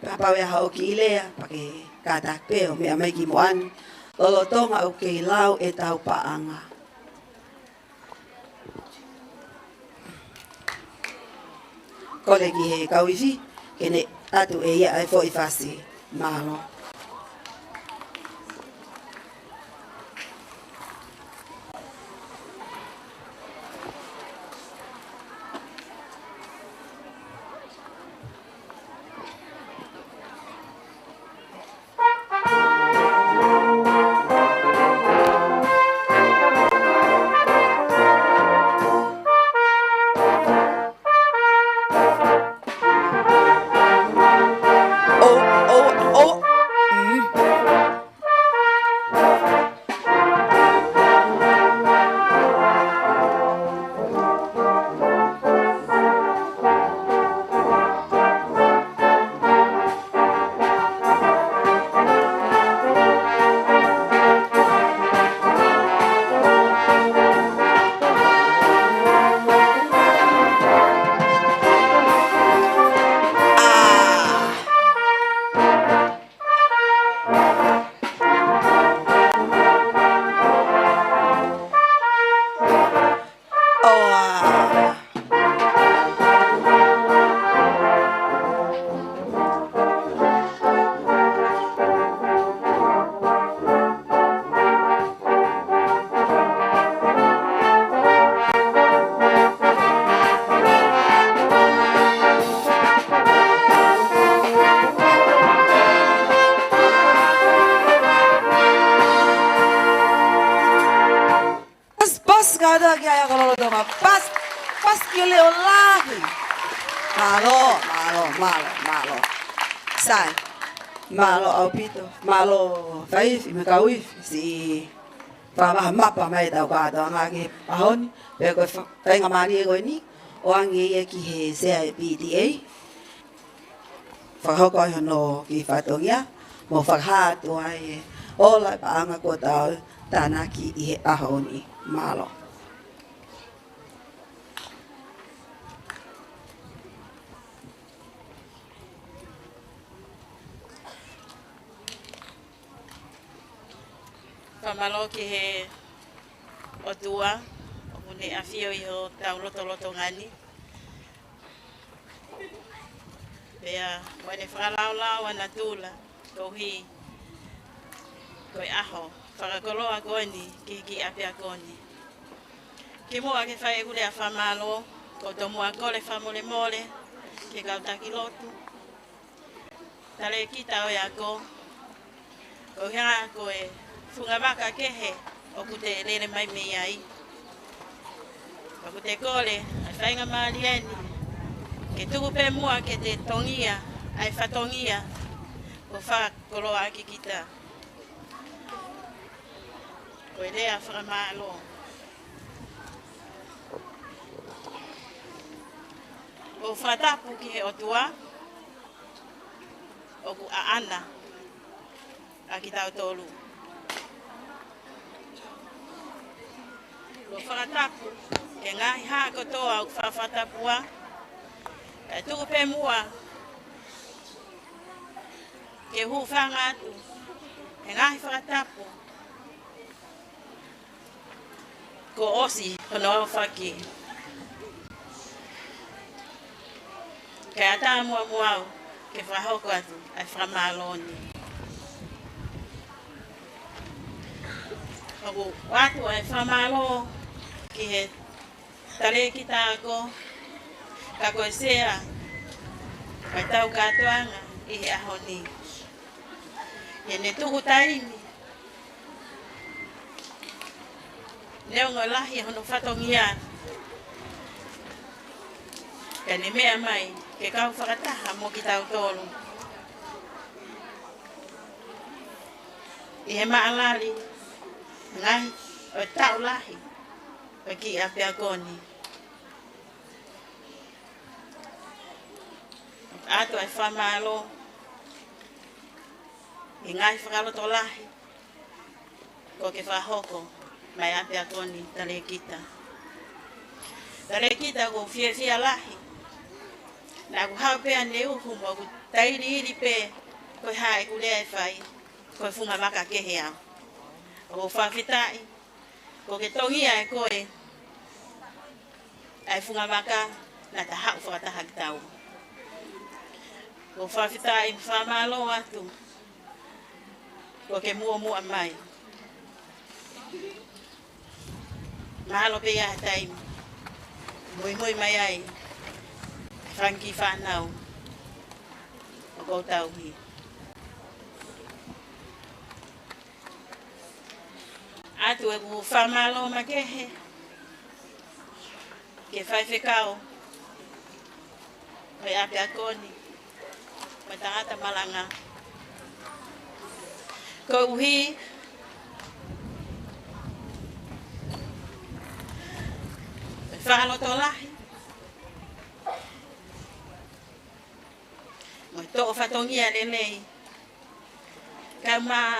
Kapau ʻe ʻi ai haʻo kiʻi lea, pea ke kātaki pē ʻo meʻa mai ki muʻa ni, lolotonga ʻoku kei lau ʻetau paʻanga. Kole ki he kau ifi ke ne ʻatu ʻe ia ʻa e foʻi fasi. Mālō. Pas, pas, kātoa ki ai ako lolotonga. Pas, pas ki he leʻo lahi. Mālō, mālō, mālō, mālō. Sai. Mālō ʻaupito. Mālō faifi, mo e kau ifi. Siʻi fakamaha mapa mai ʻetau kātoanga ki he ʻaho ni. Pea ko e fa-, faingamālie ko eni, ʻoange ia ki he Sea ʻo e P T A. Fakahoko ai hono kiʻi fatongia, mo fakahā atu ai e ola e paʻanga kuo tau tānaki ʻi he ʻaho ni. Mālō. Fakamālō ki he ʻOtua, ʻoku ne ʻafio ʻi hotau lotolotonga ni. Pea, ʻoku ne fakalaulauloto ʻa natula, koeʻuhi ko e ʻaho fakakoloa ko eni ki he kiʻi ʻapiako ni. Kimuʻa ke fai ʻeku lea fakamālō, ʻoku ou tomuʻa kole fakamolemole ki he kau taki lotu, talēkita ʻo e ako, Ko ia ko e funga vaka kehe ʻoku te lele mai mei ai. ʻOku te kole ʻa e faingamālie ni ke tuku pē muʻa ke te tongia ʻa e fatongia ʻoku fakakoloa ʻaki kita. Ko e lea fakamālō. ʻOku fakatapu ki he ʻOtua ʻoku ʻaʻana ʻa kitautolu. ʻOku fakatapu ki he ngaahi hā kotoa ʻoku fakafakatapua, kae tuku pē muʻa ke u hūfanga atu he ngaahi fakatapu kuo ʻosi hono aofaki. Kae ʻatā muʻa muʻa au ke fakahoko atu ʻa e fakamālō ni. ʻOku ʻoatu ʻa e fakamālō ki he talēkita ako, ka ko e sea ʻa ʻetau kātoanga ʻi he ʻaho ni. Heʻene tuku taimi, neongo e lahi hono fatongia, ka ne meʻa mai ke kau fakataha mo kitautolu ʻi he maʻalali ngaahi ʻo e taʻu lahi ʻo e kiʻi ʻapiako ni. ʻOatu ʻa e fakamālō ʻi he ngaahi fakalotolahi kuo ke fakahoko mai ʻapiako ni, talēkita. Talēkita, ʻoku ou fiefia lahi. Naʻa ku haʻu pē ʻaneuhu mo ʻeku tailiili pē ko e hā ʻeku lea ʻe fai, ko e funga vaka kehe au. ʻOku ou fakafetaʻi kuo ke tongia ʻe koe ʻa e funga vaka naʻa ta haʻu fakataha kitaua. ʻOku ou fakafetaʻi mo fakamālō atu kuo ke muʻomuʻa mai. Mahalo pē ʻi ha taimi muimui mai ai e fanga kiʻi fānau ʻoku ou tauhi. ʻOatu ʻeku fakamālō makehe ki he faifekau ʻo e ʻapiako ni, mo e tangata malanga, koeʻuhi ko e fakalotolahi mo e toʻo fatongia lelei. Kae ʻumaʻā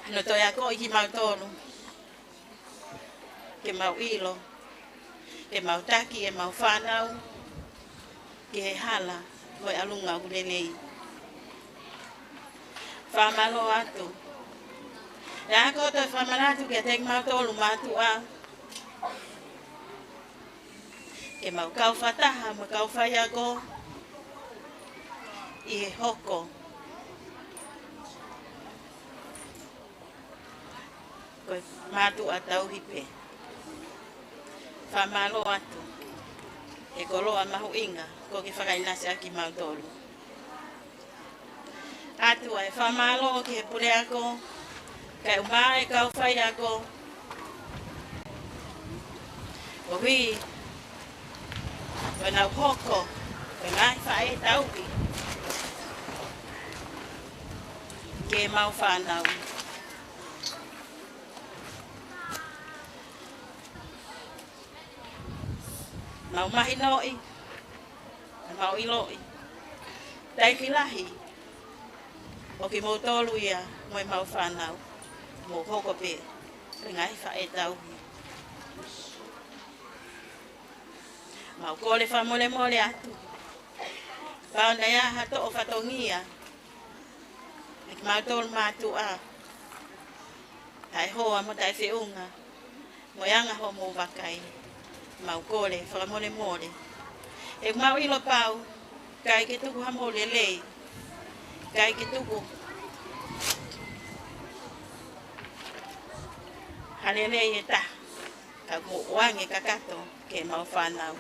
hono toe akoʻi kimautolu ke mau ʻilo, ke mau taki ʻemau fānau ki he hala mo e ʻalunga ʻoku lelei. Fakamālō atu. ʻOatu ʻa e fakamālō atu kiate kimautolu mātuʻa, ke mau kau fakataha mo e kau faiako ʻi he hoko ko e mātuʻa tauhi pē. Fakamālō atu he koloa mahuʻinga kuo ke fakaʻinasi ʻaki kimautolu. ʻOatu ʻa e fakamālō ki he puleako, kae ʻumaʻā e kau faiako, koeʻuhi ko ʻenau hoko ko e ngaahi faʻē tauhi ki heʻemau fānau. Mau mahinoʻi, mau ʻiloʻi, taimi lahi ʻo kimoutolu ia mo ʻemau fānau, mou hoko pē ko e ngaahi faʻē tauhi. Mau kole fakamolemole atu, kapau naʻe ʻi ai ha toʻo fatongia ʻa kimautolu mātuʻa, taʻehoa mo taʻefeʻunga mo e anga hoʻomou vakai. Mau kole fakamolemole. He ʻoku mau ʻilo pau, ʻikai ke tuku hamou lelei, ʻikai ke tuku ha lelei ʻe taha, ka mou ʻoange kakato ki heʻemau fānau.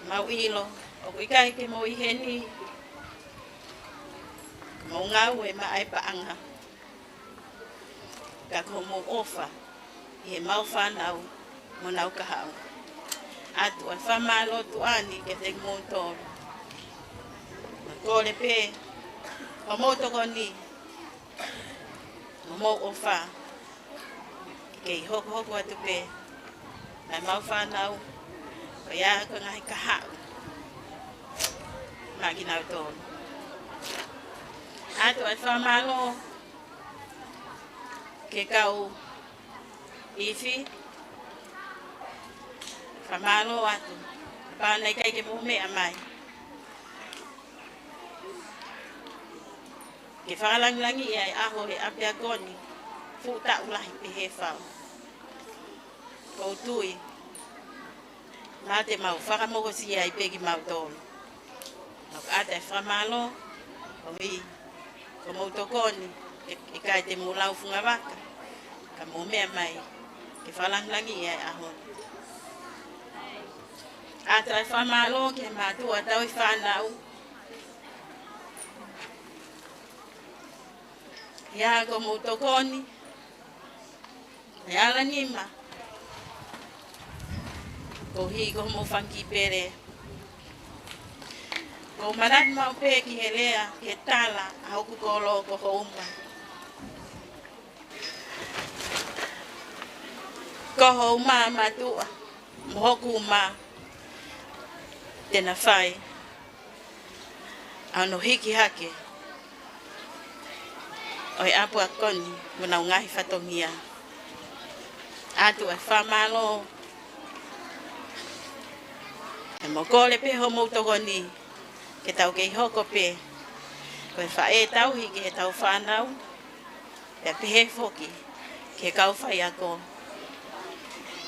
Mau ʻilo ʻoku ʻikai ke mou ʻi heni, mou ngāue maʻa e paʻanga, ka ko hoʻomou ʻofa ʻi heʻemau fānau mo honau kahaʻu. ʻOatu ʻa e fakamālō tuʻa ni kiate kimoutolu. Mau kole pē hoʻomou tokoni, hoʻomou ʻofa, ke kei hokohoko atu pē ʻemau fānau, ko ia ko e ngaahi kahaʻu maʻa kinautolu. ʻOatu ʻa e fakamālō ki he kau ifi, fakamālō atu, kapau naʻe ʻikai ke mou meʻa mai ke fakalangilangiʻi ʻa e ʻaho he ʻapiako ni, fuʻu taʻu lahi pehē fau. ʻOku ou tui naʻa te mau fakamokosia ai pē kimautolu. Mau ʻoatu e fakamālō, ʻoku ʻi ai hoʻomou tokoni, ʻe, ʻikai te mou lau fungavaka, ka mou meʻa mai ke fakalangilangiʻi ʻa e ʻaho ni. ʻOatu e fakamālō ki he mātuʻa tauhi fānau, ʻi ai hoʻomou tokoni, ʻe ala nima, koeʻuhi ko hoʻomou fanga kiʻi pele. ʻOku ou manatu maʻu pē ki he lea, ki he tala ʻa hoku kolo ko Houma. Ko Houma mātuʻa, mo hoku uma, te na fai ʻa hono hiki hake ʻo e ʻapiako ni mo honau ngaahi fatongia. ʻOatu e fakamālō, ʻe mau kole pē hoʻomou tokoni, ke tau kei hoko pē ko e faʻē tauhi ki heʻetau fānau, pea pehē foki ki he kau faiako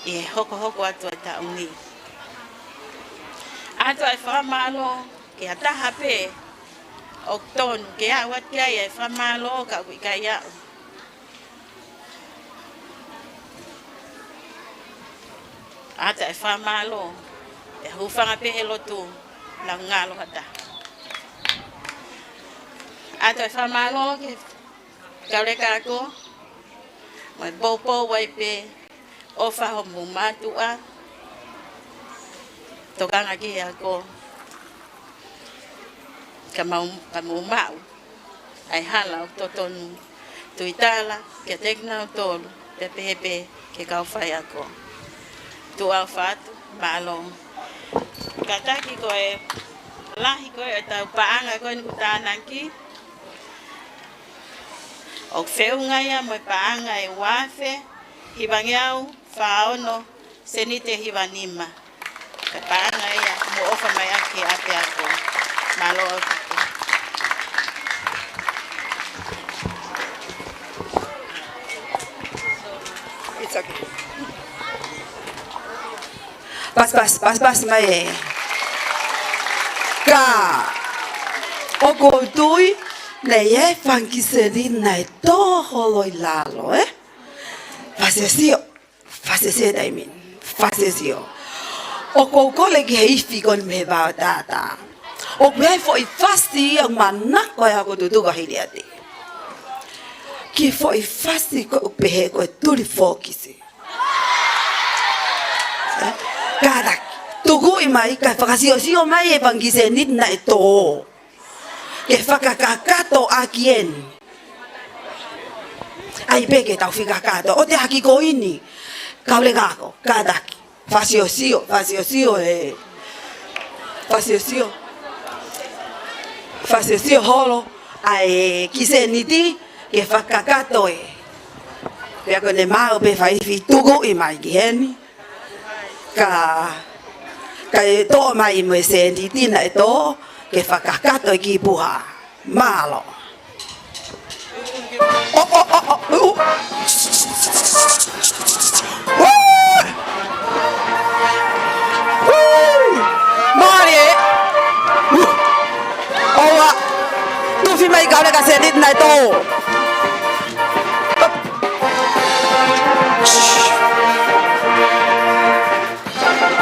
ʻi he hokohoko atu ʻa e taʻu ni. ʻOatu e fakamālō ki ha taha pē ʻoku tonu ke aʻu atu ki ai e fakamālō ka ʻoku ʻikai aʻu. ʻOatu e fakamālō, ʻe hūfanga pē he lotu, lau ngalo ha taha. ʻOatu e fakamālō ki he kau leka ako, mo e poupou ai pē ʻofa hoʻomou mātuʻa, tokanga ki he ako, ka mau, ka mou maʻu ʻa e hala ʻoku totonu. Tuitala kiate kinautolu, pea pehē pē ki he kau faiako. Tuʻa ʻofa atu, mālō. Kātaki ko e lahi ko ē ʻetau paʻanga ko eni kuo tānaki, ʻoku feʻunga ia mo e paʻanga ʻe uaafe hivangeau fāono sēniti ʻe hivanima. Ko e paʻanga ia ʻoku mou ʻofa mai ʻaki ki he ʻapiako. Mālō ʻaupito. It's okay. Pasi, pasi, pasi, pasi mai ē. Ka ʻoku ou tui naʻe ʻi ai e fanga kiʻi sēniti naʻe tō holo ʻi lalo, ē? Fakasiosio, fakasiosio, I mean, fakasiosio. ʻOku ou kole ki he ifi ko eni mei he vaotātā. ʻOku ʻi ai e foʻi fasi ia ʻoku manako ai ʻa hoku tutuku ʻa Hiliati. Kiʻi foʻi fasi ko ē ʻoku pehē ko e tuli fōkisi. Kātaki, tukuʻi mai kae fakasiosio mai e fanga kiʻi sēniti naʻe tō, ke fakakakato ʻaki eni. ʻAi pē ke tau fika kakato. ʻOua te haki ko eni. Kau leka ako, kātaki. Fakasiosio, fakasiosio ē. Fakasiosio. Fakasiosio holo ʻa e kiʻi sēniti ke fakakakato ē. Pea ko ʻene maʻu pē faifi, tukuʻi mai ki heni. Ka, kae toʻo mai mo e sēniti naʻe tō, ke fakakakato e kiʻi puha. Mālō. ʻO, ʻo, ʻo, ʻo, ʻū. Ui! Ui! Mālie. ʻOua. Tufi mai kau leka sēniti naʻe tō.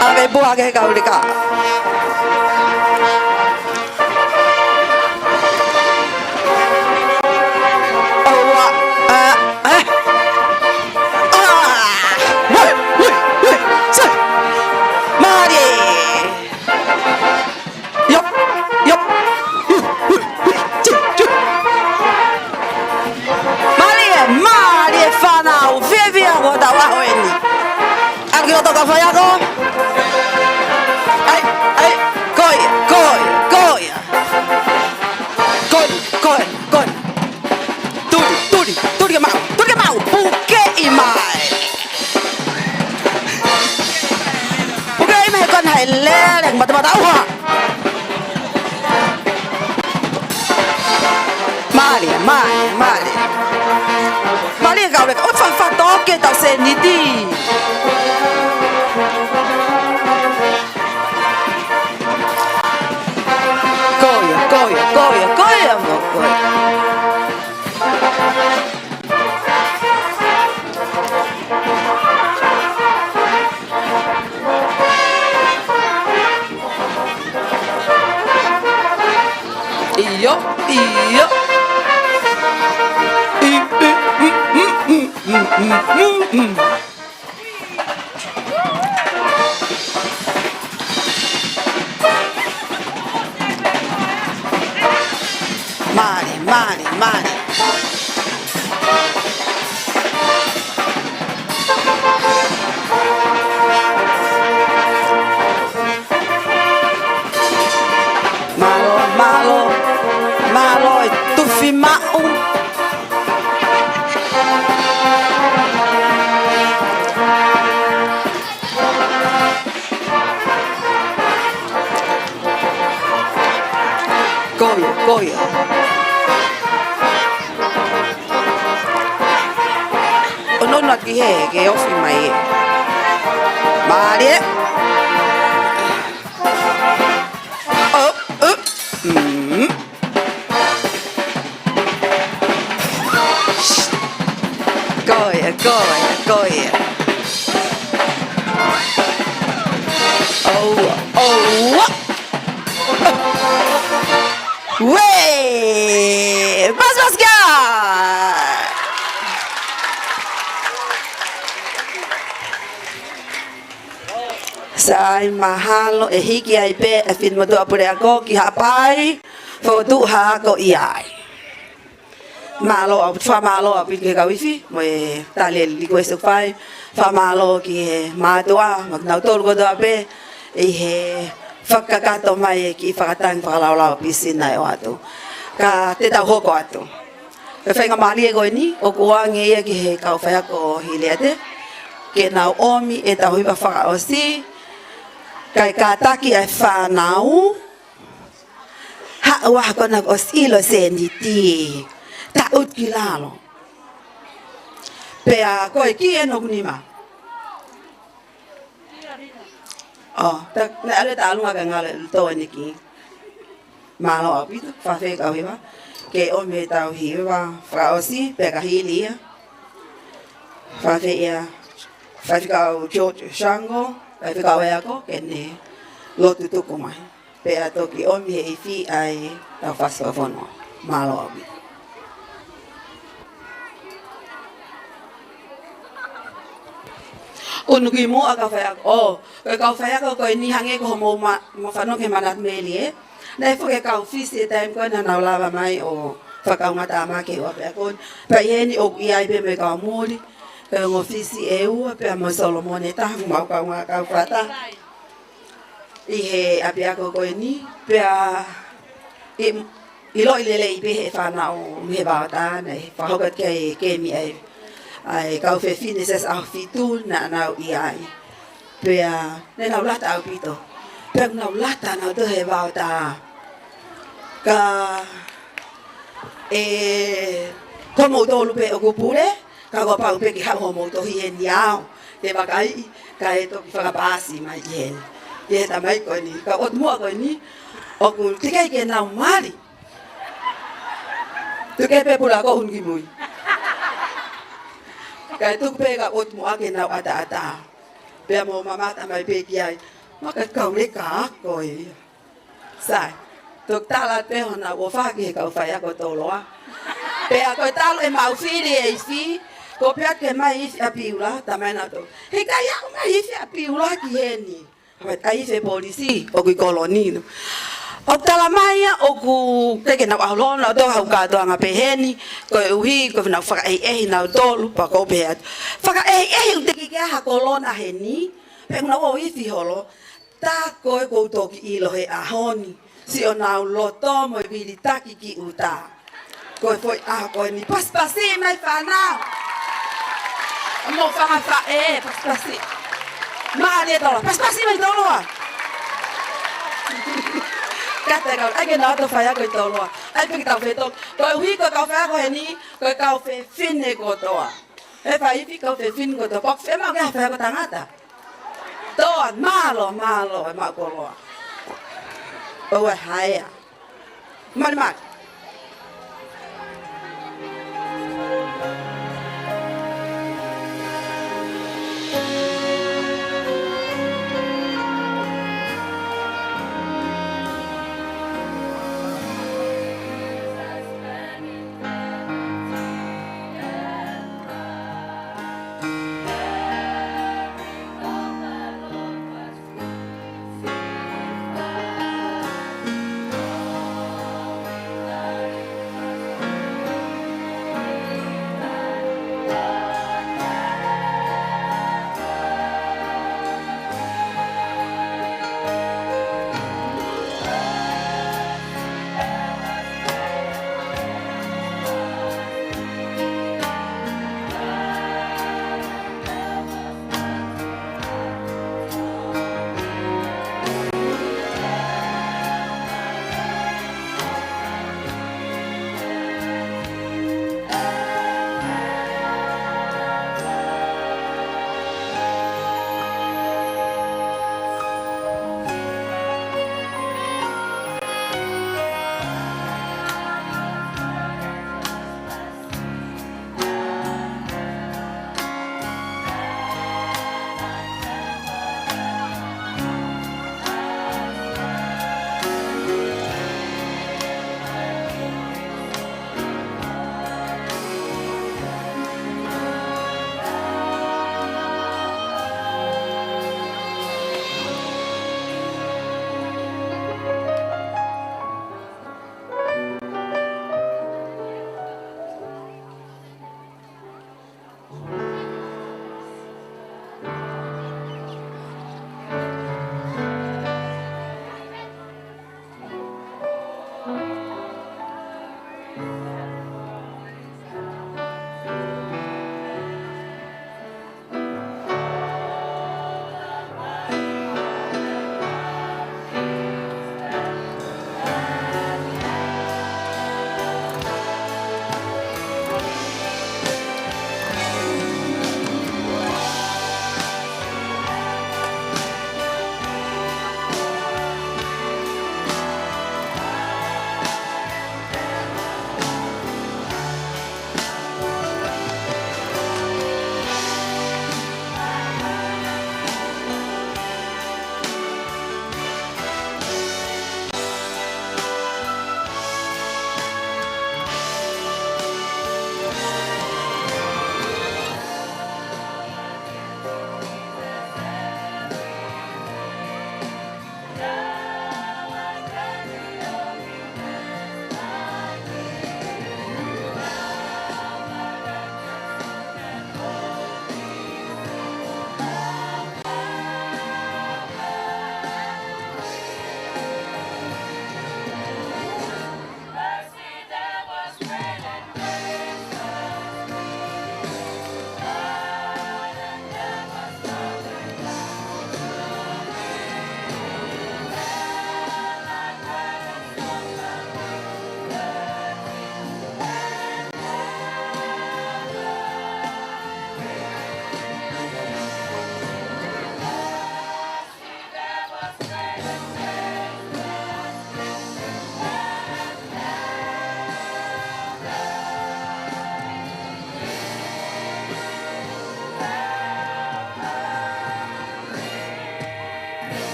ʻAve puha ki he kau leka. Faiako. ʻAi, ʻai, ko ia, ko ia, ko ia. Ko ia, ko ia, ko ia. Tuli, tuli, tuli ke maʻu, tuli ke maʻu. Pukeʻi mai. Pukeʻi mai he kona he lele, matamata ʻauha. Mālie, mālie, mālie. Mālie kau leka, ʻo fafatoke tau sēniti. Ko ia, ko ia, ko ia, ko ia, ko ia. ʻIo, ʻio. ʻI, ʻi, mm, mm, mm. Mālie, mālie, mālie. Mālō, mālō, mālō e tufi maʻu. Ko ia, ko ia. ʻO nona ki he, ke ofi mai ē. Mālie. ʻO, ʻo, mm. Ko ia, ko ia, ko ia. ʻOua, ʻoua. Uē! Pas, pas, kia! Sai, mahalo ʻe hiki ai pē ʻa e finemotuʻa puleako ki Haʻapai, fokotuʻu ha ako ʻi ai. Mālō ʻaupito, fakamālō ʻaupito ki he kau ifi, mo e tali e likuesi ʻoku fai, fakamālō ki he mātuʻa, mo kinautolu kotoa pē, ʻi he fakakakato mai e kiʻi fakatangi fakalaulauʻi pīsina ʻe ʻoatu. Ka te tau hoko atu. Ko e faingamālie ko eni, ʻoku ʻoange ia ki he kau faiako Hiliate, ke nau ʻomi ʻetau hiva fakaʻosi, kae kātaki ʻa e fānau, haʻu ā ko ena kuo ʻosi ʻilo e sēniti, taʻutu ki lalo. Pea ko e kī ʻe noku nima. ʻO, ta, naʻe ʻalu e tālunga kae ngalo e tō eni ki. Mālō ʻaupito, fafē kau hiva. Ke ʻomi ʻetau hiva fakaʻosi, pea ka hili ia. Fafē ia, Faifekau George Shango, Faifekau ʻe ako, ke ne lotu tuku mai. Pea toki ʻomi he ifi ʻa e tau fasi fakafonua. Mālō ʻaupito. ʻUnukimuʻa ʻa e kau faiako. ʻŌ, ko e kau faiako ko eni hangē ko hoʻomou ma-, mo fanongo ki he manatu Meli ē. Naʻe foki e kau Fisi he taimi ko ē naʻa nau lava mai ʻo fakakaungātāmaki ʻo ʻapiako ni. Pea ʻi heni ʻoku ʻi ai pē mo e kau muli. Ko e ongo Fisi ʻe ua, pea mo Solomone taha, mau kaungā kau fata. ʻI he ʻapiako ko eni, pea ʻi, ʻiloʻi lelei pē he fānau mei he Vaotā naʻe fakahoko atu ki ai e kemi ʻa e, ʻa e kau fefine siasi ʻAhofitu naʻa nau ʻi ai. Pea, naʻa nau lata ʻaupito. Pea nau lata nautolu he Vaotā. Ka, ʻe, ko moutolu pē ʻoku pule, ka kuo pau pē ke haʻu hoʻomou tohi heni ʻo aʻu ki he vakaiʻi, kae toki fakapaasi mai ki heni. ʻI he taimi ko eni, kau ʻotu muʻa ko eni, ʻoku teʻeki ke nau mali. Tuku pē pulako ʻUnukimui. Kae tuku pē kau ʻotu muʻa ke nau ʻataʻatā. Pea mou mamata mai pē ki ai. Maka kau leka ako ē. Sai. Toki tala pē honau ʻofa ki he kau faiako Toloa. Pea ko e talu ʻemau fili e ifi, ko e pehē ke mai ifi ʻa Piula, talamai nautolu, heʻikai aʻu mai ifi ʻa Piula ki heni. Mai ʻai ifi e polisi, ʻoku ʻi Koloni. ʻOku talamai ia ʻoku teʻeki ke nau ʻalu holo nautolu, haʻu kātoanga pē heni, koeʻuhi, ko ʻenau fakaʻehiʻehi nautolu, pea ko u pehē atu, fakaʻehiʻehi ʻoku teʻeki ke ʻi ai ha kolona heni, Pea ʻoku nau ō ʻo ifi holo, tā ko ē ʻoku ou toki ʻilo he ʻaho ni, siʻonau loto mo e vilitaki ki ʻuta. Ko e foʻi ʻaho ko eni, pasipasi mai fānau. Mo e fanga faʻē, pasipasi. Mālie Toloa, pasipasi mai Toloa. Kātaki kau, ʻai ke nau ō atu ʻo faiako ʻi Toloa. ʻAi pē ke tau fetō, koeʻuhi ko e kau faiako heni, ko e kau fefine kotoa. He fai ifi kau fefine kotoa, pea ʻoku fiemaʻu ke faiako tangata. Toa, mālō, mālō, e maʻu koloa. ʻOua ʻe haea. Mali, mali.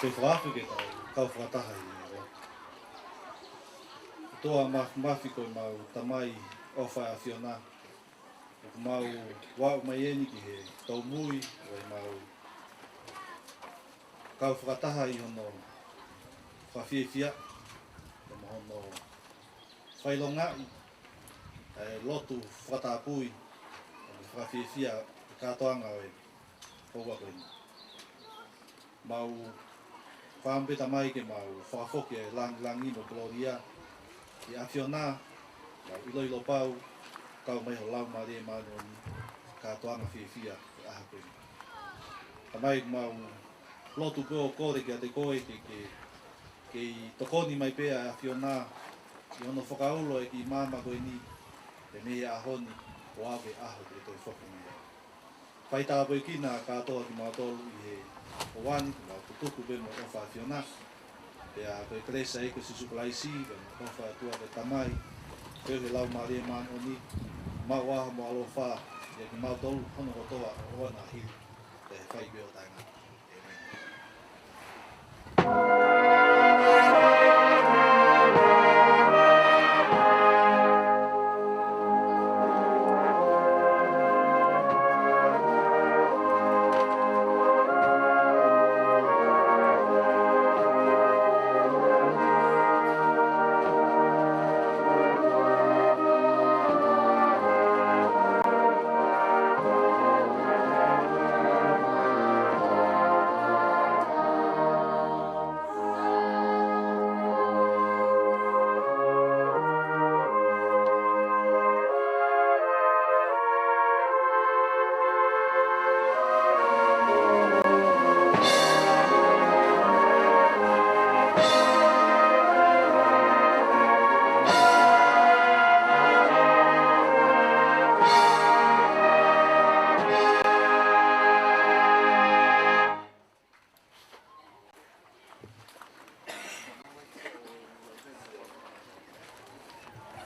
ʻA e fakaafe ke tau kau fakataha ʻi he lotu. ʻOtua Māfimafi, ko ʻemau Tamai ʻofa ʻa e ʻAfiona, ʻoku mau aʻu mai eni ki he tōmui ʻo ʻemau kau fakataha ʻi hono Fakafiefia, pea mo hono fakaʻilongaʻi ʻa e lotu fakatapui, ʻa e fakafiefia ʻa e kātoanga ʻo e houa ko eni. Mau fakaʻamu pē Tamai ke mau fakafoki ʻa e langilangi mo e kolōlia ki he ʻAfiona, mau ʻiloʻilo pau, kau mai ho Laumālie Māʻoniʻoni, kātoanga fiefia ʻo e ʻaho ko eni. Tamai, mau lotu pē ʻo kole kiate koe ke, ke, ke tokoni mai pē ʻa e ʻAfiona ʻi hono fakaulo ʻa e kiʻi maama ko eni, pea mei he ʻaho ni ʻo aʻu ki he ʻaho te ke toe foki mai ai. Fai tāpuekina kātoa kimautolu ʻi he houa ni, mau tutuku pē mo e ʻofa ʻa e ʻAfiona. Pea ko e kelesi ʻa e ʻEiki ko Sīsū Kalaisi, pea mo e ʻofa ʻa e ʻOtua ko e Tamai, pea mo e Laumālie Māʻoniʻoni, maʻu ʻaho mo e ʻaloʻofa ʻiate kimautolu hono kotoa ʻo ʻoua naʻa hili, pea ʻe fai pē ʻo taʻengata. ʻĒmeni.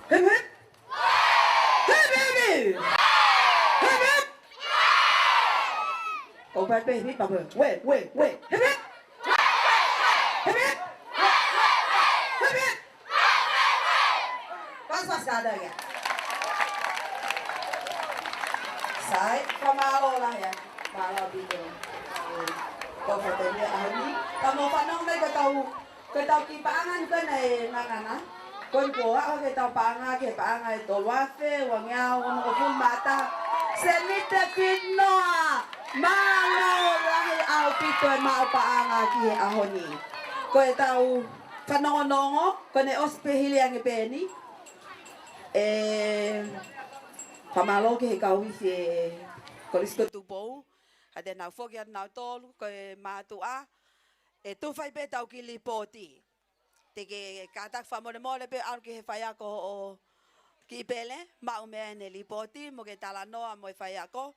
Hip, hip. Hip, hip, hip. Hip, hip. Ko e pē hip, hip. Wē, wē, wē. Hip, hip. Hip, hip. Hip, hip. Pas, pas, kada ya. Sai, fakamālō lahi ē. Mālō ʻaupito. Ko e fatongia ʻaho ni. Ka mou fanongo mai ko ʻetau, ko ʻetau kiʻi paʻanga ni ko ē naʻe ngangana. Ko eni kuo aʻu ki heʻetau paʻanga, ki he paʻanga ʻe tolu afe, uangeau, onongofulu mā taha. Seniti pē noa. Mālō lahi ʻaupito e maʻu paʻanga ki he ʻaho ni. Ko ʻetau fanongonongo, ko ʻene ʻosi pē hili ange pē eni. ʻE, fakamālō ki he kau ifi ʻa e Kolisi ko Tupou, ʻa ia te nau foki atu nautolu, ko e mātuʻa, ʻe tuʻu fai pē ʻetau kiʻi lipooti. Te ke kātaki fakamolemole pē ʻalu ki he faiako ʻo kiʻi pele, maʻu mei ai ʻene lipooti, mo ke talanoa mo e faiako,